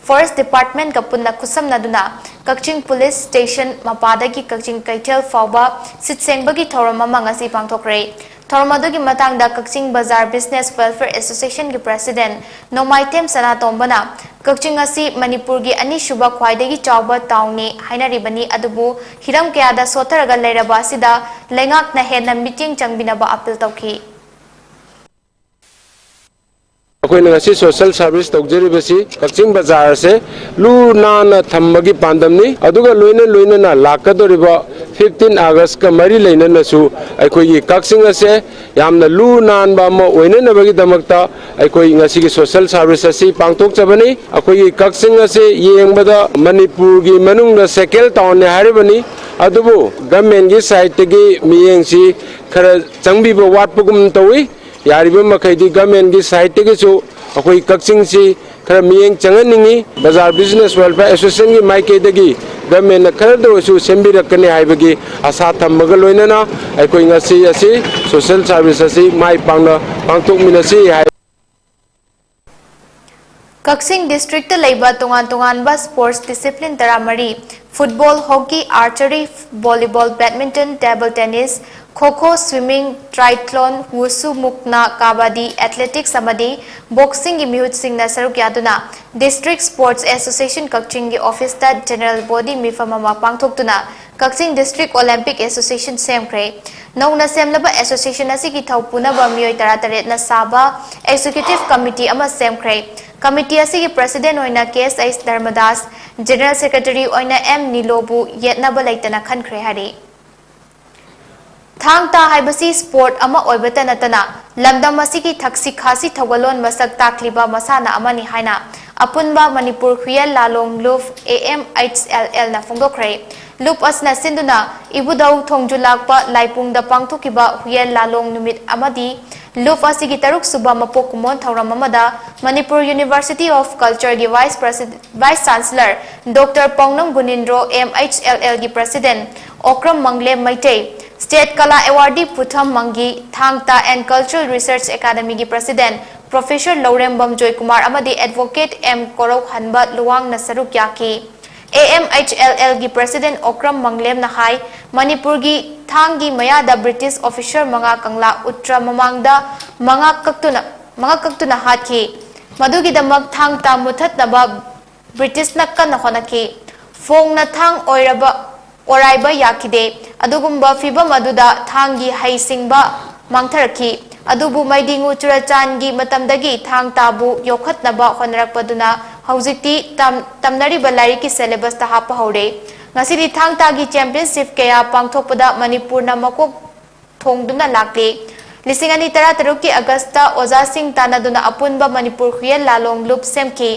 Forest Department ꯀ ꯄꯨꯟꯅ ꯈꯨꯠꯁꯝꯅꯗꯨꯅ ꯀꯛꯆꯤꯡ Police Station ꯃꯄꯥꯗꯒꯤ ꯀꯛꯆꯤꯡ ꯀꯩꯊꯦꯜ ꯐꯥꯎꯕ ꯁꯤꯠ ꯁꯦꯡꯕꯒꯤ ꯊꯧꯔꯝ ꯑꯃ ꯉꯁꯤ ꯄꯥꯡꯊꯣꯛꯈ꯭ꯔꯦ꯫ ꯊꯧꯔꯝ ꯑꯗꯨꯒꯤ ꯃꯇꯥꯡꯗ ꯀꯛꯆꯤꯡ ꯕꯖꯥꯔ Business Welfare Association ꯒꯤ President ꯅꯣꯡꯃꯥꯏꯊꯦꯝ ꯁꯅꯥꯇꯣꯝꯕꯅ ꯀꯛꯆꯤꯡ ꯑꯁꯤ ꯃꯅꯤꯄꯨꯔꯒꯤ ꯑꯅꯤꯁꯨꯕ ꯈ꯭ꯋꯥꯏꯗꯒꯤ ꯆꯥꯎꯕ town ꯅꯤ ꯍꯥꯏꯅꯔꯤꯕꯅꯤ, ꯑꯗꯨꯕꯨ ꯍꯤꯔꯝ ꯀꯌꯥꯗ ꯁꯣꯠꯊꯔꯒ ꯂꯩꯔꯕ ꯑꯁꯤꯗ ꯂꯩꯉꯥꯛꯅ ꯍꯦꯟꯅ ꯃꯤꯠꯌꯦꯡ ꯆꯪꯕꯤꯅꯕ appeal ꯇꯧꯈꯤ꯫ ꯑꯩꯈꯣꯏꯅ ꯉꯁꯤ social service ꯇꯧꯖꯔꯤꯕꯁꯤ ꯀꯛꯆꯤꯡ ꯕꯖꯥꯔ ꯑꯁꯦ ꯂꯨ ꯅꯥꯟꯅ ꯊꯝꯕꯒꯤ ꯄꯥꯟꯗꯝꯅꯤ꯫ ꯑꯗꯨꯒ ꯂꯣꯏꯅ ꯂꯣꯏꯅꯅ ꯂꯥꯛꯀꯗꯧꯔꯤꯕ fifteen August ꯀ ꯃꯔꯤ ꯂꯩꯅꯅꯁꯨ ꯑꯩꯈꯣꯏꯒꯤ ꯀꯛꯆꯤꯡ ꯑꯁꯦ ꯌꯥꯝꯅ ꯂꯨ ꯅꯥꯟꯕ ꯑꯃ ꯑꯣꯏꯅꯅꯕꯒꯤꯗꯃꯛꯇ ꯑꯩꯈꯣꯏ ꯉꯁꯤꯒꯤ social service ꯑꯁꯤ ꯄꯥꯡꯊꯣꯛꯆꯕꯅꯤ꯫ ꯑꯩꯈꯣꯏꯒꯤ ꯀꯛꯆꯤꯡ ꯑꯁꯤ ꯌꯦꯡꯕꯗ ꯃꯅꯤꯄꯨꯔꯒꯤ ꯃꯅꯨꯡꯗ second town ꯅꯤ ꯍꯥꯏꯔꯤꯕꯅꯤ꯫ ꯑꯗꯨꯕꯨ government ꯀꯤ side ꯇꯒꯤ ꯃꯤꯠꯌꯦꯡꯁꯤ ꯈꯔ ꯆꯪꯕꯤꯕ ꯋꯥꯠꯄꯒꯨꯝ ꯇꯧꯏ꯫ ꯌꯥꯔꯤꯕ ꯃꯈꯩꯗꯤ government ꯀꯤ side ꯇꯒꯤꯁꯨ ꯑꯩꯈꯣꯏ ꯀꯛꯆꯤꯡꯁꯤ ꯈꯔ ꯃꯤꯠꯌꯦꯡ ꯆꯪꯍꯟꯅꯤꯡꯏ꯫ ꯕꯖꯥꯔ Business Welfare Association ꯒꯤ ꯃꯥꯏꯀꯩꯗꯒꯤ government ꯅ ꯈꯔꯗ ꯑꯣꯏꯔꯁꯨ ꯁꯦꯝꯕꯤꯔꯛꯀꯅꯤ ꯍꯥꯏꯕꯒꯤ ꯑꯁꯥ ꯊꯝꯕꯒ ꯂꯣꯏꯅꯅ ꯑꯩꯈꯣꯏ ꯉꯁꯤ ꯑꯁꯤ social service ꯑꯁꯤ ꯃꯥꯏ ꯄꯥꯛꯅ ꯄꯥꯡꯊꯣꯛꯃꯤꯟꯅꯁꯤ ꯍꯥꯏ꯫ ꯀꯛꯆꯤꯡ ꯗꯤꯁꯇ꯭ꯔꯤꯛꯇ ꯂꯩꯕ ꯇꯣꯉꯥꯟ ꯇꯣꯉꯥꯟꯕ ꯁ꯭ꯄꯣꯔꯠꯁ ꯗꯤꯁꯤꯄ꯭ꯂꯤꯟ ꯇꯔꯥꯃꯔꯤ, football, hockey, archery, volleyball, badminton, table tennis, kho kho, swimming, triathlon, wushu, ꯃꯨꯛꯅꯥ, ꯀꯥꯕꯥꯗꯤ, ꯑꯦꯊꯂꯦꯇꯤꯛꯁ ꯑꯃꯗꯤ ꯕꯣꯛꯁꯤꯡꯒꯤ ꯃꯤꯍꯨꯠꯁꯤꯡꯅ ꯁꯔꯨꯛ ꯌꯥꯗꯨꯅ ꯗꯤꯁꯇ꯭ꯔꯤꯛ ꯁ꯭ꯄꯣꯔꯠꯁ ꯑꯦꯁꯣꯁꯤꯌꯦꯁꯟ ꯀꯛꯆꯤꯡꯒꯤ ꯑꯣꯐꯤꯁꯇ ꯖꯦꯅꯔꯦꯜ ꯕꯣꯗꯤ ꯃꯤꯐꯝ ꯑꯃ ꯄꯥꯡꯊꯣꯛꯇꯨꯅ ꯀꯛꯆꯤꯡ ꯗꯤꯁꯇ꯭ꯔꯤꯛ ꯑꯣꯂꯦꯝꯄꯤꯛ ꯑꯦꯁꯣꯁꯤꯌꯦꯁꯟ ꯁꯦꯝꯈ꯭ꯔꯦ꯫ ꯅꯧꯅ ꯁꯦꯝꯂꯕ ꯑꯦꯁꯣꯁꯤꯌꯦꯁꯟ ꯑꯁꯤꯒꯤ ꯊꯧ ꯄꯨꯅꯕ ꯃꯤꯑꯣꯏ ꯇꯔꯥꯇꯔꯦꯠꯅ ꯁꯥꯕ ꯑꯦꯛꯖꯤꯀ꯭ꯌꯨꯇꯤꯚ ꯀꯃꯤꯇꯤ ꯑꯃ ꯁꯦꯝꯈ꯭ꯔꯦ꯫ ꯀꯃꯤꯇꯤ ꯑꯁꯤꯒꯤ ꯄ꯭ꯔꯁꯤꯗꯦꯟ ꯑꯣꯏꯅ ꯀꯦ ꯑꯦꯁ ꯑꯩꯆ ꯙꯔꯃꯗꯥꯁ, ꯖꯦꯅꯔꯦꯜ ꯁꯦꯀ꯭ꯔꯦꯇꯔꯤ ꯑꯣꯏꯅ ꯑꯦꯝ ꯅꯤꯂꯣꯕꯨ ꯌꯦꯠꯅꯕ ꯂꯩꯇꯅ ꯈꯟꯈ꯭ꯔꯦ ꯍꯥꯏꯔꯤ꯫ ꯊꯥꯡ ꯇꯥ ꯍꯥꯏꯕꯁꯤ ꯁ꯭ꯄꯣꯔꯠ ꯑꯃ ꯑꯣꯏꯕꯇ ꯅꯠꯇꯅ ꯂꯝꯗꯝ ꯑꯁꯤꯒꯤ ꯊꯛꯁꯤ ꯈꯥꯁꯤ ꯊꯧꯒꯜꯂꯣꯟ ꯃꯁꯛ ꯇꯥꯛꯂꯤꯕ ꯃꯁꯥꯟꯅ ꯑꯃꯅꯤ ꯍꯥꯏꯅ ꯑꯄꯨꯟꯕ ꯃꯅꯤꯄꯨꯔ ꯈꯨꯌꯦꯜ ꯂꯥꯂꯣꯡ ꯂꯨꯞ, ꯑꯦ ꯑꯦꯝ ꯑꯩꯆ ꯑꯦꯜ ꯑꯦꯜꯅ ꯐꯣꯡꯗꯣꯛꯈ꯭ꯔꯦ꯫ ꯂꯨꯞ ꯑꯁꯤꯅ ꯁꯤꯟꯗꯨꯅ ꯏꯕꯨꯙꯧ ꯊꯣꯡꯖꯨ ꯂꯥꯛꯄ ꯂꯥꯏꯄꯨꯡꯗ ꯄꯥꯡꯊꯣꯛꯈꯤꯕ ꯍꯨꯌꯦꯜ ꯂꯥꯂꯣꯡ ꯅꯨꯃꯤꯠ ꯑꯃꯗꯤ ꯂꯨꯞ ꯑꯁꯤꯒꯤ ꯇꯔꯨꯛ ꯁꯨꯕ ꯃꯄꯣꯛ ꯀꯨꯝꯑꯣꯟ ꯊꯧꯔꯝ ꯑꯃꯗ ꯃꯅꯤꯄꯨꯔ University of Culture ꯒꯤ ꯚꯥꯏꯁ ꯄ꯭ꯔꯁꯤ-, vice chancellor doctor Paonam Gunindro, M H L L ꯒꯤ ꯄ꯭ꯔꯁꯤꯗꯦꯟ ꯑꯣꯀ꯭ꯔꯝ ꯃꯪꯂꯦꯝ ꯃꯩꯇꯩ, ꯁ꯭ꯇꯦꯠ ꯀꯂꯥ ꯑꯦꯋꯥꯔꯗꯤ Putham Mangi, Thang Ta and cultural research ꯑꯦꯀꯥꯗꯃꯤꯒꯤ ꯄ꯭ꯔꯁꯤꯗꯦꯟ ꯄ꯭ꯔꯣꯐꯦꯁꯔ ꯂꯧꯔꯦꯝꯕꯝ ꯖꯣꯏꯀꯨꯃꯥꯔ ꯑꯃꯗꯤ ꯑꯦꯗꯚꯣꯀꯦꯠ ꯑꯦꯝ ꯀꯣꯔꯧꯍꯟꯕ ꯂꯨꯋꯥꯡꯅ ꯁꯔꯨꯛ ꯌꯥꯈꯤ꯫ A M H L L ꯒꯤ ꯄ꯭ꯔꯁꯤꯗꯦꯟ ꯑꯣꯀ꯭ꯔꯝ ꯃꯪꯂꯦꯝꯅ ꯍꯥꯏ, ꯃꯅꯤꯄꯨꯔꯒꯤ ꯊꯥꯡꯒꯤ ꯃꯌꯥꯗ ꯕ꯭ꯔꯤꯇꯤꯁ ꯑꯣꯐꯤꯁꯔ ꯃꯉꯥ ꯀꯪꯂꯥ ꯎꯇ꯭ꯔ ꯃꯃꯥꯡꯗ ꯃꯉꯥ ꯀꯛꯇꯨꯅ, ꯃꯉꯥ ꯀꯛꯇꯨꯅ ꯍꯥꯠꯈꯤ꯫ ꯃꯗꯨꯒꯤꯗꯃꯛ ꯊꯥꯡ ꯇꯥ ꯃꯨꯊꯠꯅꯕ ꯕ꯭ꯔꯤꯇꯤꯁꯅ ꯀꯟꯅ ꯍꯣꯠꯅꯈꯤ꯫ ꯐꯣꯡꯅ ꯊꯥꯡ ꯑꯣꯏꯔꯕ, ꯑꯣꯔꯥꯏꯕ ꯌꯥꯈꯤꯗꯦ꯫ ꯑꯗꯨꯒꯨꯝꯕ ꯐꯤꯚꯝ ꯑꯗꯨꯗ ꯊꯥꯡꯒꯤ ꯍꯩꯁꯤꯡꯕ ꯃꯥꯡꯊꯔꯛꯈꯤ꯫ ꯑꯗꯨꯕꯨ ꯃꯩꯗꯤꯉꯨ ꯆꯨꯔꯆꯥꯟꯒꯤ ꯃꯇꯝꯗꯒꯤ ꯊꯥꯡ ꯇꯥꯕꯨ ꯌꯣꯛꯈꯠꯅꯕ ꯍꯣꯠꯅꯔꯛꯄꯗꯨꯅ ꯍꯧꯖꯤꯛꯇꯤ ꯇꯝ-, ꯇꯝꯅꯔꯤꯕ ꯂꯥꯏꯔꯤꯛꯀꯤ ꯁꯦꯂꯦꯕꯁꯇ ꯍꯥꯞꯄ ꯍꯧꯔꯦ꯫ ꯉꯁꯤꯗꯤ ꯊꯥꯡ ꯇꯥꯒꯤ ꯆꯦꯝꯄꯤꯌꯟꯁꯤꯞ ꯀꯌꯥ ꯄꯥꯡꯊꯣꯛꯄꯗ ꯃꯅꯤꯄꯨꯔꯅ ꯃꯀꯣꯛ ꯊꯣꯡꯗꯨꯅ ꯂꯥꯛꯂꯤ꯫ ꯂꯤꯁꯤꯡ ꯑꯅꯤ ꯇꯔꯥꯇꯔꯨꯛꯀꯤ ꯑꯥꯒꯁꯇ ꯑꯣꯖꯥꯁꯤꯡ ꯇꯥꯟꯅꯗꯨꯅ ꯑꯄꯨꯟꯕ ꯃꯅꯤꯄꯨꯔ ꯈꯨꯌꯦꯜ ꯂꯥꯂꯣꯡ ꯂꯨꯞ ꯁꯦꯝꯈꯤ꯫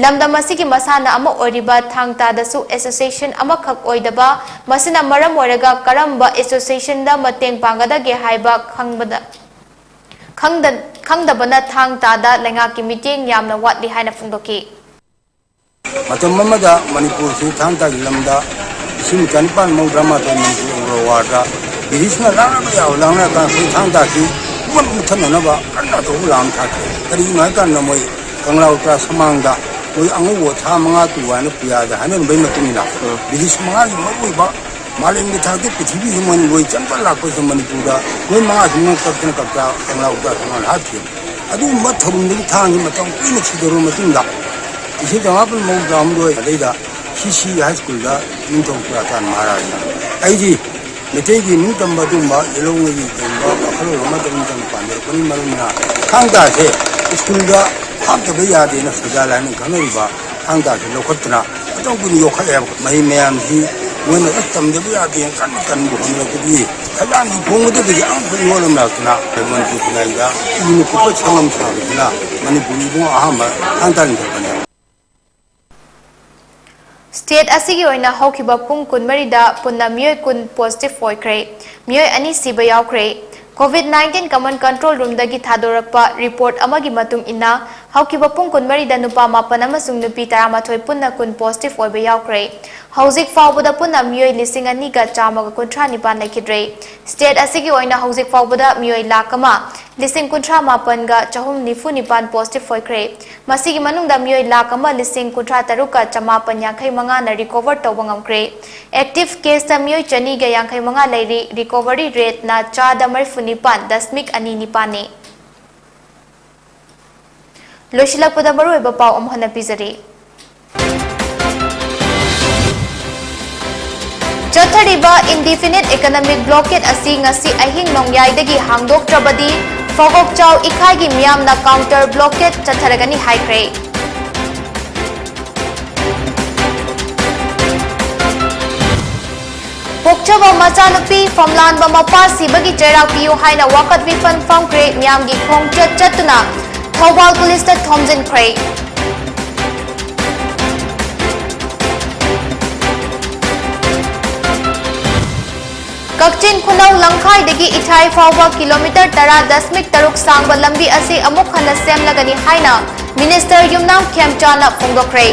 ꯂꯝꯗꯝ ꯑꯁꯤꯒꯤ ꯃꯁꯥꯟꯅ ꯑꯃ ꯑꯣꯏꯔꯤꯕ ꯊꯥꯡ ꯇꯥꯗꯁꯨ ꯑꯦꯁꯣꯁꯤꯌꯦꯁꯟ ꯑꯃꯈꯛ ꯑꯣꯏꯗꯕ, ꯃꯁꯤꯅ ꯃꯔꯝ ꯑꯣꯏꯔꯒ ꯀꯔꯝꯕ ꯑꯦꯁꯣꯁꯤꯌꯦꯁꯟꯗ ꯃꯇꯦꯡ ꯄꯥꯡꯒꯗꯒꯦ ꯍꯥꯏꯕ ꯈꯪꯕꯗ, ꯈꯪꯗ-, ꯈꯪꯗꯕꯅ ꯊꯥꯡ ꯇꯥꯗ ꯂꯩꯉꯥꯛꯀꯤ ꯃꯤꯠꯌꯦꯡ ꯌꯥꯝꯅ ꯋꯥꯠꯂꯤ ꯍꯥꯏꯅ ꯐꯣꯡꯗꯣꯛꯈꯤ꯫ ꯃꯇꯝ ꯑꯃꯗ ꯃꯅꯤꯄꯨꯔꯁꯤ ꯊꯥꯡ ꯇꯥꯒꯤ ꯂꯝꯗ ꯂꯤꯁꯤꯡ ꯆꯅꯤꯄꯥꯟ ꯃꯧꯗ꯭ꯔꯥ ꯃꯥꯊꯣꯏ ꯃꯅꯤꯄꯨꯔ ꯑꯦꯡꯒ꯭ꯂꯣ ꯋꯥꯔꯗ ꯕ꯭ꯔꯤꯇꯤꯁꯅ ꯂꯥꯡꯂꯕ ꯌꯥꯕ ꯂꯥꯡꯅꯔꯀꯥꯟꯗ ꯑꯩꯈꯣꯏ ꯊꯥꯡ ꯇꯥꯁꯤ ꯄꯨꯝꯅꯃꯛ ꯃꯨꯠꯊꯠꯅꯅꯕ ꯀꯟꯅ ꯑꯆꯧꯕ ꯂꯥꯟ ꯊꯥꯈꯤ꯫ ꯀꯔꯤꯒꯤꯅꯣ ꯍꯥꯏꯕ ꯀꯥꯟꯗ ꯃꯣꯏ ꯀꯪꯂꯥ ꯎꯇ꯭ꯔꯥ ꯁꯃꯥꯡꯗ ꯃꯣꯏ ꯑꯉꯧꯕ ꯊꯥ ꯃꯉꯥ ꯇꯨ ꯍꯥꯏꯅ ꯄꯨꯌꯥꯗ ꯍꯥꯏꯅꯔꯝꯕꯒꯤ ꯃꯇꯨꯡ ꯏꯟꯅ, ꯎꯝ꯫ ꯕ꯭ꯔꯤꯇꯤꯁ ꯃꯉꯥꯒꯤ ꯃꯔꯨꯑꯣꯏꯕ ꯃꯥꯂꯦꯝꯒꯤ ꯊꯥꯛꯇ ꯄ꯭ꯔꯤꯊꯤꯕꯤꯁꯤ ꯃꯣꯏꯅ ꯂꯣꯏ ꯆꯪꯕ ꯂꯥꯛꯄꯁꯤꯗ ꯃꯅꯤꯄꯨꯔꯗ ꯃꯣꯏ ꯃꯉꯥꯁꯤ ꯃꯉꯛ ꯀꯛꯇꯅ ꯀꯛꯇ ꯀꯪꯂꯥ ꯎꯇ꯭ꯔꯥ ꯁꯃꯥꯡꯗ ꯍꯥꯠꯈꯤ꯫ ꯑꯗꯨꯒꯨꯝꯕ ꯊꯧꯔꯝꯗꯒꯤ ꯊꯥꯡꯁꯤ ꯃꯇꯝ ꯀꯨꯏꯅ ꯁꯤꯗꯧꯔꯕ ꯃꯇꯨꯡꯗ, ꯏꯁꯤꯡ ꯆꯃꯥꯄꯟ ꯃꯧꯗ꯭ꯔꯥ ꯍꯨꯝꯗꯣꯏ ꯑꯗꯩꯗ ꯁꯤ ꯁꯤ ꯍꯥꯏ ꯁ꯭ꯀꯨꯜꯗ ꯅꯤꯡꯊꯧ ꯆꯨꯔꯥꯆꯥꯟ ꯃꯍꯥꯔꯥꯖꯅ, ꯑꯩꯗꯤ ꯃꯩꯇꯩꯒꯤ ꯅꯤꯡꯇꯝꯕ ꯑꯗꯨꯒꯨꯝꯕ ꯌꯦꯜꯍꯧꯉꯩꯒꯤ ꯀꯩꯒꯨꯝꯕ ꯋꯥꯈꯜꯂꯣꯟ ꯑꯃꯗ ꯅꯤꯡꯇꯝꯕ ꯄꯥꯝꯖꯔꯛꯄꯅ ꯃꯔꯝꯅ ꯊꯥꯡ ꯇꯥꯁꯦ ꯁ꯭ꯀꯨꯜꯗ ꯍꯥꯞꯇꯕ ꯌꯥꯗꯦꯅ ꯁꯖꯥ ꯂꯥꯏꯅ ꯈꯪꯅꯔꯤꯕ ꯊꯥꯡ ꯇꯥꯁꯦ ꯂꯧꯈꯠꯇꯅ ꯃꯇꯧ ꯀꯨꯏꯅ ꯌꯣꯛꯈꯠꯂꯦꯕ꯫ ꯃꯍꯩ ꯃꯌꯥꯝꯁꯤ ꯃꯣꯏꯅ ꯑꯁ ꯇꯝꯗꯕ ꯌꯥꯗꯦꯅ ꯀꯟꯅ ꯀꯟꯕ ꯍꯣꯠꯅꯔꯛꯄꯗꯒꯤ ꯈꯖꯥꯡꯒꯤ ꯈꯣꯡꯕꯗꯒꯤ ꯑꯃꯨꯛ ꯌꯣꯜꯂꯝꯂꯛꯇꯅ ꯃꯅꯤꯄꯨꯔ ꯈꯨꯟꯅꯥꯏꯗ ꯏꯕꯨꯡ ꯀꯨꯞꯄ ꯁꯪꯉꯝ ꯁꯥꯕꯁꯤꯅ ꯃꯅꯤꯄꯨꯔ ꯏꯕꯨꯡ ꯑꯍꯥꯟꯕ ꯊꯥꯡ ꯇꯥ ꯂꯤꯡꯈꯠꯄꯅꯦꯕ꯫ ꯁ꯭ꯇꯦꯠ ꯑꯁꯤꯒꯤ ꯑꯣꯏꯅ ꯍꯧꯈꯤꯕ ꯄꯨꯡ ꯀꯨꯟꯃꯔꯤꯗ ꯄꯨꯟꯅ ꯃꯤꯑꯣꯏ ꯀꯨꯟ ꯄꯣꯖꯤꯇꯤꯚ ꯑꯣꯏꯈ꯭ꯔꯦ꯫ ꯃꯤꯑꯣꯏ ꯑꯅꯤ ꯁꯤꯕ ꯌꯥꯎꯈ꯭ꯔꯦ꯫ ꯀꯣꯚꯤꯗ ꯅꯥꯏꯟꯇꯤꯟ ꯀꯃꯟ ꯀꯟꯇ꯭ꯔꯣꯜ ꯔꯨꯝꯗꯒꯤ ꯊꯥꯗꯣꯔꯛꯄ ꯔꯤꯄꯣꯔꯠ ꯑꯃꯒꯤ ꯃꯇꯨꯡ ꯏꯟꯅ, ꯍꯧꯈꯤꯕ ꯄꯨꯡ ꯀꯨꯟꯃꯔꯤꯗ ꯅꯨꯄꯥ ꯃꯥꯄꯟ ꯑꯃꯁꯨꯡ ꯅꯨꯄꯤ ꯇꯔꯥꯃꯥꯊꯣꯏ ꯄꯨꯟꯅ ꯀꯨꯟ ꯄꯣꯖꯤꯇꯤꯚ ꯑꯣꯏꯕ ꯌꯥꯎꯈ꯭ꯔꯦ꯫ ꯍꯧꯖꯤꯛ ꯐꯥꯎꯕꯗ ꯄꯨꯟꯅ ꯃꯤꯑꯣꯏ ꯂꯤꯁꯤꯡ ꯑꯅꯤꯒ ꯆꯥꯝꯃꯒ ꯀꯨꯟꯊ꯭ꯔꯥ ꯅꯤꯄꯥꯟ ꯂꯩꯈꯤꯗ꯭ꯔꯦ꯫ ꯁ꯭ꯇꯦꯠ ꯑꯁꯤꯒꯤ ꯑꯣꯏꯅ ꯍꯧꯖꯤꯛ ꯐꯥꯎꯕꯗ ꯃꯤꯑꯣꯏ ꯂꯥꯈ ꯑꯃ ꯂꯤꯁꯤꯡ ꯀꯨꯟꯊ꯭ꯔꯥ ꯃꯥꯄꯟꯒ ꯆꯍꯨꯝ ꯅꯤꯐꯨ ꯅꯤꯄꯥꯟ ꯄꯣꯖꯤꯇꯤꯚ ꯑꯣꯏꯈ꯭ꯔꯦ꯫ ꯃꯁꯤꯒꯤ ꯃꯅꯨꯡꯗ ꯃꯤꯑꯣꯏ ꯂꯥꯈ ꯑꯃ ꯂꯤꯁꯤꯡ ꯀꯨꯟꯊ꯭ꯔꯥ ꯇꯔꯨꯛꯀ ꯆꯃꯥꯄꯟ ꯌꯥꯡꯈꯩ ꯃꯉꯥꯅ ꯔꯤꯀꯣꯚꯔ ꯇꯧꯕ ꯉꯝꯈ꯭ꯔꯦ꯫ ꯑꯦꯛꯇꯤꯚ ꯀꯦꯁꯇ ꯃꯤꯑꯣꯏ ꯆꯅꯤꯒ ꯌꯥꯡꯈꯩ ꯃꯉꯥ ꯂꯩꯔꯤ꯫ ꯔꯤꯀꯣꯚꯔꯤ ꯔꯦꯠꯅ ꯆꯥꯗ ꯃꯔꯤꯐꯨ ꯅꯤꯄꯥꯟ ꯗꯁꯃꯤꯛ ꯑꯅꯤ ꯅꯤꯄꯥꯟꯅꯤ꯫ ꯂꯣꯏꯁꯤꯜꯂꯛꯄꯗ ꯃꯔꯨꯑꯣꯏꯕ ꯄꯥꯎ ꯑꯃꯨꯛ ꯍꯟꯅ ꯄꯤꯖꯔꯤ꯫ ꯆꯠꯊꯔꯤꯕ indefinite economic blockade ꯑꯁꯤ ꯉꯁꯤ ꯑꯍꯤꯡ ꯅꯣꯡꯌꯥꯏꯗꯒꯤ ꯍꯥꯡꯗꯣꯛꯇ꯭ꯔꯕꯗꯤ ꯐꯒꯣꯛꯆꯥꯎ ꯏꯈꯥꯏꯒꯤ ꯃꯤꯌꯥꯝꯅ counter blockade ꯆꯠꯊꯔꯒꯅꯤ ꯍꯥꯏꯈ꯭ꯔꯦ꯫ ꯄꯣꯛꯆꯕ ꯃꯆꯥꯅꯨꯄꯤ ꯐꯝꯂꯥꯟꯕ ꯃꯄꯥ ꯁꯤꯕꯒꯤ ꯆꯩꯔꯥꯛ ꯄꯤꯌꯨ ꯍꯥꯏꯅ ꯋꯥꯀꯠ ꯃꯤꯐꯝ ꯐꯝꯈ꯭ꯔꯦ꯫ ꯃꯤꯌꯥꯝꯒꯤ ꯈꯣꯡꯆꯠ ꯆꯠꯇꯨꯅ ꯊꯧꯕꯥꯜ ꯄꯨꯂꯤꯁꯇ ꯊꯣꯝꯖꯤꯟꯈ꯭ꯔꯦ꯫ ꯀꯛꯆꯤꯡ ꯈꯨꯅꯧ ꯂꯝꯈꯥꯏꯗꯒꯤ ꯏꯊꯥꯏ ꯐꯥꯎꯕ ꯀꯤꯂꯣꯃꯤꯇꯔ ꯇꯔꯥ ꯗꯁꯃꯤꯛ ꯇꯔꯨꯛ ꯁꯥꯡꯕ ꯂꯝꯕꯤ ꯑꯁꯤ ꯑꯃꯨꯛ ꯍꯟꯅ ꯁꯦꯝꯂꯒꯅꯤ ꯍꯥꯏꯅ ꯃꯤꯅꯤꯁꯇꯔ ꯌꯨꯝꯅꯥꯝ ꯈꯦꯝꯆꯥꯅ ꯐꯣꯡꯗꯣꯛꯈ꯭ꯔꯦ꯫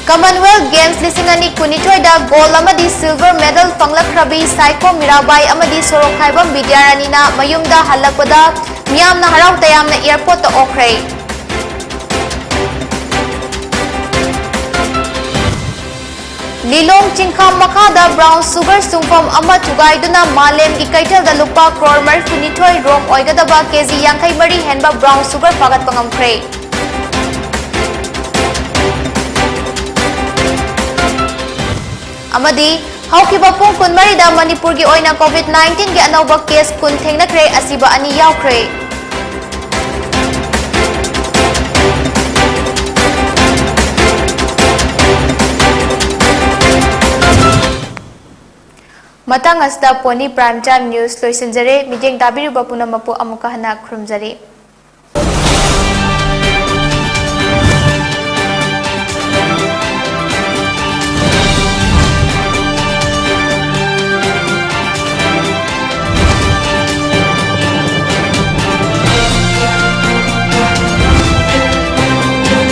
Commonwealth Games ꯂꯤꯁꯤꯡ ꯑꯅꯤ ꯀꯨꯟꯅꯤꯊꯣꯏꯗ gold ꯑꯃꯗꯤ silver medal ꯐꯪꯂꯛꯈ꯭ꯔꯕꯤ ꯁꯥꯏꯈꯣꯝ ꯃꯤꯔꯥꯕꯥꯏ ꯑꯃꯗꯤ ꯁꯣꯔꯣꯛꯈꯥꯏꯕꯝ ꯕꯤꯗ꯭ꯌꯥꯔꯥꯅꯤꯅ ꯃꯌꯨꯝꯗ ꯍꯜꯂꯛꯄꯗ ꯃꯤꯌꯥꯝꯅ ꯍꯔꯥꯎ ꯇꯌꯥꯝꯅ airportꯇ ꯑꯣꯛꯈ꯭ꯔꯦ꯫ ꯂꯤꯂꯣꯡ ꯆꯤꯡꯈꯥꯝ ꯃꯈꯥꯗ brown sugar ꯁꯨꯡꯐꯝ ꯑꯃ ꯊꯨꯒꯥꯏꯗꯨꯅ ꯃꯥꯂꯦꯝꯒꯤ ꯀꯩꯊꯦꯜꯗ ꯂꯨꯄꯥ ꯀ꯭ꯔꯣꯔ ꯃꯔꯤꯐꯨꯅꯤꯊꯣꯏ ꯔꯣꯝ ꯑꯣꯏꯒꯗꯕ ꯀꯦꯖꯤ ꯌꯥꯡꯈꯩ ꯃꯔꯤ ꯍꯦꯟꯕ brown sugar ꯐꯥꯒꯠꯄ ꯉꯝꯈ꯭ꯔꯦ꯫ ꯑꯃꯗꯤ ꯍꯧꯈꯤꯕ ꯄꯨꯡ ꯀꯨꯟꯃꯔꯤꯗ ꯃꯅꯤꯄꯨꯔꯒꯤ ꯑꯣꯏꯅ COVID nineteenꯒꯤ ꯑꯅꯧꯕ case ꯀꯨꯟ ꯊꯦꯡꯅꯈ꯭ꯔꯦ, ꯑꯁꯤꯕ ꯑꯅꯤ ꯌꯥꯎꯈ꯭ꯔꯦ꯫ ꯃꯇꯥꯡ ꯑꯁꯤꯗ Pony Prime Time News ꯂꯣꯏꯁꯤꯟꯖꯔꯦ꯫ ꯃꯤꯠꯌꯦꯡ ꯇꯥꯕꯤꯔꯤꯕ ꯄꯨꯝꯅꯃꯛꯄꯨ ꯑꯃꯨꯛꯀ ꯍꯟꯅ ꯈꯨꯔꯨꯝꯖꯔꯤ꯫